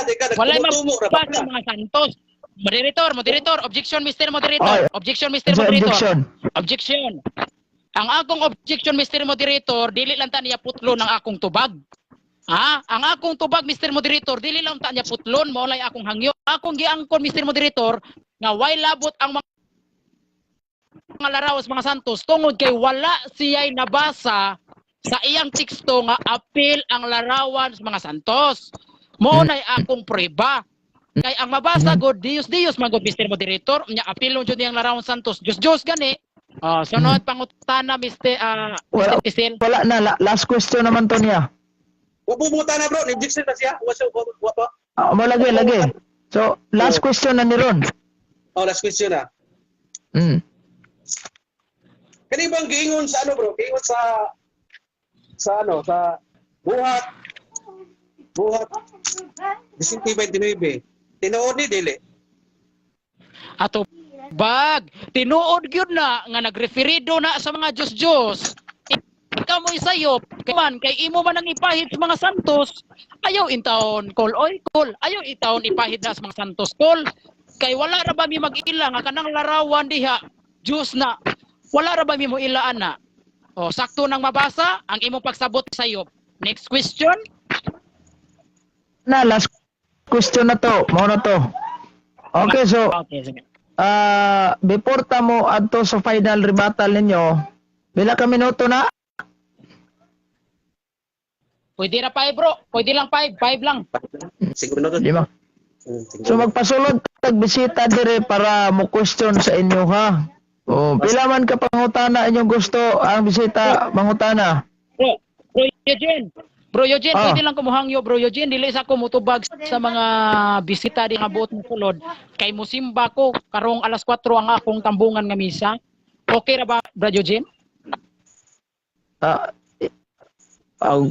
di ka Walay nagtumo-tumo ra ba mabasa ka? mga santos. Moderator, moderator, objection, Mr. Moderator. Oy, Objection, Mr. Unsa Moderator. objection? Objection. Ang akong objection, Mr. Moderator, dili lang ta niya putlon ang akong tubag. Ha? Ang akong tubag, Mr. Moderator, dili lang ta niya putlon, mao lay akong hangyo. Akong giangkon, Mr. Moderator, nga way labot ang mga larawan sa mga santos tungod kay wala siya'y nabasa sa iyang teksto nga apil ang larawan sa mga santos. Mao nay akong prueba. Kay ang mabasa god, Dios Dios man gud, Mr. Moderator, nya apilon jud niyang larawan santos. Dios Dios gani. Oh, sunod pangutana, Mr. Wala, Mr. Kisil. wala na last question naman to niya. Wa bumuta na, bro, ni objection na siya. Wa siya, wa pa. Ah, mo lagi lagi. So, last question na ni Ron. Oh, last question na. Kani bang giingon sa ano, bro? Giingon sa ano, sa Buhat 29. Tinuod ni dili? Ato bag, tinuod gyud na nga nagreferido na sa mga Diyos-Diyos. Ikaw mo isayop, kay man kay imo man ang ipahid sa mga santos, ayaw intawon call oy call, ayaw intawon ipahid na sa mga santos call. Kay wala ra ba mi mag-ila nga kanang larawan diha, Diyos na. Wala ra ba mi mo ilaan na? O sakto nang mabasa ang imong pagsabot sayop. Next question. Na last question na to, mao na to. Okay, so Okay, sige. Before ta mo adto sa final rebuttal ninyo, pila ka minuto na? Pwede ra 5, bro. Pwede lang 5, 5 lang. 5 minuto. 5. 5 So magpasulod tag bisita dire para mo question sa inyo ha. Oh, pila man ka pangutana inyong gusto ang bisita mangutana? Bro, Bro Eugene. Bro Eugene, Ah. pwede lang kumuhangyo, Bro Eugene. Dili sa ko mutubag sa mga bisita di nga buot mo sulod. Kay musimba ko karong alas 4 ang akong tambungan nga misa. Okay ra ba, Bro Eugene? Ah, oh,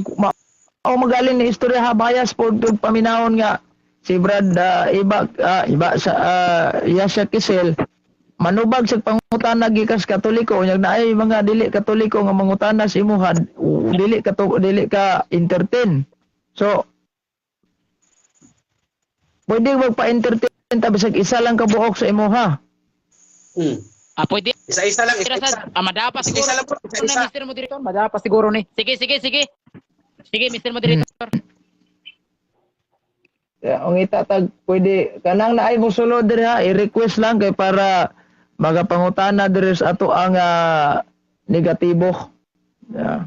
magaling ni istorya ha, bias po tug paminawon nga si Brad iba iba sa Yasha Kisel manubag sa pangutana gikas Katoliko, unyag naay mga dili Katoliko nga mangutana sa imuhan, dili ka to, dili ka entertain. So pwede magpa-entertain ta bisag isa lang ka buok sa imuha. Ah, pwede Isa-isa lang, ra isa-isa. sa madapa siguro. Isa lang po, isa-isa. Na, Mr. Moderator, madapa siguro ni. Sige, sige, sige. Sige, Mr. Moderator. Yeah, ang itatag pwede kanang naay mo sulod diri ha, i-request lang kay para magapangutana diri sa ato ang negatibo. Yeah.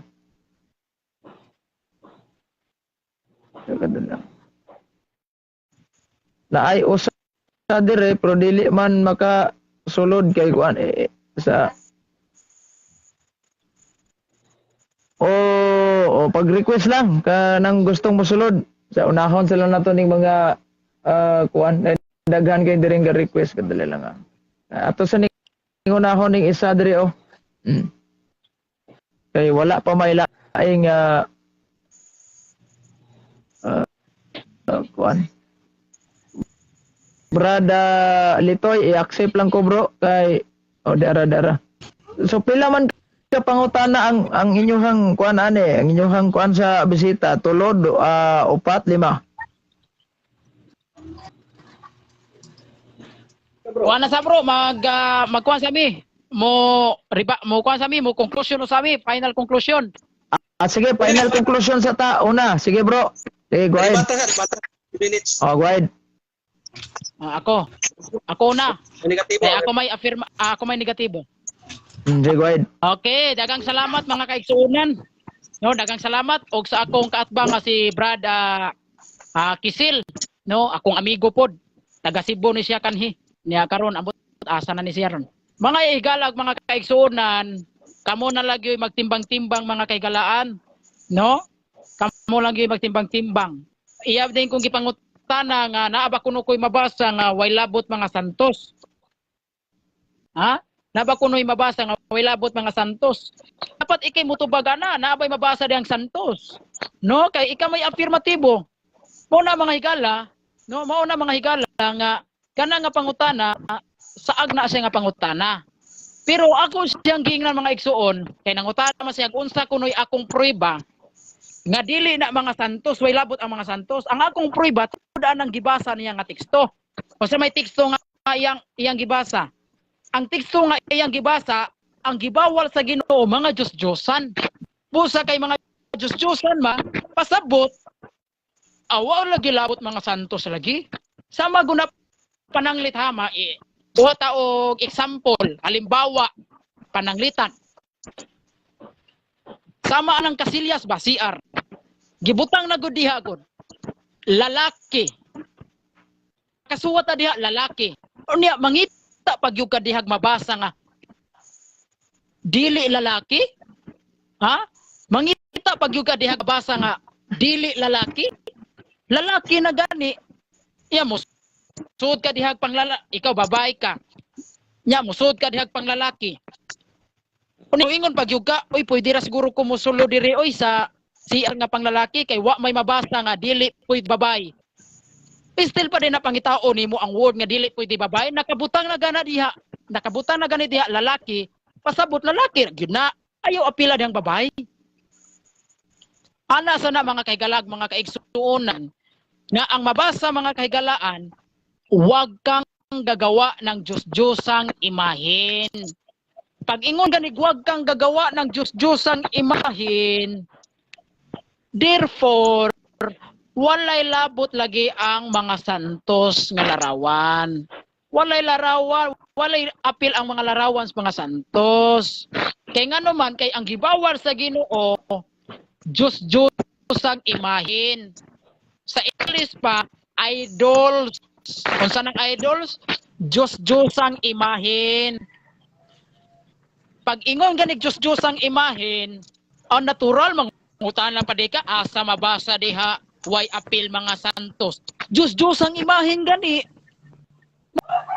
Ganun lang. Naay usa dire pero dili man makasulod kay kuan eh, sa. O pag-request lang kanang gustong mosulod sa unahon sila nato ning mga kuan eh, daghan kay diri nga request, kadali lang ah. Ato sa ning unahon ning isa diri oh. Kay wala pa may laing kuan. Brada Litoy, i-accept lang ko, bro, kay oh, dara dara. So pila man ka pangutana ang inyong kuan ane, ang inyong kuan sa bisita? Tulo, upat, lima? Bro. Kuan na sa, bro, magkuan sa mi. Mo riba mo kuan sa mi, mo conclusion sa mi, final conclusion. Ah, sige, final conclusion sa ta una. Sige, bro. Sige, go ahead. Ribata ka, ribata. 2 minutes. Oh, go ahead. Ah, ako. Ako na. Ang negatibo. Kaya ako may affirm, ako may negatibo. Sige, go ahead. Okay, dagang salamat, mga kaigsuonan. No, dagang salamat og sa akong kaatbang nga si Brad Kisil, no, akong amigo pod. Taga Cebu ni siya kanhi. Niya karon ambot asa na ni siya ron. Mga igalag, mga kaigsuonan, kamo na lagi magtimbang-timbang, mga kaigalaan, no? Kamo lagi magtimbang-timbang. Iya din kung gipangutana nga naa ba kuno ko'y mabasa nga way labot mga santos. Ha? Naa ba kuno'y mabasa nga way labot mga santos? Dapat ikay mutubag ana, naa bay mabasa diyang santos? No, kay ikaw may affirmatibo. Mao na, mga higala, no, mao na, mga higala, nga kana nga pangutana, saag na siya nga pangutana. Pero ako siyang giingnan, mga igsuon, kay nangutana man siya unsa kuno'y akong prueba nga dili na mga santos, way labot ang mga santos. Ang akong prueba tud ang gibasa niya nga teksto. O sa may teksto nga iyang iyang gibasa. Ang teksto nga iyang gibasa, ang gibawal sa Ginoo mga Diyos-Diyosan. Busa kay mga Diyos-Diyosan ma, pasabot awa lagi labot mga santos lagi. Sama guna pananglit hama eh, buhat ta og example, halimbawa pananglitan. Sama anang Kasilyas ba, CR. Gibutang na gud diha gud. Lalaki. Kasuwat na diha lalaki. Unya mangita pag yung ka dihag mabasa nga dili lalaki? Ha? Mangita pag yung ka dihag mabasa nga dili lalaki? Lalaki na gani. Iya mo suod ka dihag panglala, ikaw babae ka. Nya mo suod ka dihag panglalaki. Unya ingon pag yung ka, "Oy, pwede ra siguro ko mosulo diri oy sa CR nga panglalaki kay wa may mabasa nga dili pwede babae." Still pa din na pangitao nimo ang word nga dili pwede babae, nakabutang na gana diha. Nakabutang na gani diha lalaki, pasabot lalaki gyud na. Ayaw apila dihang babae. Ana sana, mga kahigalag, mga kaigsuonan, nga ang mabasa, mga kahigalaan, huwag kang gagawa ng Diyos-Diyosang imahin. Pag ingon ganig huwag kang gagawa ng Diyos-Diyosang imahin, therefore, walay labot lagi ang mga santos nga larawan. Walay larawan, walay apil ang mga larawan sa mga santos. Kay nga naman, kay ang gibawal sa Ginoo, Diyos-Diyosang imahin. Sa English pa, idols. Unsa nang idols? Diyos-Diyosang imahin. Pag ingon ganig Diyos-Diyosang imahin, ang natural mangutan lang pa di ka, asa mabasa diha way apil mga santos? Diyos-Diyosang imahin gani.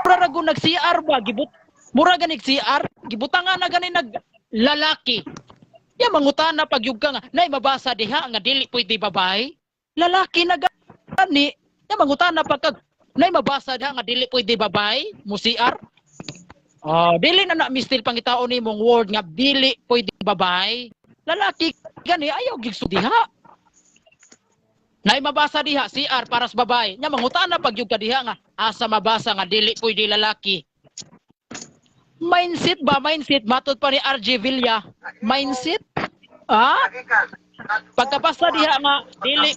Mura ra nag CR ba gibut mura ganig CR gibutangan na gani nag lalaki. Ya mangutan na pag ka nga nay mabasa diha nga dili pwede babae? Lalaki na gani. Ya mangutan na pag nay mabasa diha nga dili pwede babae mo CR? Oh, dili na na mistil pangitaon nimong word nga dili pwede babae. Lalaki gani, ayaw gigsu diha. Nay mabasa diha CR para sa babae? Nya mangutan na pag ka diha nga asa mabasa nga dili pwede lalaki? Mindset ba, mindset matod pa ni RJ Villa. Mindset? Ah? Pagkabasa diha nga dili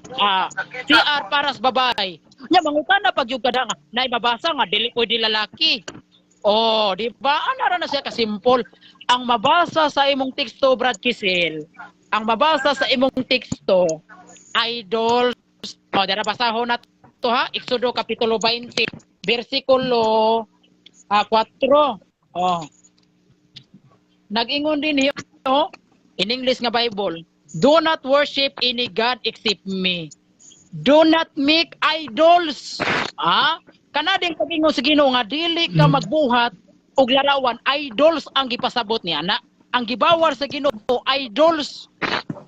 CR para sa babae. Nya mangutan na pag ka diha nga nay mabasa nga dili pwede lalaki? Oh, di ba? Ana ra na siya kasimple. Ang mabasa sa imong teksto, Brad Kisil, ang mabasa sa imong teksto, idols. Oh, dara basahon na to ha. Exodo kapitulo 20, bersikulo 4. Oh. Nag-ingon din hiyo, oh, in English nga Bible, "Do not worship any God except me. Do not make idols." Ah? Kana din pag-ingon sa Ginoo nga dili ka magbuhat og larawan, idols ang gipasabot niya na. Ang gibawal sa Ginoo, idols.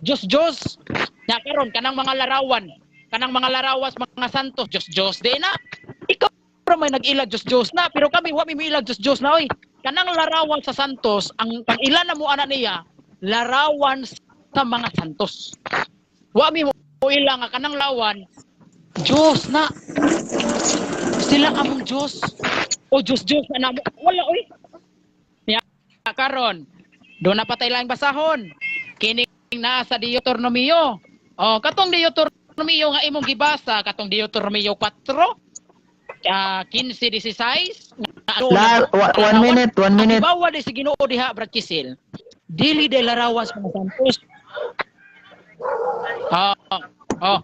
Diyos Diyos. Nya karon kanang mga larawan. Kanang mga larawas mga santos, Diyos Diyos di na. Ikaw ra may nag-ilag Diyos Diyos na, pero kami wa mi miilag Diyos Diyos na oy. Kanang larawan sa santos, ang pang-ila na mo ana niya, larawan sa mga santos. Wa mi mo ila nga kanang lawan Diyos na. Sila among Diyos. O Diyos Diyos na namo. Wala oy. Ya karon, do na patay lang basahon. Kining naa sa Deuteronomio. Oh, katong Deuteronomio nga imong gibasa, katong Deuteronomio 4, 15 16 nga One minute, one minute. Ang di si Ginoo diha, Brad Kisil. Dili de larawan sa mga santos. Oh.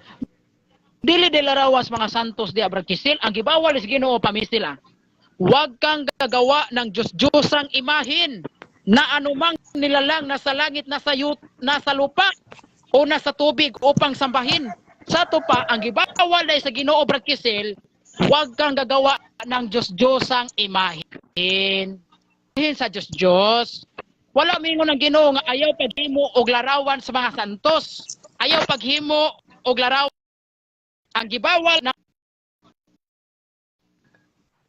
Dili de larawan sa mga santos diha, Brad Kisil. Ang gibawal si Ginoo pamisil ah. Huwag kang gagawa ng Diyos-Diyosang imahin na anumang nilalang nasa langit, nasa lupa o nasa tubig upang sambahin. Sa to pa, ang gibawal ay sa Ginoo, Brad Kisil, huwag kang gagawa ng Diyos-Diyosang imahin. Imahin sa Diyos-Diyos. Wala mingon ng Ginoo nga ayaw paghimo og larawan sa mga santos. Ayaw paghimo og larawan. Ang gibawal na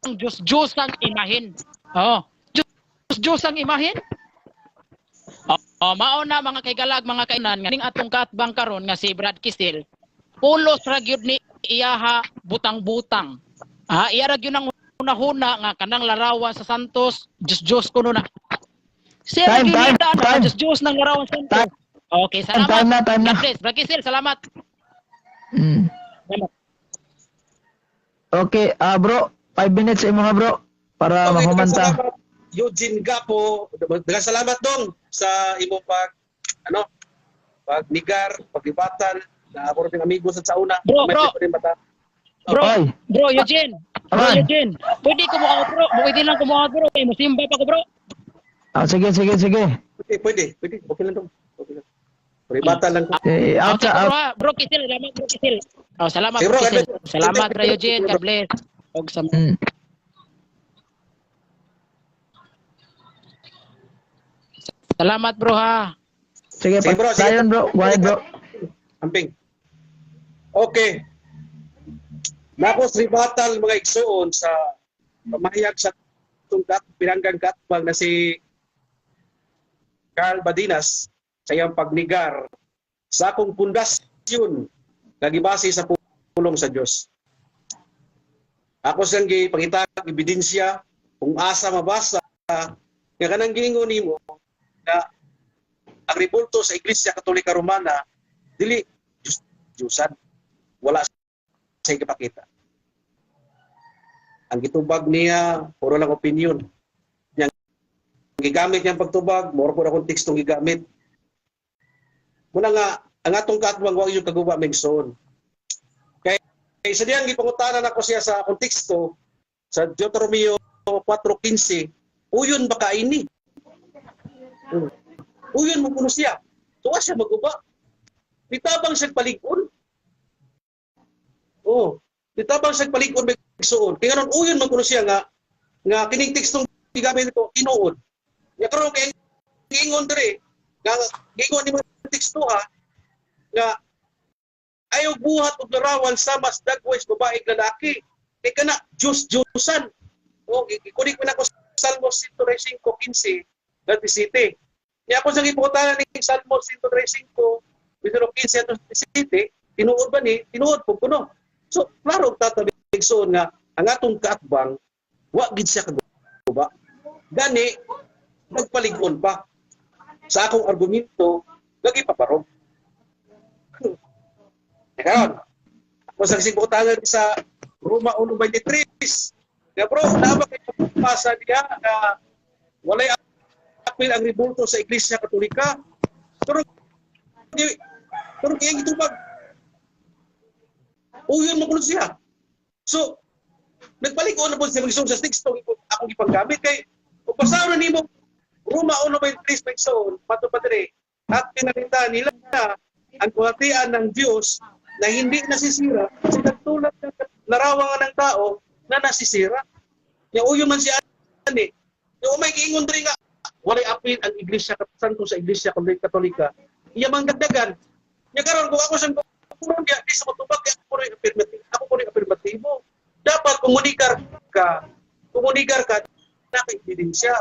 ang Diyos-Diyosang imahin. Oh, Diyos-Diyosang imahin. Oh, mao na mga kaigalag, mga kainan, nga ning atong kaatbang karon nga si Brad Kisil, pulos ra gyud ni iyaha butang-butang. Ah, iya ra gyud ang hunahuna nga kanang larawan sa santos, Diyos-Diyos kuno na. Siya Time, ra gyud time, na time. Diyos-Diyos ng larawan sa santos. Time. Okay, salamat. Time na, time na. God bless. Brad Kisil, salamat. Salamat. Okay, bro, 5 minutes sa imo nga, bro, para Okay, mahuman ta. salamat, Eugene Gapo. Daghang salamat dong sa imong pag ano pagnigar, paglibatan na ako rin amigo sa sauna. Bro, May bro. pa rin bata. Bro, Oy. bro Eugene. Bro Aman. Eugene, pwede ko mo bro. Pwede lang ko mo bro. Kay musimba pa ko, bro. Ah, sige, sige, sige. Pwede, pwede, pwede. Okay lang dong. Okay lang. Ribatan lang ko. Eh, out Okay, sa bro, out. ha. Bro Kisil, salamat bro Kisil. Oh, salamat Sige, bro bro, Kisil. God bless. Salamat bro Eugene, God bless. Og sa Salamat bro ha. Sige, Sige, bro, sige. padayon, bro. Go ahead, bro. Amping. Okay. Nakos ribatal mga igsuon sa pamahayag sa itong pinanggang katbang na si Carl Badinas sa iyang pagnigar sa akong pundasyon nga gibase sa pulong sa Dios. Ako siyang gipangita ang ebidensya kung asa mabasa nga kanang giingon nimo nga ang rebulto sa Iglesia Katolika Romana dili Diyos Diyosan, wala sa ipakita. Ang gitubag niya puro lang opinion. Yang gigamit niyang pagtubag, moro po na akong tekstong gigamit. Muna nga ang atong kaatbang wa yung kaguba megsoon. Kay sa diyang gipangutanan ako siya sa konteksto sa Deuteronomio 4:15, uyon ba kaini? Uyon mo kuno siya. Tuwa siya maguba. Nitabang siya palig-on. Oh, nitabang siya palig-on megsuon. Kaya nganon uyon man kuno siya nga nga kining tekstong gigamit nito tinuod. Nya karon kay giingon diri nga giingon ni mga teksto ha nga ayaw buhat og larawan sa mas dagway sa babae ug lalaki. Kay kana Diyos Diyosan. Oh, gikunik man ako Salmo 135:15 Gati City. Nya ako sa gipangutanan ni Salmo 135 15 ato City, tinuod ba ni? Tinuod po kuno. So, klaro og tatabi igsoon nga ang atong kaatbang wa gid siya kaguba. Gani nagpalig-on pa sa akong argumento nagipabarog. Karon, ako sa kasiputanan sa Roma 1:23. Nga bro, naa ba kay pasa niya nga walay apil ang rebulto sa Iglesia Katolika? Pero pero kaya gitubag. Uyon mo kuno siya. So, nagpalig-on na po siya mag-isuon sa teksto akong gipanggamit kay kung basahon na nimo Roma 1:23 mag-isuon pato pa diri at pinakita nila ang kuhatian ng Diyos na hindi nasisira sa nagtulad ng larawan ng tao na nasisira. Ya uyon man siya ani. Ya umay giingon diri nga walay apil ang Iglesia Santo sa Iglesia Katolika. Iya mang dagdagan. Ya karon kung ako siyang Kung diya, di sa matubag, kaya ako po rin affirmative. Ako po rin affirmatibo. Dapat kung munigar ka, kung munigar ka, na kay ebidensya.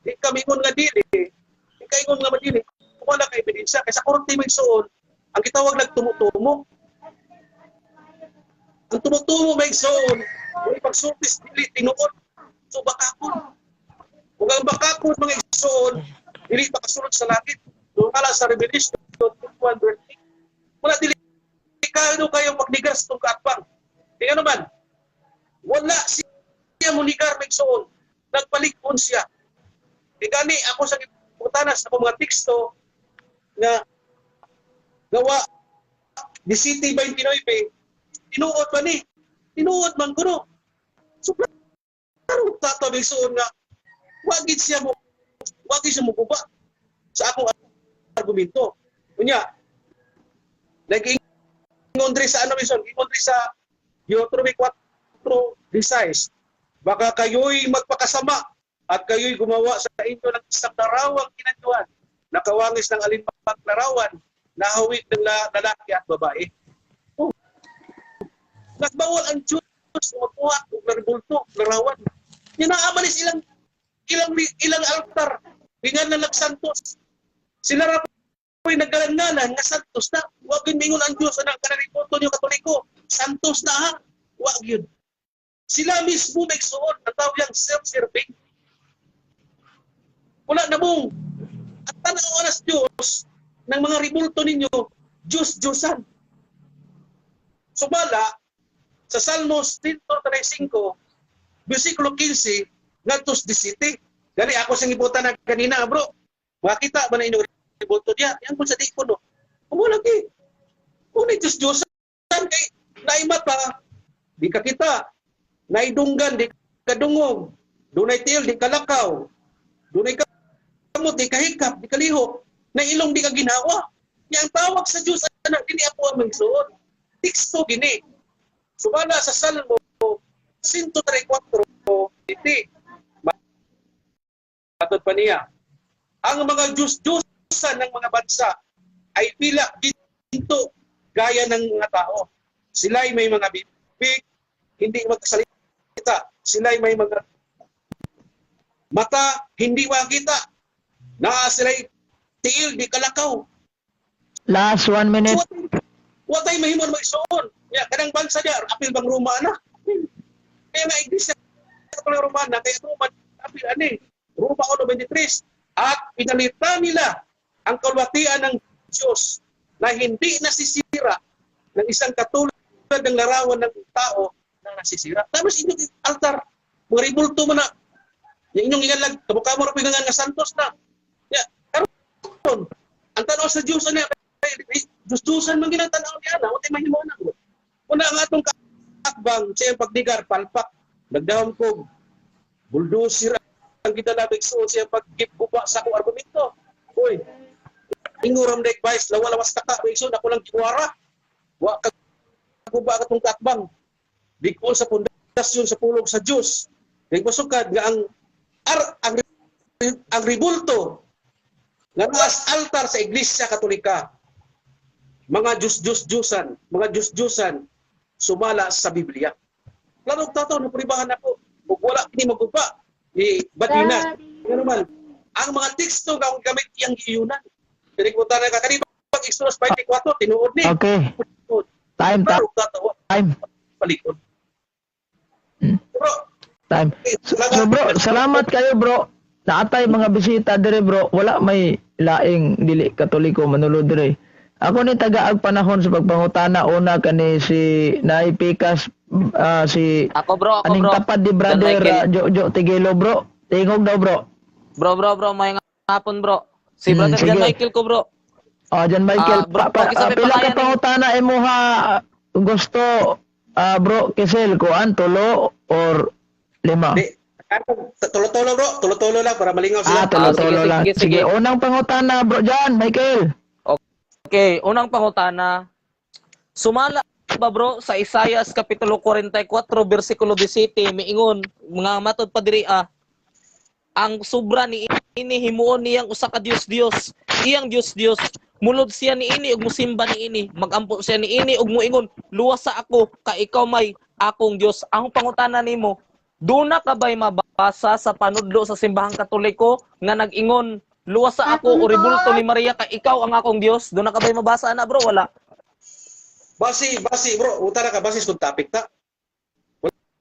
Di ka mingon nga dili, di ka ingon nga madili, kung wala ka ebidensya. Kaya sa korte may suon, ang gitawag nagtumutumo. Ang tumutumo may suon, may pagsultis dili tinuod. So bakakon. Kung ang bakakon mga igsoon, dili makasulod sa langit. Doon pala sa Revelation 21 verse 8. Wala dili kayo kayong pagnigar sa itong kaatbang. Tingnan naman, wala siya munigar may igsoon. Nagpalikon siya. Gani ako sa putanas ako mga teksto nga gawa ni City 29, tinuod ba ni? Tinuod man kuno. So, klaro tatabi suon nga wagid siya mo guba sa akong argumento. Unya, nag-ingon diri sa ano mison, ingon diri sa Deuteronomy 4:16. Baka kayo'y magpakasama at kayo'y gumawa sa inyo ng isang larawang kinanyuan, nakawangis ng alinmang larawan, nahawig ng lalaki at babae. Oh. Nagbawal ang Diyos magbuhat og naribulto, larawan. Ninaaman is ilang ilang ilang altar, gingan na Santos. Sila ra po'y naggalangalan nga Santos na. Wag yun mingon ang Diyos anang kanaripoto niyo Katoliko. Santos na ha. Wag yun. Sila mismo may suot ang tawag yang self-serving. Wala na mong at tanaw na sa Diyos ng mga ribulto ninyo, Diyos Diyosan. Sumala, sa Salmos 135, versikulo 15, ngadto sa 17. Gani ako siyang ibutan na kanina, bro. Makita ba na inyong ribulto niya? Yan kung sa di ko, no. Kumo lagi. Kung ni Diyos Diyosan, kay naimat pa, di ka kita. Naidunggan, di ka dungog. Dunay tiil, di ka lakaw. Dunay kamot, di ka hikap, di ka lihok. Nailong, di ka ginawa. Yang tawag sa Diyos, anak, dini ako ang magsuot. Teksto gini. Sumala sa Salmo 134, iti. Matod pa niya, ang mga Diyos-Diyosan ng mga bansa ay pilak ginto gaya ng mga tao. Sila'y may mga bibig, hindi magsalita. Sila'y may mga mata, hindi makita. Naa sila'y tiil, di kalakaw. Last 1 minute. So, what ay mahimo na magsuon? Ya, kanang bansa niya, apil bang Roma na? Kaya nga Iglesia Katolika Romana, kaya Roma, apil ani. Roma 1:23. At pinalitan nila ang kalwatian ng Diyos na hindi nasisira ng isang katulad ng larawan ng tao na nasisira. Tapos inyong altar, mga ribulto mo na. Yung inyong ingalag, kamukha mo rin nga Santos na. Ya, karon, ang tanaw sa Diyos, ano, Diyos-Diyosan man ginatanaw niya na, watay mahimo na. Una ang atong kaakbang sa iyang pagdigar, palpak, nagdahom ko, bulldozer ang gidalabig suot siya paggibuba sa akong argumento. Uy, inguram na advice, lawa-lawas ta ka, igsoon, ako lang giwara. Wa ka guba ka tong kaakbang. Bigol sa pundasyon sa pulong sa Dios. Kay masukad nga ang ar, ang ribulto nga naas altar sa Iglesia Katolika, mga Diyos-Diyos-Diyosan, mga Diyos-Diyosan, sumala sa Biblia. Klaro tato, napribahan ako. Ug wala kini maguba ni Badina. Nga naman, ang mga teksto nga akong gamit iyang giyunan. Dili ko tanan ka kaniba pag Exodus 24 tinuod ni. Okay. Time, Klaro tato, time, palikod. Bro, time. So bro, salamat kayo, bro. Naatay mga bisita dire, bro. Wala may laing dili Katoliko manulod dire. Ako ni tagaag panahon sa pagpangutana, una kani si Nay Pikas, si Ako, bro, ako, aning bro. tapad di John brother Michael. Jo Jo Tigilo, bro. Tingog daw, bro. Bro, bro, bro, may hapon, bro. Si brother Sige. John Michael ko, bro. Oh, John Michael, Ah, bro, pa, pag isa may pila ka pakayan eh. pangutana imuha gusto, bro Kisel, kuan tulo or lima? Di, tulo-tulo, bro, tulo-tulo lang para malingaw sila. Ah, tulo-tulo Ah, sige, lang. sige, Sige, sige. unang pangutana, bro John Michael. Okay, unang pangutana. Sumala ba, bro, sa Isaias kapitulo 44 bersikulo 17 miingon mga matod pa diri ang sobra ni ini himuon niyang usa ka Dios Dios, iyang Dios Dios. Mulod siya niini ug musimba niini, magampo siya niini ug muingon, luwasa ako kay ikaw may akong Dios. Ang pangutana nimo, duna ka ba'y mabasa sa panudlo sa simbahang Katoliko nga nag-ingon, luwasa ako o rebulto ni Maria kay ikaw ang akong Dios? Duna ka ba'y mabasa ana, bro? Wala. Basi, basi bro, uta na ka basi kung topic ta.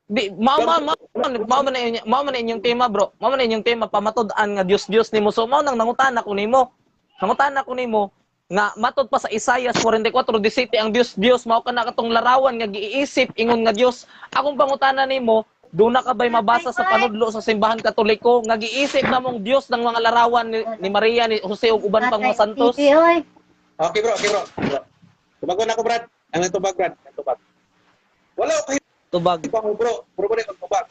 Di mao ma mao mao man na inyo, mao man na inyong tema, bro. Mao man na inyong tema pamatud-an nga Dios Dios nimo. So mao nang nangutana ko nimo. Nangutana ko nimo nga matod pa sa Isaiah 44:17 ang Dios Dios mao kana katong larawan nga giisip ingon nga Dios. Akong pangutana nimo, duna ka ba'y mabasa sa panudlo sa simbahan Katoliko nga giisip namong Dios ng mga larawan ni Maria, ni Jose ug uban pang mga santos? Okay bro, okay bro. Bro. Tubagon ako, Brad. Ang tubag, Brad, ang tubag. Wala ko Tubag. pa ko, bro. Bro ko ang tubag.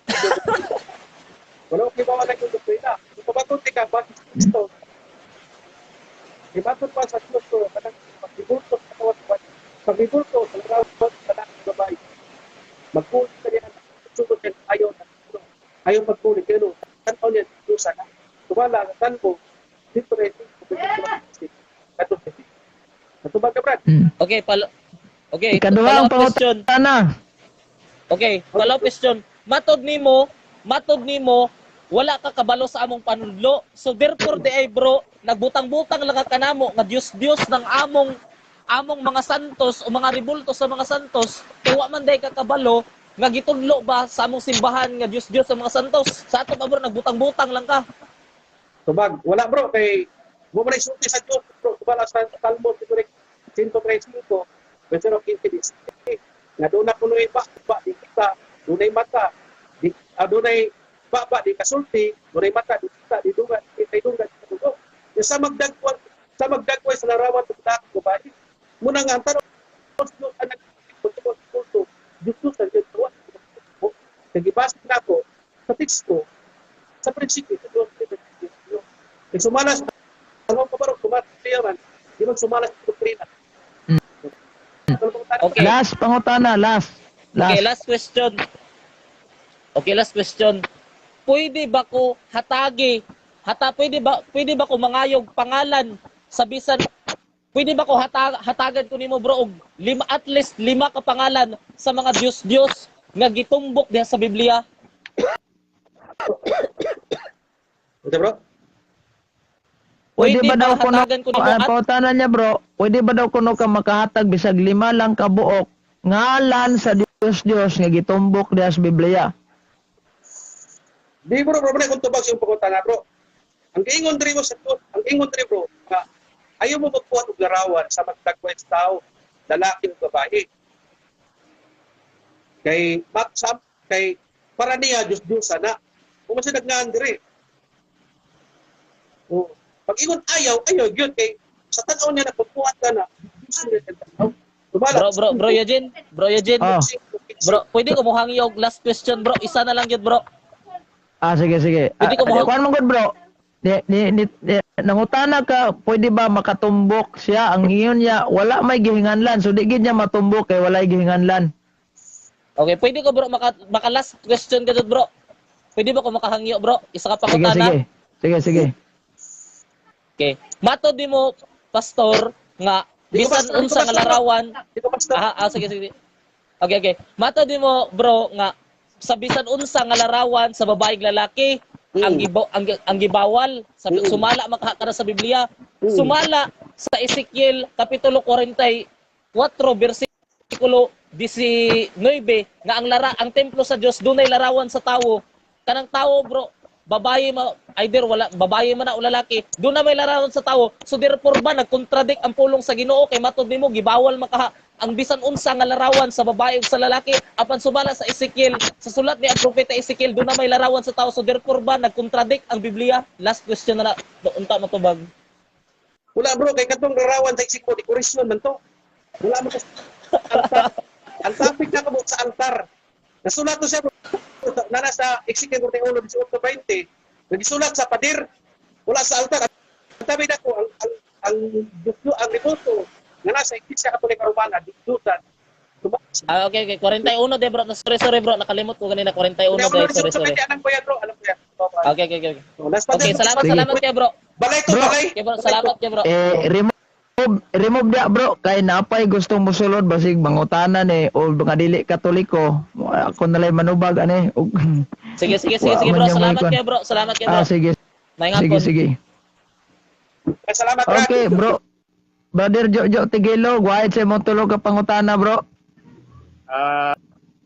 Wala ko kibaw na kung doktrina. Kung tubagon ti ka base sa Kristo. Ibatod pa sa Kristo kanang pagbibulto sa katawan sa pagbibulto sa larawan sa lalaki babae. Magkulit ka niya, sugod niya ayaw na ayaw pagkulit kaya no, tanaw niya Diyosa na. Tumala ang tanbo, dito rin, natubag ka, Brad. Okay, palo. Okay, Ikaduha ang follow-up question. pangutana. Okay, follow-up question. Matod nimo, wala ka kabalo sa among panudlo. So therefore di ay bro, nagbutang-butang lang ka kanamo nga Dios-Dios ng among among mga santos o mga rebulto sa mga santos, kay wa man day ka kabalo nga gitudlo ba sa among simbahan nga Dios-Dios sa mga santos. Sa ato pa bro, nagbutang-butang lang ka. Tubag, wala bro, kay mo man sulti sa Diyos, bro, tumala sa Salmo 135, versikulo 15, nga doon na kunoy ba, ba, di kita, dunay mata, di, dunay ba, ba, di kasulti, dunay mata, di kita, di dungan, di kita, di dungan, di dungan. Yung sa magdagway sa larawan ng lahat ng babae, muna nga, ang tanong, Diyos ang nagkulto, Diyos ang Diyos, nagibasa na ako sa teksto, sa prinsipyo, sa Diyos, sa Diyos. Kaya sumala sa ano pa baro, kumatiya man, di man sumala sa doktrina. Okay. Last pangutana, last. Last. Okay, last question. Okay, last question. Pwede ba ko hatagi? Hata pwede ba ko mangayog pangalan sa bisan? Pwede ba ko hatagan ko nimo bro og lima, at least 5 ka pangalan sa mga Dios-Dios nga gitumbok diha sa Biblia? Okay, bro? Pwede ba daw kuno hatagan ko nimo at pangutana niya bro, pwede ba daw kuno ka makahatag bisag 5 lang ka buok ngalan sa Dios Dios nga gitumbok diha sa Biblia? Di bro, bro, kung tubag sa iyong pangutana, bro. Ang giingon diri mo sa Diyos, ang ingon diri bro, nga ayaw mo magbuhat og larawan sa magdagway sa tao, lalaki o babae. Kay matsam, kay para niya Diyos Diyos sana. Kung mas nagngaan diri. O, pag ingon ayaw, ayaw gyud kay sa tan-aw niya nagbuhat ka na. Diyos niya ang tanaw. Tumala. Bro, Eugene, bro Eugene. Oh. Bro, pwede ko muhangyo og last question, bro. Isa na lang gyud, bro. Ah, sige, sige. Pwede ko Kuan man gud bro. Ni nangutana ka, pwede ba makatumbok siya? Ang ingon niya, wala may gihinganlan. So di gid niya matumbok kay walay gihinganlan. Okay, pwede ko bro maka last question ka jud, bro. Pwede ba ko makahangyo, bro? Isa ka Sige, pangutana. sige. Sige, sige. Okay. Matod nimo, pastor, nga bisan unsa nga larawan. Sige, sige. Okay, okay. Matod nimo, bro, nga sa bisan unsa nga larawan sa babaeng lalaki ang gibawal sa sumala makakara sa Biblia. Sumala sa Ezekiel kapitulo 44 bersikulo 19 nga ang ang templo sa Dios dunay larawan sa tawo. Kanang tawo, bro, babae ma, either wala babae man na o lalaki, doon na may larawan sa tawo. So therefore ba nagkontradict ang pulong sa Ginoo kay matod nimo gibawal makaha ang bisan unsa nga larawan sa babae ug sa lalaki apan sumala sa Ezekiel, sa sulat ni ang propeta Ezekiel doon na may larawan sa tawo. So therefore ba nagkontradict ang Biblia? Last question na unta matubag. Wala bro, kay katong larawan sa Ezekiel decoration man to. Wala man altar. Ang topic na kabot sa altar. Nasulat to siya bro. Nana sa Ezekiel 41:18-20, nagisulat sa pader, wala sa altar. Ang tabi na ko, ang ang libuto nga nasa Iglesia Katolika Romana, dikdutan. Ah, okay, okay. 41 de bro. Sorry, bro. Nakalimot ko kanina 41 de. Sorry. Alam ko yan, bro. Alam ko yan. Okay. Okay, salamat, salamat kay bro. Balay to, balay. Okay, bro. Salamat kay bro. Eh, remote Remove dia, bro, kay napay gustong mosulod, basig mangutana ni o mga dili Katoliko. Ako nalay manubag ani. Sige, sige, sige, Wa sige, man bro. yung Salamat may kuwan. kayo, bro. Salamat kayo, bro. Ah, sige. Maayong Sige, hapon. sige. Salamat, Brad. Okay, bro. Brother Jojo Tigilo, guwahit sa imong tulo ka pangutana, bro. Ah,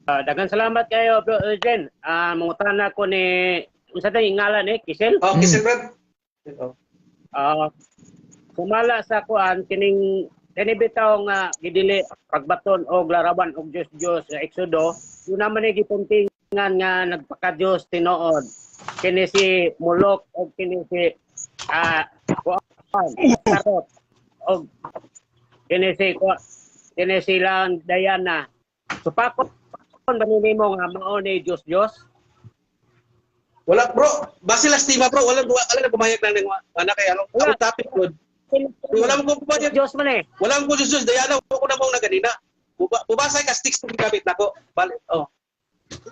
daghan salamat kayo, Bro Eugene. Ah, mangutana ko ni, unsa tay ngalan eh, Kisel? Oh, Kisel, Brad. Oh. Ah, sumala sa kuan kining kini bitaw nga gidili pagbaton og larawan og Dios Dios sa Exodo, yun naman ni gipuntingan nga nagpaka-Dios tinuod. Kini si Molok og kini si kuan Tarot og kini silang Diana. Supakon ba nimo nga mao ni Dios Dios? Wala, bro. Base last tema, bro. Wala wala na pumayag na ng ana kay anong Wala. ang topic bro. Wala mo pumayag. Dios man eh. Wala mo Diyos Diyos. Dayana, wala ko na mong na ganina. Bubasay ka sticks kung gamit nako. Balik. Oh.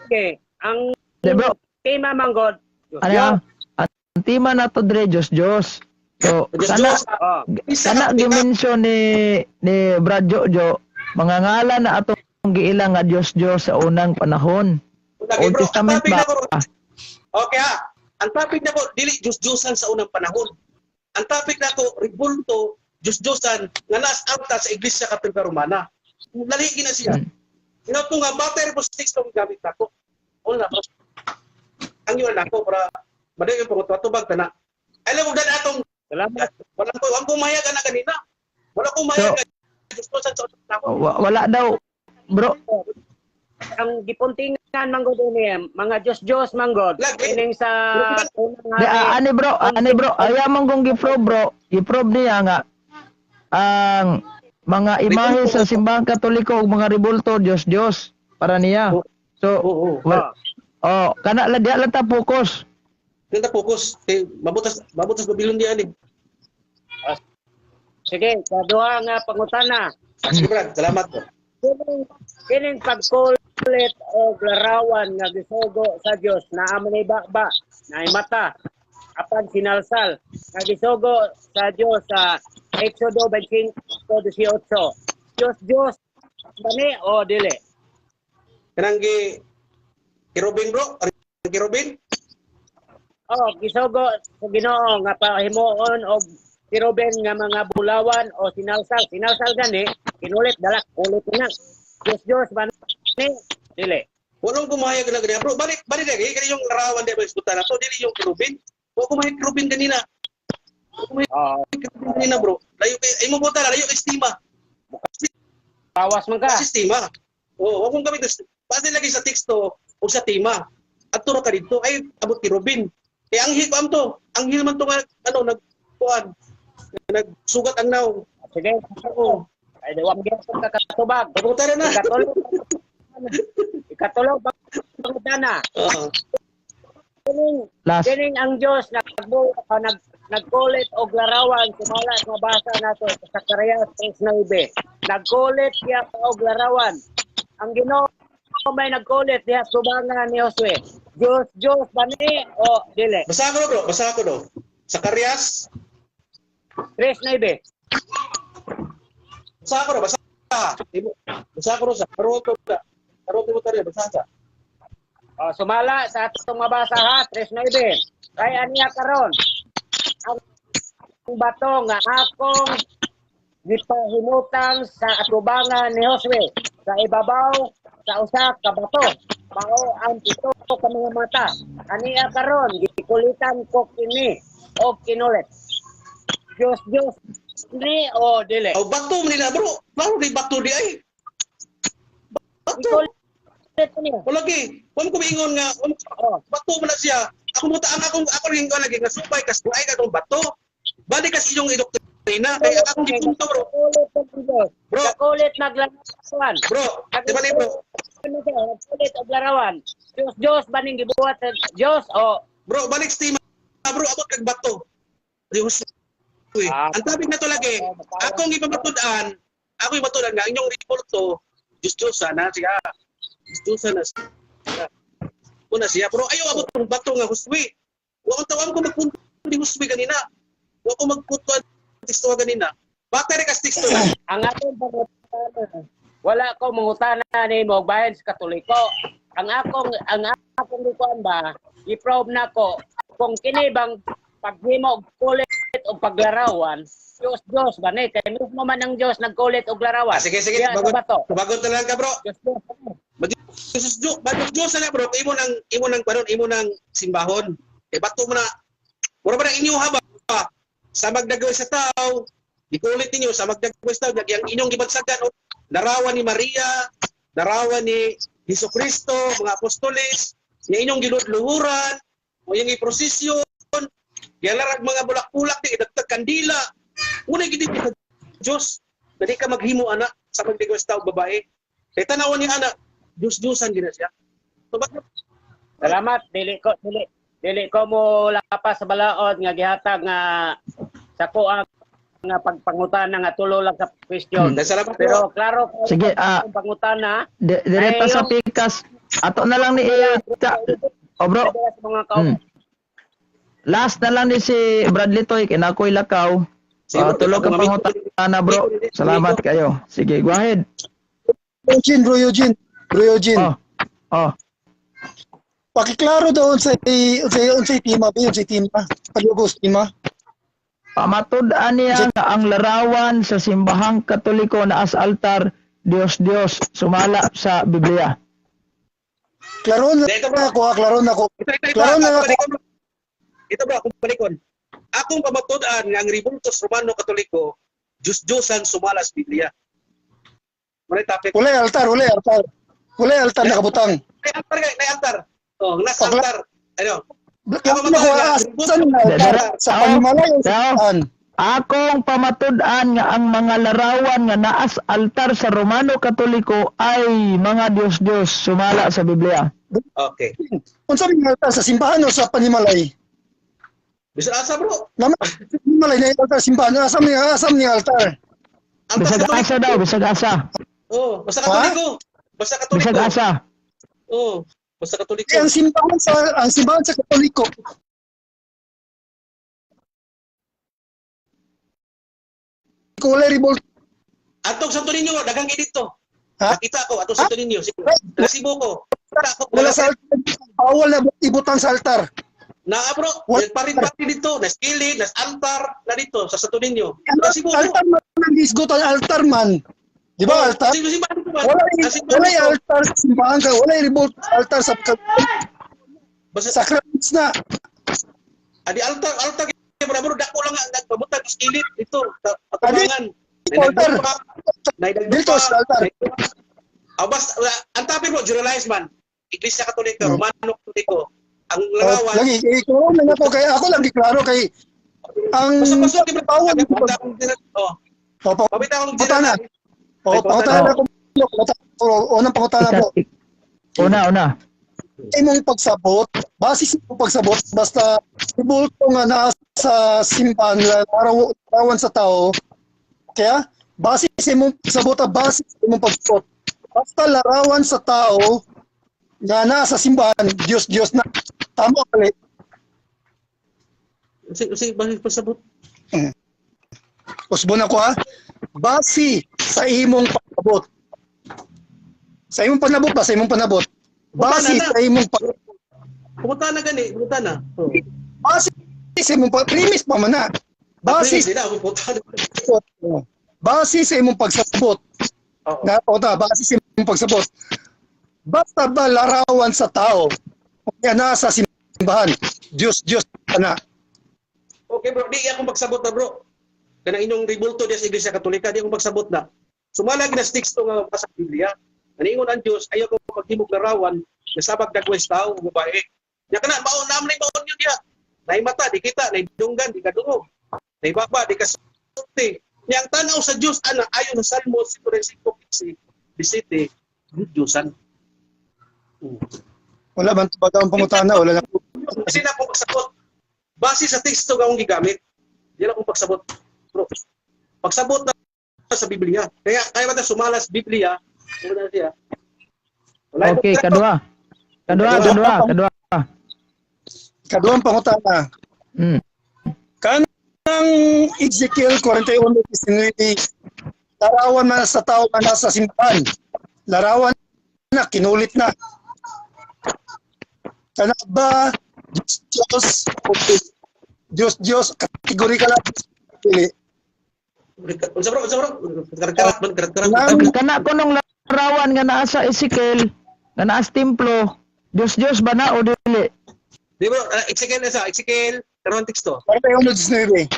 Okay. Ang Di, bro. tema man God. Dios Ano? Dios. Ang tema na to dre, Diyos Diyos. So, Diyos kana Diyos. Oh. kana gi-mention ni Brad Jojo, mga ngalan na atong giila nga Diyos Diyos sa unang panahon. Lagi, Old bro. Ang Testament topic ba? na ko. Okay ha. Ang topic na ko, dili Diyos-Diyosan sa unang panahon. Ang topic na ko, rebulto, Diyos-Diyosan, nga naas angta sa Iglesia Katolika Romana. Lali na siya. Sino ko nga, battery po sticks tong gamit nako. Una, bro. Ang yun nako, para madali yung pangutwatubag ta na. Alam mo, dahil atong, Salamat. wala ko, wala ko mayag na kanina. Wala ko mayag So, nga Diyos-Diyosan sa unang panahon. Wala daw, bro. Ang gipuntingan man God ini mga Dios Dios man God. Lagi. Kining sa unang Di, hari. ani bro, ayaw mong kong gi-probe, bro. I-probe niya nga ang mga imahe sa Simbahang Katoliko ug mga rebulto Diyos Diyos para niya. So, Oo. well, oh, kana lang diha lang ta focus. Ganda focus. Eh, mabutas, mabutas Babylon diyan eh. Sige, kaduha nga pangutana. Sige, Brad. Salamat po. Kining pagkulit og larawan nga gisugo sa Dios naa man ni baba, naay mata, apan sinalsal nga gisugo sa Dios sa Exodo 25:18. Dios Dios ba ni o dili? Kanang gi Kerubin, bro? Kerubin? Oh, gisugo sa Ginoo nga pahimuon og kiruben nga mga bulawan o sinalsal. Sinalsal gani, kinulit dala kulit na. Dios Dios ba ni dili? Walang kumahayag na ganyan. Bro, balik, balik lagi. Kaya yung larawan di ba iskutan na to, dili yung kerubin. Wa kumahayag kerubin kanina. Wa kumahayag kerubin kanina, bro. Layo kay, ay mo buta, layo kay estima. Bawas man ka. Kasi estima. Oo, wa kong gamit. Base lagi sa teksto o sa tema. At turo ka dito, ay abot kerubin. Kaya ang hil am to, ang hil man to nga, ano, nagkuan, nagsugat ang naong. Sige. Oo. Ay, di wa gyud ka katubag. Papunta na. Ikatulo. Ikatulo pangutana. Oo. Kining Last. kining ang Dios nagbuo nagkulit og larawan sumala sa mabasa nato sa Zacarias 3:9. Nagkulit siya og larawan. Ang Ginoo may nagkulit diha subangan ni Josue. Dios Dios ba ni o dili? Basa ko, bro. Basa ko, do. Zacarias. 3:9. Basa ko, do. Basa. Basa ko, do. Sa karoto ka. Karoto mo tayo. Basa ka. O, sumala sa atong mabasa ha, 3:9. Kay aniya karon ang bato nga akong gipahimutang sa atubangan ni Josue sa ibabaw sa usa ka bato mao ang pito ka mga mata. Aniya karon gikulitan ko kini og kinulit. Dios Dios ni o dili? Oh, bato man nila, bro. Klaro di bato di ay. Bato. Gikulit niya. Wala gi. Wa mo ko miingon nga wa bato man na siya. Ako mo ang akong ako ring lagi nga supay kas ay ka tong bato. Balik kasi yung idoktrina kay ang akong gipunto, bro. Nagkulit ang Diyos. Bro. Nagkulit maglarawan. Bro, di ba ni, bro? Nagkulit og larawan. Diyos, Diyos ba ning gibuhat sa Diyos o Bro, balik sa tema, bro, abot kag bato. Di Jose. Ang topic na to lagi, akong ipamatud-an, ako ipamatud-an nga inyong reporto, Diyos Diyos sana siya. Diyos Diyos sana siya. Una siya, pero ayaw abot ng bato nga Josue. Wa ko tawag ko magpunto ni Josue ganina. Wa ko magpunto teksto ganina. Battery ka teksto na. Ang akong pangutana, wala ko mangutana nimo bahin sa Katoliko. Ang akong gikuan ba, i-prove nako kung kini bang paghimo og kulit o paglarawan, Diyos Diyos ba ni kay mismo man ang Diyos nagkulit og larawan. Ah, sige, sige. Diya sa Bagot, bato. bagot na lang ka, bro. Diyos Diyos. Jesus Diyos, bagot Diyos na, bro. Imo nang kanon, imo nang simbahon. Eh bato mo na. Mura ba na inyo ha ba? Sa magdagaway sa tao, ikulit ninyo sa magdagaway sa tao, yang inyong gibansagan o larawan ni Maria, larawan ni Hesus Kristo, mga apostoles, yung inyong giludluhuran, o yung iprosesyon, gilarag mga bulak-bulak, di idagtag kandila. Una gid sa Diyos, dali ka maghimo ana sa magdagaway sa tao babae. Kay tanawan ni ana, Diyos-Diyosan gina siya. So, bakit Salamat, dili ko mo lapas sa balaod nga gihatag nga sa kuang nga pagpangutana nga tulo lang sa question. Dahil salamat, bro. Pero klaro ko Sige, ang pangutana Direkta Ay, sa pikas. Ato na lang ni Oh, bro. sa mga kaum. Last na lang ni si Bradley Toy kay nakoy lakaw. Sige, Ah, bro. tulo ka pangutana, bro. Salamat kayo. Sige, go ahead. Eugene, bro Eugene. Bro Eugene. Oh. Pakiklaro daw unsay tema ba unsay tema? Palugos tema. Pamatud-an niya nga ang larawan sa simbahang Katoliko na as altar, Dios Dios, sumala sa Biblia. Klaro na Ito, bro. ako, ha, klaro na ako. Ito, ito, ito. Klaro na Akong ako. balikon, bro. Ito, bro, akong balikon. Akong pamatud-an nga ang Rebultos Romano Katoliko, Diyos-Diyosan sumala sa Biblia. Muna yung topic. Walay altar, walay altar. Walay altar nakabutang. May altar nga, may altar. Oh, nasa altar. Ano? Klaro na ako, saan ang altar? Sa panimalay o sa saan? Akong pamatud-an nga ang mga larawan nga naas altar sa Romano Katoliko ay mga Dios-Dios sumala sa Biblia. Okay. Unsa may altar sa simbahan o sa panimalay? Bisan asa, bro. Naman panimalay na altar simbahan, asa may altar? Altar Bisag Katoliko. asa daw, bisag asa. Oh, basta Katoliko. Basta Katoliko. Bisag asa. Oh, basta Katoliko. Eh, ang simbahan sa Katoliko. Kung walay revolt, Atong Santo Niño, daghang gid dito. Ha? Nakita ko atong Santo Niño. Taga Cebu ko. Nakita ko. Wala sa altar, bawal na ibutang sa altar. Na bro, Wala. parin-parin dito, nas kilid, nas altar na dito sa Santo Niño. Taga Cebu ko. Altar man ang gisgutan, altar man. Di ba altar? Sino simbahan dito man? Wala Ang simbahan wala dito. altar sa simbahan ka, wala revolt altar sa Basta sacraments na. adi altar, altar kay bro, bro, dako lang ang nagpabutang sa kilid dito sa atubangan. Altar. Dito sa altar. Ah, basta ang topic mo, generalize man. Iglesia Katolika, Romano Katoliko. Ang Oh, larawan. lagi eh, klaro na ako kay ako lang giklaro kay ang Basta pasok di bro. bawal Oh, Oh, pabita akong Pangutana. Oh, Ay, pangutana ko. Unang pangutana bro. Una, una. Imong pagsabot, base sa imong pagsabot, basta rebulto nga naa sa simbahan, larawan sa tao, kaya base sa imong pagsabot, base sa imong pagsabot, basta larawan sa tao nga naa sa simbahan, Diyos Diyos na. Tama kali. Sige, sige, bakit pasabot? Usbon ako ha. Base sa imong pagsabot. Sa imong panabot ba? Sa imong panabot. Base Pangutana na. sa imong pag Pumunta na gani, pumunta na. Oh. Base sa imong premise pa man na. Base Hindi na, pumunta na. Base sa imong pagsabot. Oo. Na, o ta, base sa imong pagsabot. Basta ba larawan sa tao kaya nasa simbahan, Diyos Diyos na. Okay bro, di akong magsabot na, bro. Kanang inyong rebulto diya sa Iglesia Katolika, di akong magsabot na. Sumalag na teksto nga sa Biblia. Aningon ang Dios, ayaw ko maghimog larawan nga sabag dagwes tao o babae. Nya kana maon na man maon yun diya. Nay mata di kita, nay dunggan di kadungog. Nay baba di kasulti. Nya ang tanaw sa Dios ana ayon sa Salmo 135:15, 17, Diyosan. Wala man tubag ang pangutana, wala na. Kasi na akong pagsabot. Base sa teksto nga akong gigamit, di na akong pagsabot. Bro, pagsabot na sa Biblia. Kaya kaya ba sumala sa Biblia? Ano na siya? Wala Okay, kadua. Kadua, kadua, kadua. Kaduang pangutana. Kanang Kanang Ezekiel 41:19, larawan man sa tao nga nasa simbahan. Larawan na, kinulit na. Kana ba Diyos Diyos o Diyos Diyos, kategory ka lang pili? Unsa, bro? Unsa, bro? Karat-karat man, karat-karat. Kana kunong larawan nga naa sa Ezekiel, nga naa sa templo, Diyos Diyos ba na o dili? Di, bro, Ezekiel na sa Ezekiel, karon teksto. 41:19.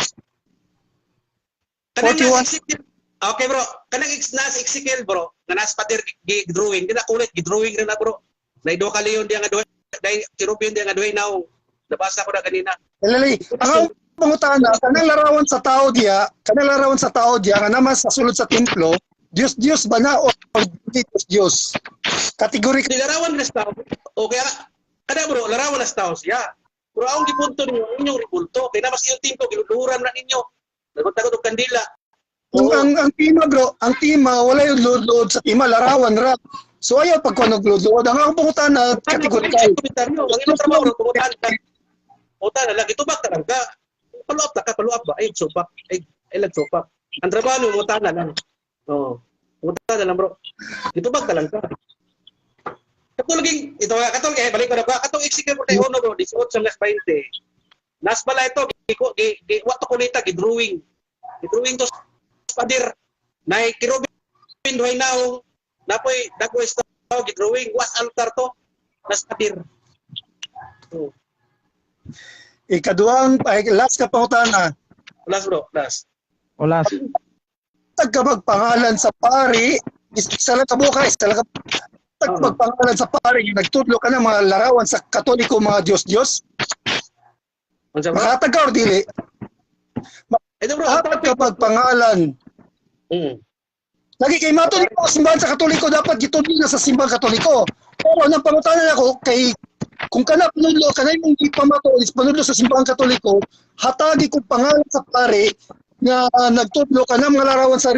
Kanang 41. nasa Ezekiel. Okay, bro, kanang nasa Ezekiel, bro, nga nasa pader gi drawing, di na kulit, gi-drawing rin na, bro. Nay duha ka leon diya nga duha, nay cherubim diya nga duhay naong. Nabasa ko na kanina. Lali, ang pangutana, kanang larawan sa tao diya, kanang larawan sa tao diya nga naman sa sulod sa templo, Diyos Diyos ba na o di Diyos Diyos? Kategory Di larawan na sa tao. O kaya kada, bro, larawan na sa tao siya. Pero ang gipunto ninyo, ang inyong ribulto, kay namas yung templo, giluluran na ninyo. Nagutagod og kandila. Ang tema, bro, ang tema wala yung load-load sa tema, larawan ra. So ayaw pag kuno load-load. Ang akong pangutana, kategorikal. Komentaryo, ang imong trabaho, bro, pangutan ka. Pangutan na lang, itubag ka lang ka. Follow up ta ka, follow up ba? Ay, sopak. Ay, ay lag sopak. Ang trabaho mo, pangutan na lang. Oo. Pangutan na lang, bro. Itubag ka lang ka. Katong laging, ito, katong, eh, balik ko na ba? Katong Ezekiel 41, bro, 18 hanggang 20. Nas bala ito, gi, gi, gi, wato kulita, gi-drawing. Gi-drawing to sa pader. Nay, kerubin, duhay naong, napoy, dagway sa tao, gi-drawing, was altar to, nas pader. Oh. Ikaduang, ay, last ka pangutana. Last, bro, last. Wala. Tag ka magpangalan sa pari, isa lang ka buka, isa lang ka tag magpangalan sa pari, nagtudlo ka ng mga larawan sa Katoliko, mga Diyos-Diyos. Unsa, bro? Makahatag ka or dili? Ito, bro, ang Makahatag topic. ka magpangalan. Lagi kay mato ni ang simbahan sa Katoliko dapat gitudlo na sa simbahan Katoliko. Pero nang pangutana nako kay kung kana panudlo kanay mong gipamato is panudlo sa simbahan Katoliko, hatagi kong pangalan sa pare nga nagtudlo ka ng mga larawan sa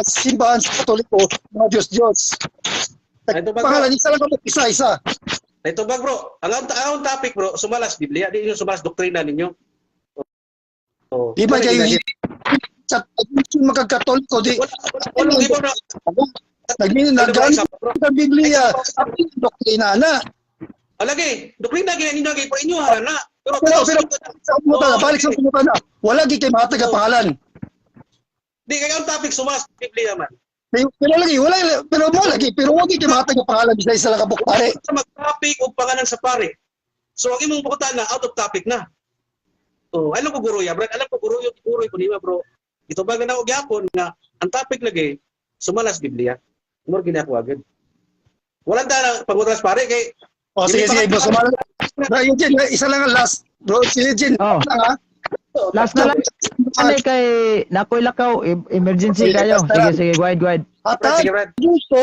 simbahan sa Katoliko, mga Diyos Diyos. Ito ba, bro? Pangalan isa lang ka isa isa. Ito ba, bro? Ang topic, bro, sumalas Biblia, di inyo sumalas doktrina ninyo. Oh. Di ba kayo sa magkakatoliko di Wala, wala, wala, di ba, bro? nagmin Ano ba, naggamit example, bro? sa Biblia ang doktrina na. Alagi, doktrina gina ninyo pero inyo hara na. Pero, Pero sa pangutana, Oo, balik sa pangutana, wala gi kay mahatag ang pangalan. Di kay ang topic sumas Biblia man. Pero lagi, wala, pero mo lagi, pero wag kay mahatag ang pangalan bisa isa lang ka buok pare. Sa mag-topic og pangalan sa pare. So ang imong pangutana out of topic na. Oh, alam ko guro ya, bro. Alam ko guro yung guro ko nima, bro. Ito ba na og gyapon nga ang topic lagi sumalas Biblia. Mor ginako agad. Walang ta pangutana sa pare kay O sige, sige, bro, sumala. Bro, Eugene, isa lang ang last. Bro, si Eugene, Oh. lang ha. Last na lang. Ano kay nakoy lakaw, emergency kayo. Sige, sige, go ahead, go ahead. Hatagi Sige, Brad. ko,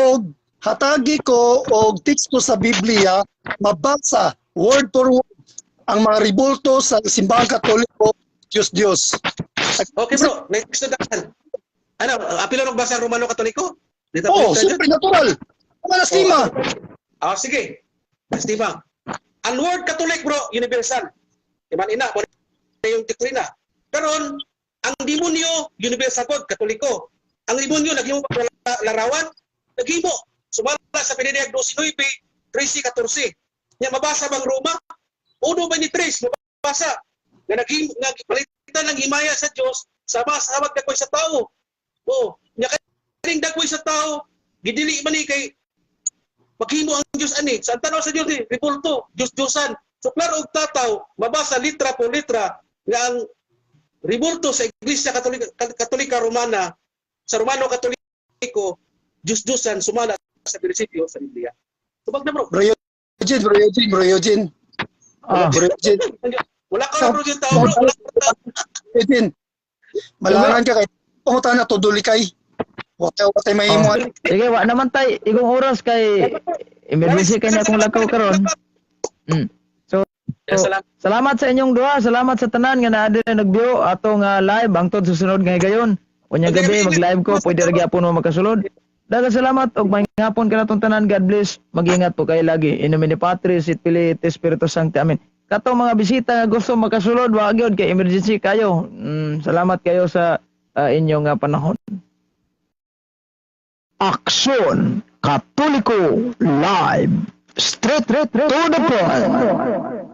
hatagi ko og teksto sa Biblia, mabasa word for word ang mga ribulto sa simbahan Katoliko, Diyos Diyos. Okay, bro, next na dahan. Ano, apila og basa ang Romano Katoliko? Dito Oh, dito- siyempre natural. Malas lima. Ah, sige. Estima. Ang word Catholic, bro, universal. Iman ina, mo na yung doktrina. Karon, ang demonyo, universal code, Katoliko. Ang demonyo, naghimo pa larawan, naghimo. Sumala sa Pinideg 12, 13, 14. Nya mabasa bang Roma? 1:23, mabasa. Nga naghimo, nagpalitan ng himaya sa Dios sama sa dagkoy sa tao. Oh, nya kaning dagkoy sa tao, gidili man ni kay maghimo ang Dios ani. Sa tanaw sa Dios ni ribulto, Dios Diosan. So klaro og tataw, mabasa litra por litra nga ang ribulto sa Iglesia Katolika, Katolika Romana sa Romano Katoliko, Dios Diosan sumala sa prinsipyo sa Biblia. Tubag na, bro. Bro Eugene, Bro Eugene, Bro Eugene. Ah. Bro Eugene, Wala ka, bro, yung tao, bro. Wala ka. Eugene. Malangan ka kay pangutana to dulikay. Watay watay may imo. Sige, wa naman tay igong oras kay emergency kay na akong lakaw karon. So, Salamat. salamat sa inyong duha, salamat sa tanan nga naa diri nag-view ato nga live hangtod susunod nga higayon. Unya gabi mag-live ko, pwede ra gyapon mo makasulod. Daghang salamat ug maayong hapon kanatong tanan. God bless. Mag-ingat po kayo lagi. In nomine Patris et Filii et Spiritus Sancti. Amen. Katong mga bisita nga gusto makasulod, wa gyud kay emergency kayo. Salamat kayo sa inyong panahon. Aksyon Katoliko Live. Straight, straight to the point.